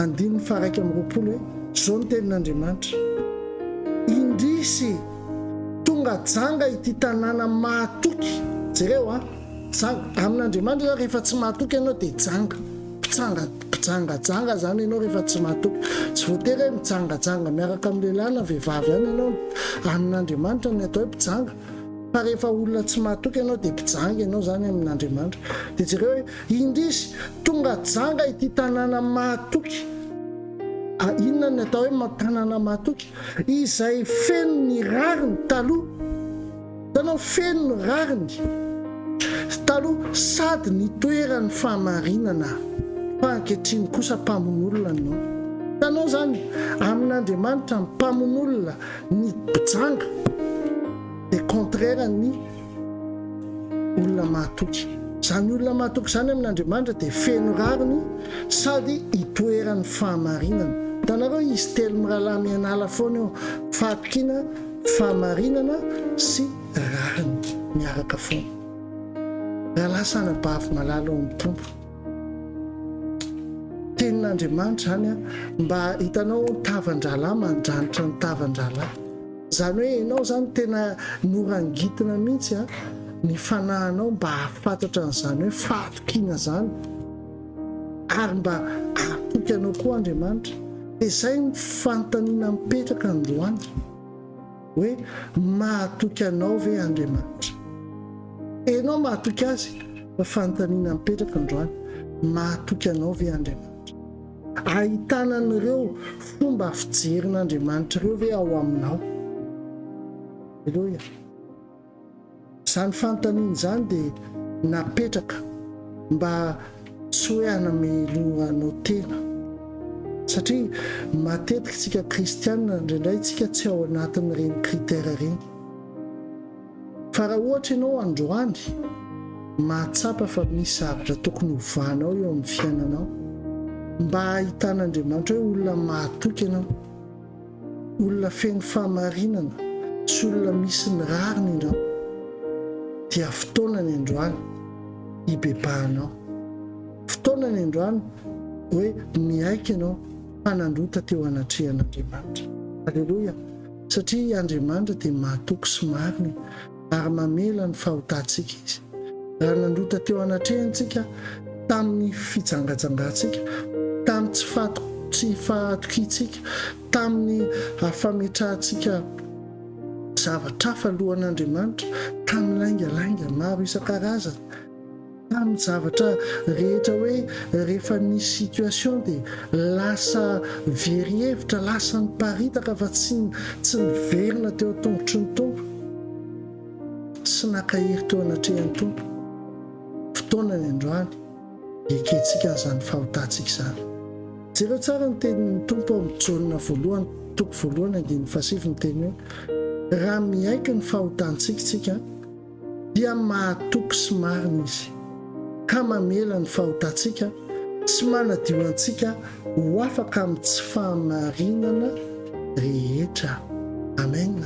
andininy faha 21 hoe, Izao no tenin'Andriamanitra, Indrisy! Tonga janga ity tanàna mahatoky. Jereo an! Janga. Amin'Andriamanitra izany rehefa tsy mahatoky ianao dia janga. Mpitsanga, mpijangajanga izany ianao rehefa tsy mahatoky. Tsy voatery hoe mijangajanga miaraka amin'ny lehilahy na vehivavy ihany ianao. Amin'Andriamanitra ny atao hoe mpijanga. Fa rehefa olona tsy mahatoky ianao dia mpijanga ianao izany amin'Andriamanitra. Dia jereo hoe, indrisy! Tonga janga ity tanàna mahatoky. Inona ny atao hoe tanàna mahatoky? Izay feno ny rariny taloha. Hitanao, feno ny rariny taloha sady nitoeran'ny fahamarinana, fa ankehitriny kosa mpamono olona no. Hitanao izany, amin'Andriamanitra ny mpamono olona, ny mpijanga dia contraire ny olona mahatoky. Izany olona mahatoky izany amin'Andriamanitra dia feno rariny sady itoeran'ny fahamarinana. Hitanareo, izy telo mirahalahy mianala foana eo, fahatokiana, fahamarinana sy rariny miaraka foana. Rahalahy sy anabavy malala ao amin'ny Tompo, Tenin'Andriamanitra izany an, mba hitanao ny tavan-drahalahy mandranitra ny tavan-drahalahy. Izany hoe ianao izany tena norangitina mihitsy an, ny fanahinao mba hahafantatra an'izany hoe fahatokiana izany ary mba hahatoky anao koa Andriamanitra. Dia izay ny fanontaniana mipetraka androany. Hoe mahatoky anao ve Andriamanitra? Enao mahatoky Azy fa fanontaniana mipetraka androany, mahatoky anao ve Andriamanitra? Ahitana an'ireo fomba fijerin'Andriamanitra ireo ve ao aminao? Aleloia. Izany fanontaniana izany dia napetraka mba tsy hoe hanamelohanao tena. Satria matetika isika kristiana indraindray isika tsy ao anatin'ireny critères ireny. Fa raha ohatra ianao androany mahatsapa fa misy zavatra tokony hovanao eo amin'ny fiainanao mba hahitan'Andriamanitra hoe olona mahatoky ianao, Olona feno fahamarinana sy olona misy ny rariny ianao, dia fotoana ny androany hibebahanao. Fotoana ny androany hoe miaiky ianao fa nandota teo anatrehan'Andriamanitra. Aleloia! Satria Andriamanitra dia mahatoky sy marina ary mamela ny fahotantsika Izy. Raha nandota teo anatrehany tsika tamin'ny fijangajangantsika, tamin'ny tsy tsy fahatokiantsika, tamin'ny fametrahantsika zavatra hafa alohan'Andriamanitra, tamin'ny laingalainga maro isan-karazany, Tamin'ny zavatra rehetra hoe rehefa nisy situation dia lasa very hevitra, lasa niparitaka fa tsy tsy niverina teo an-tongotry ny Tompo sy naka hery teo anatrehan'ny Tompo. Fotoana ny androany hiekentsika an'izany fahotantsika izany. Jereo tsara ny tenin'ny Tompo ao amin'ny Jaona voalohany toko voalohany andininy fahasivy miteny hoe, Raha miaiky ny fahotantsika isika, dia mahatoky sy marina Izy, ka mamela ny fahotantsika sy manadio antsika ho afaka amin'ny tsy fahamarinana rehetra. Amen.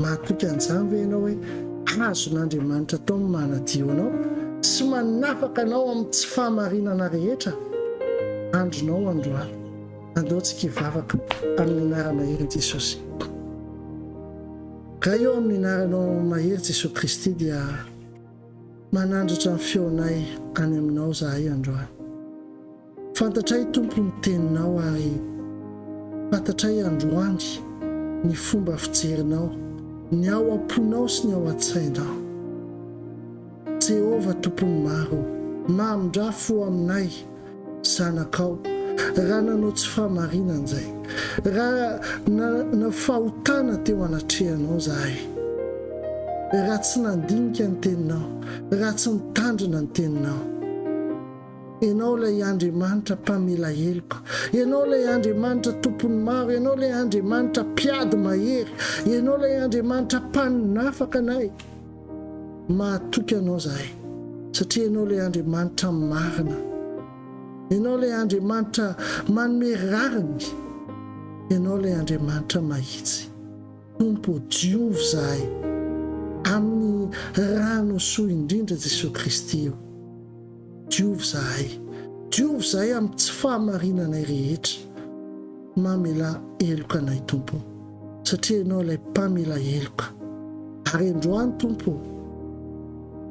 Mahatoky an'izany ve ianao hoe azon'Andriamanitra atao ny manadio anao sy manafaka anao amin'ny tsy fahamarinana rehetra? Andronao androany. Andao tsika hivavaka amin'ny anarana herin'i Jesosy. Ray ô amin'ny anaranao mahery Jesoa Kristy dia manandratra ny feonay any aminao zahay androany. Fantatray Tompo ny teninao ary fantatray androany ny fomba fijerinao ny ao am-ponao sy ny ao an-tsainao. Jehovah Tompon'ny maro ô, mamindrà fo aminay. zanakao, raha nanao tsy fahamarinana izay, raha nanao fahotana teo anatrehanao izahay, raha tsy nandinika ny teninao, raha tsy nitandrina ny teninao. Ianao ilay Andriamanitra mpamela heloka, Ianao ilay Andriamanitra tompon'ny maro, Ianao ilay Andriamanitra mpiady mahery, Ianao ilay Andriamanitra mpanafaka anay. Mahatoky Anao izahay, satria Ianao ilay Andriamanitra marina. Ianao ilay Andriamanitra manome rariny. Ianao ilay Andriamanitra mahitsy. Tompo, diovy izahay amin'ny rano soa indrindra Jesoa Kristy o. Diovy izahay. Diovy izahay amin'ny tsy fahamarinanay rehetra. Mamelà heloka anay Tompo o, satria Ianao ilay mpamela heloka. Ary androany Tompo o,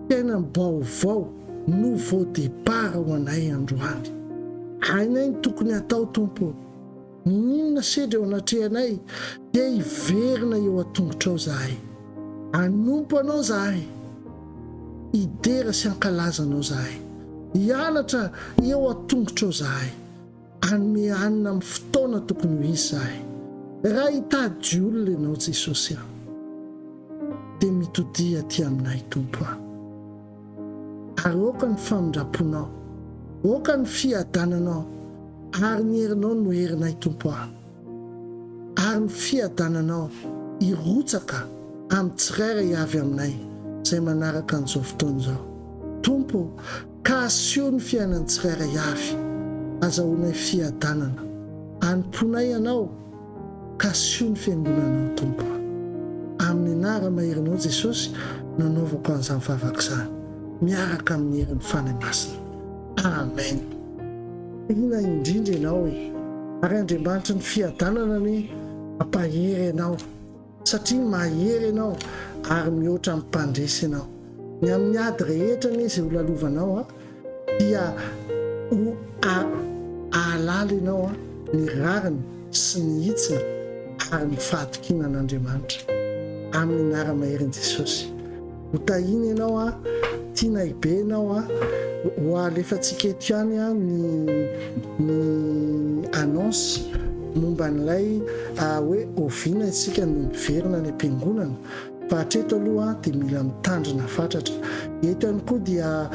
fiainam-baovao, nouveau départ ho anay androany. Hainay ny tokony hatao Tompo o, n'inona sedra eo anatrehanay dia hiverina eo an-tongotrao izahay. Hanompo Anao izahay, hidera sy hankalaza Anao izahay, hianatra eo an-tongotrao izahay. Hanome hanina amin'ny fotoana tokony ho izy izahay. Raha hitady olona Ianao Jesosy a, dia mitodiha aty aminay Tompo a. Ary aoka ny famindram-ponao, aoka ny fiadananao, ary ny herinao no herinay Tompo a. Ary ny fiadananao hirotsaka amin'ny tsirairay avy aminay izay manaraka an'izao fotoana izao. Tompo o, Ka asio ny fiainan'ny tsirairay avy, azahoanay fiadanana. Anompoanay Anao, ka asio ny Fiangonanao, Tompo a. Amin'ny anara-maherinao Jesosy no anaovako an'izany vavaka izany, miaraka amin'ny herin'ny Fanahy Masina. Amen. Tiana indrindra ianao e! Ary Andriamanitry ny fiadanana anie hampahery anao. Satria mahery ianao ary mihoatra amin'ny mpandresy ianao. Ny amin'ny ady rehetra anie izay ho lalovanao dia ho ahalala ianao ny rariny sy ny hitsiny ary ny fahatokiana an'Andriamanitra. Amin'ny anara-maherin'i Jesosy. Ho tahiana ianao a, tianay be ianao a, ho alefantsika eto ihany a ny ny annonce momba an'ilay hoe oviana isika no miverina any am-piangonana fa hatreto aloha dia mila mitandrina fatratra. Eto ihany koa dia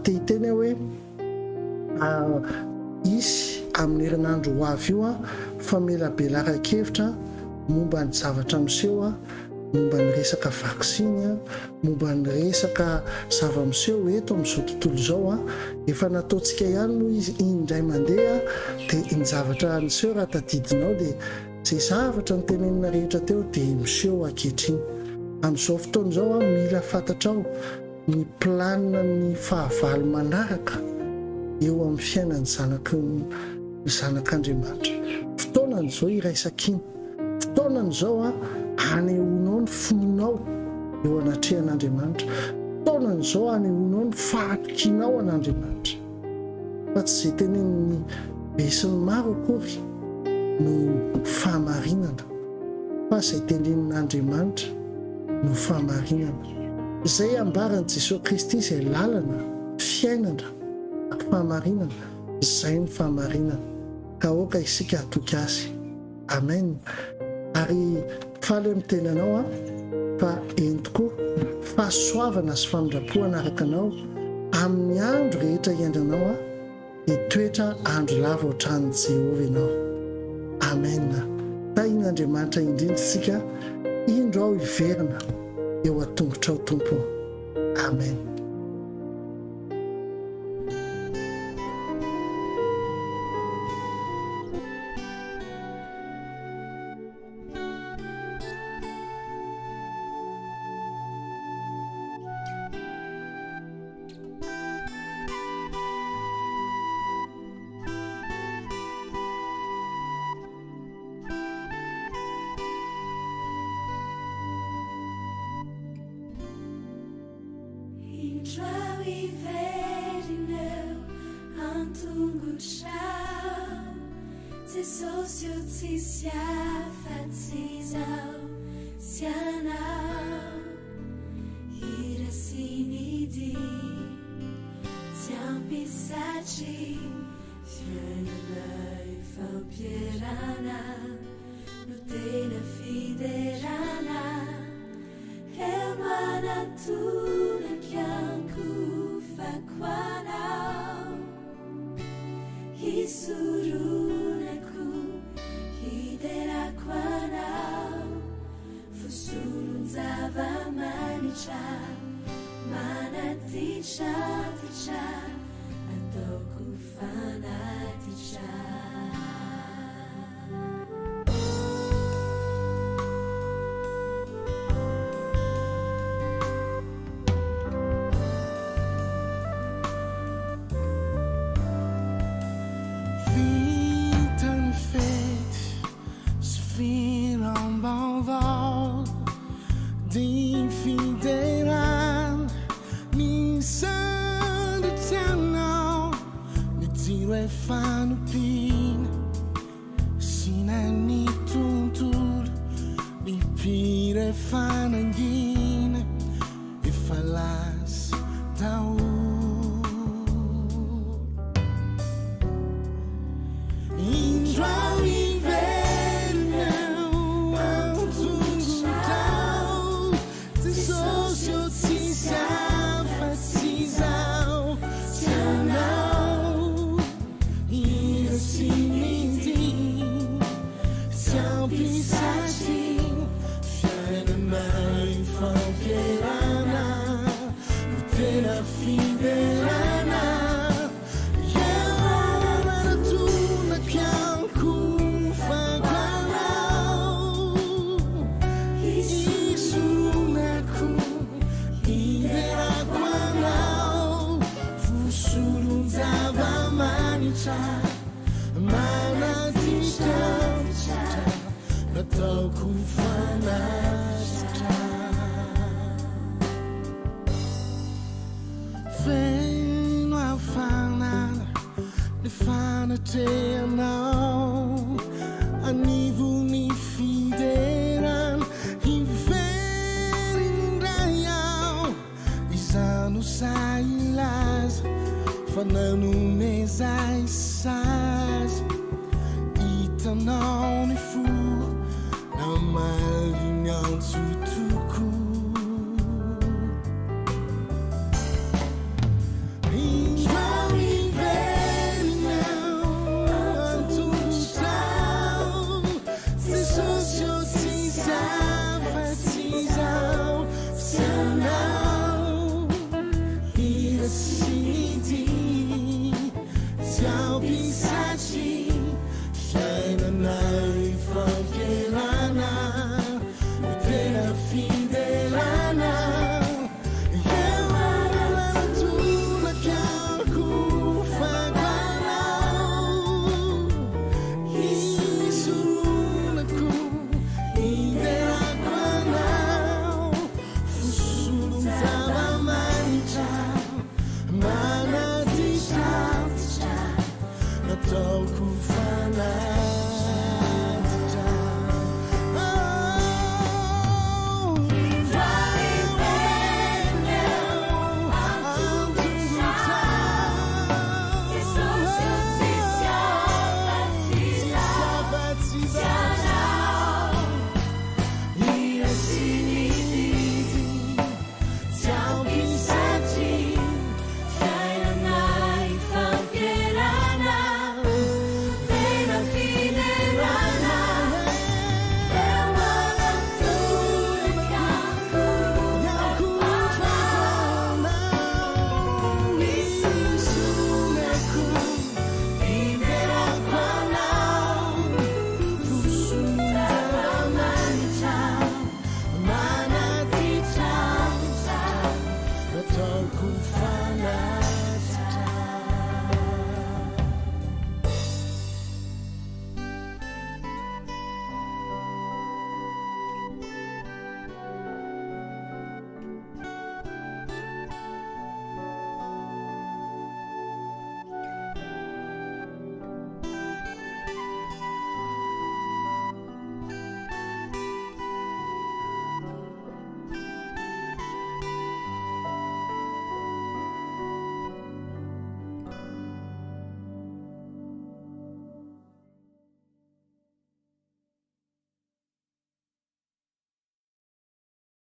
te hiteny aho hoe hisy amin'ny herinandro ho avy io famelabelaran-kevitra momba ny zavatra miseho momba ny resaka vaksiny, momba ny resaka zava-miseho eto amin'izao tontolo izao. Efa nataontsika ihany moa izy indray mandeha dia ny zavatra niseho raha tadidinao dia izay zavatra notenenina rehetra teo dia miseho ankehitriny. Amin'izao fotoana izao mila fantatrao ny planina ny fahavalo manaraka eo amin'ny fiainan'ny zanaky ny zanak'Andriamanitra. Fotoanany izao hiraisan-kina. Fotoanany izao hanehoanao ny finoanao eo anatrehan'Andriamanitra. Fotoanany izao hanehoanao ny fahatokianao an'Andriamanitra. Fa tsy izay tenenin'ny besinimaro akory no fahamarinana, fa izay tenenin'Andriamanitra no fahamarinana. Izay ambaran'i Jesoa Kristy izay lalana, fiainana ary fahamarinana, izay ny fahamarinana. Ka aoka isika hatoky Azy. Amen! Ary faly aho miteny anao aho fa eny tokoa, fahasoavana sy famindram-po hanaraka anao amin'ny andro rehetra hiainganao aho. Hitoetra andro lava ao an-tranon'i Jehovah ianao. Amen. Tahin'Andriamanitra indrindra isika. Indro aho hiverina eo an-tongotrao Tompo ô. Amen. Indro aho hiverina eo an-tongotrao Jesosy o tsisy afa-tsy izaho sy Anao Hira sy ny dihy tsy ampy satria Fiainana ifampierana no tena fiderana Eo manatona kiankofako anao Hisoronako hiderako anao Vosolon-java-manitra manatitratitra ataoko fanatitra. Vita ny fety sy filam-baovao Dia fiderana ny sandratra anao Ny jiro efa nompiana Sina ny tontolo Ny mpihira efa nangina Efa lasa daholo Indro aho hiverina eo an-tongotrao Jesosy ô tsisy afa-tsy izaho sy Ianao Hira sy ny dihy tsy ampy satria fiainana ifampierana no tena fiderana Nataoko fanatitra. Feno hafanana ny fanatrehanao anivon'ny fiderana hiverina indray aho Iza no sahy hilaza fa nanomeza ahy sazy Hitanao ny fo namaly ny antso tokoa Indreo miverina an-tongotrao Jesosy ô tsisy afa-tsy izaho sy Ianao Hira sy ny dihy tsy ampy.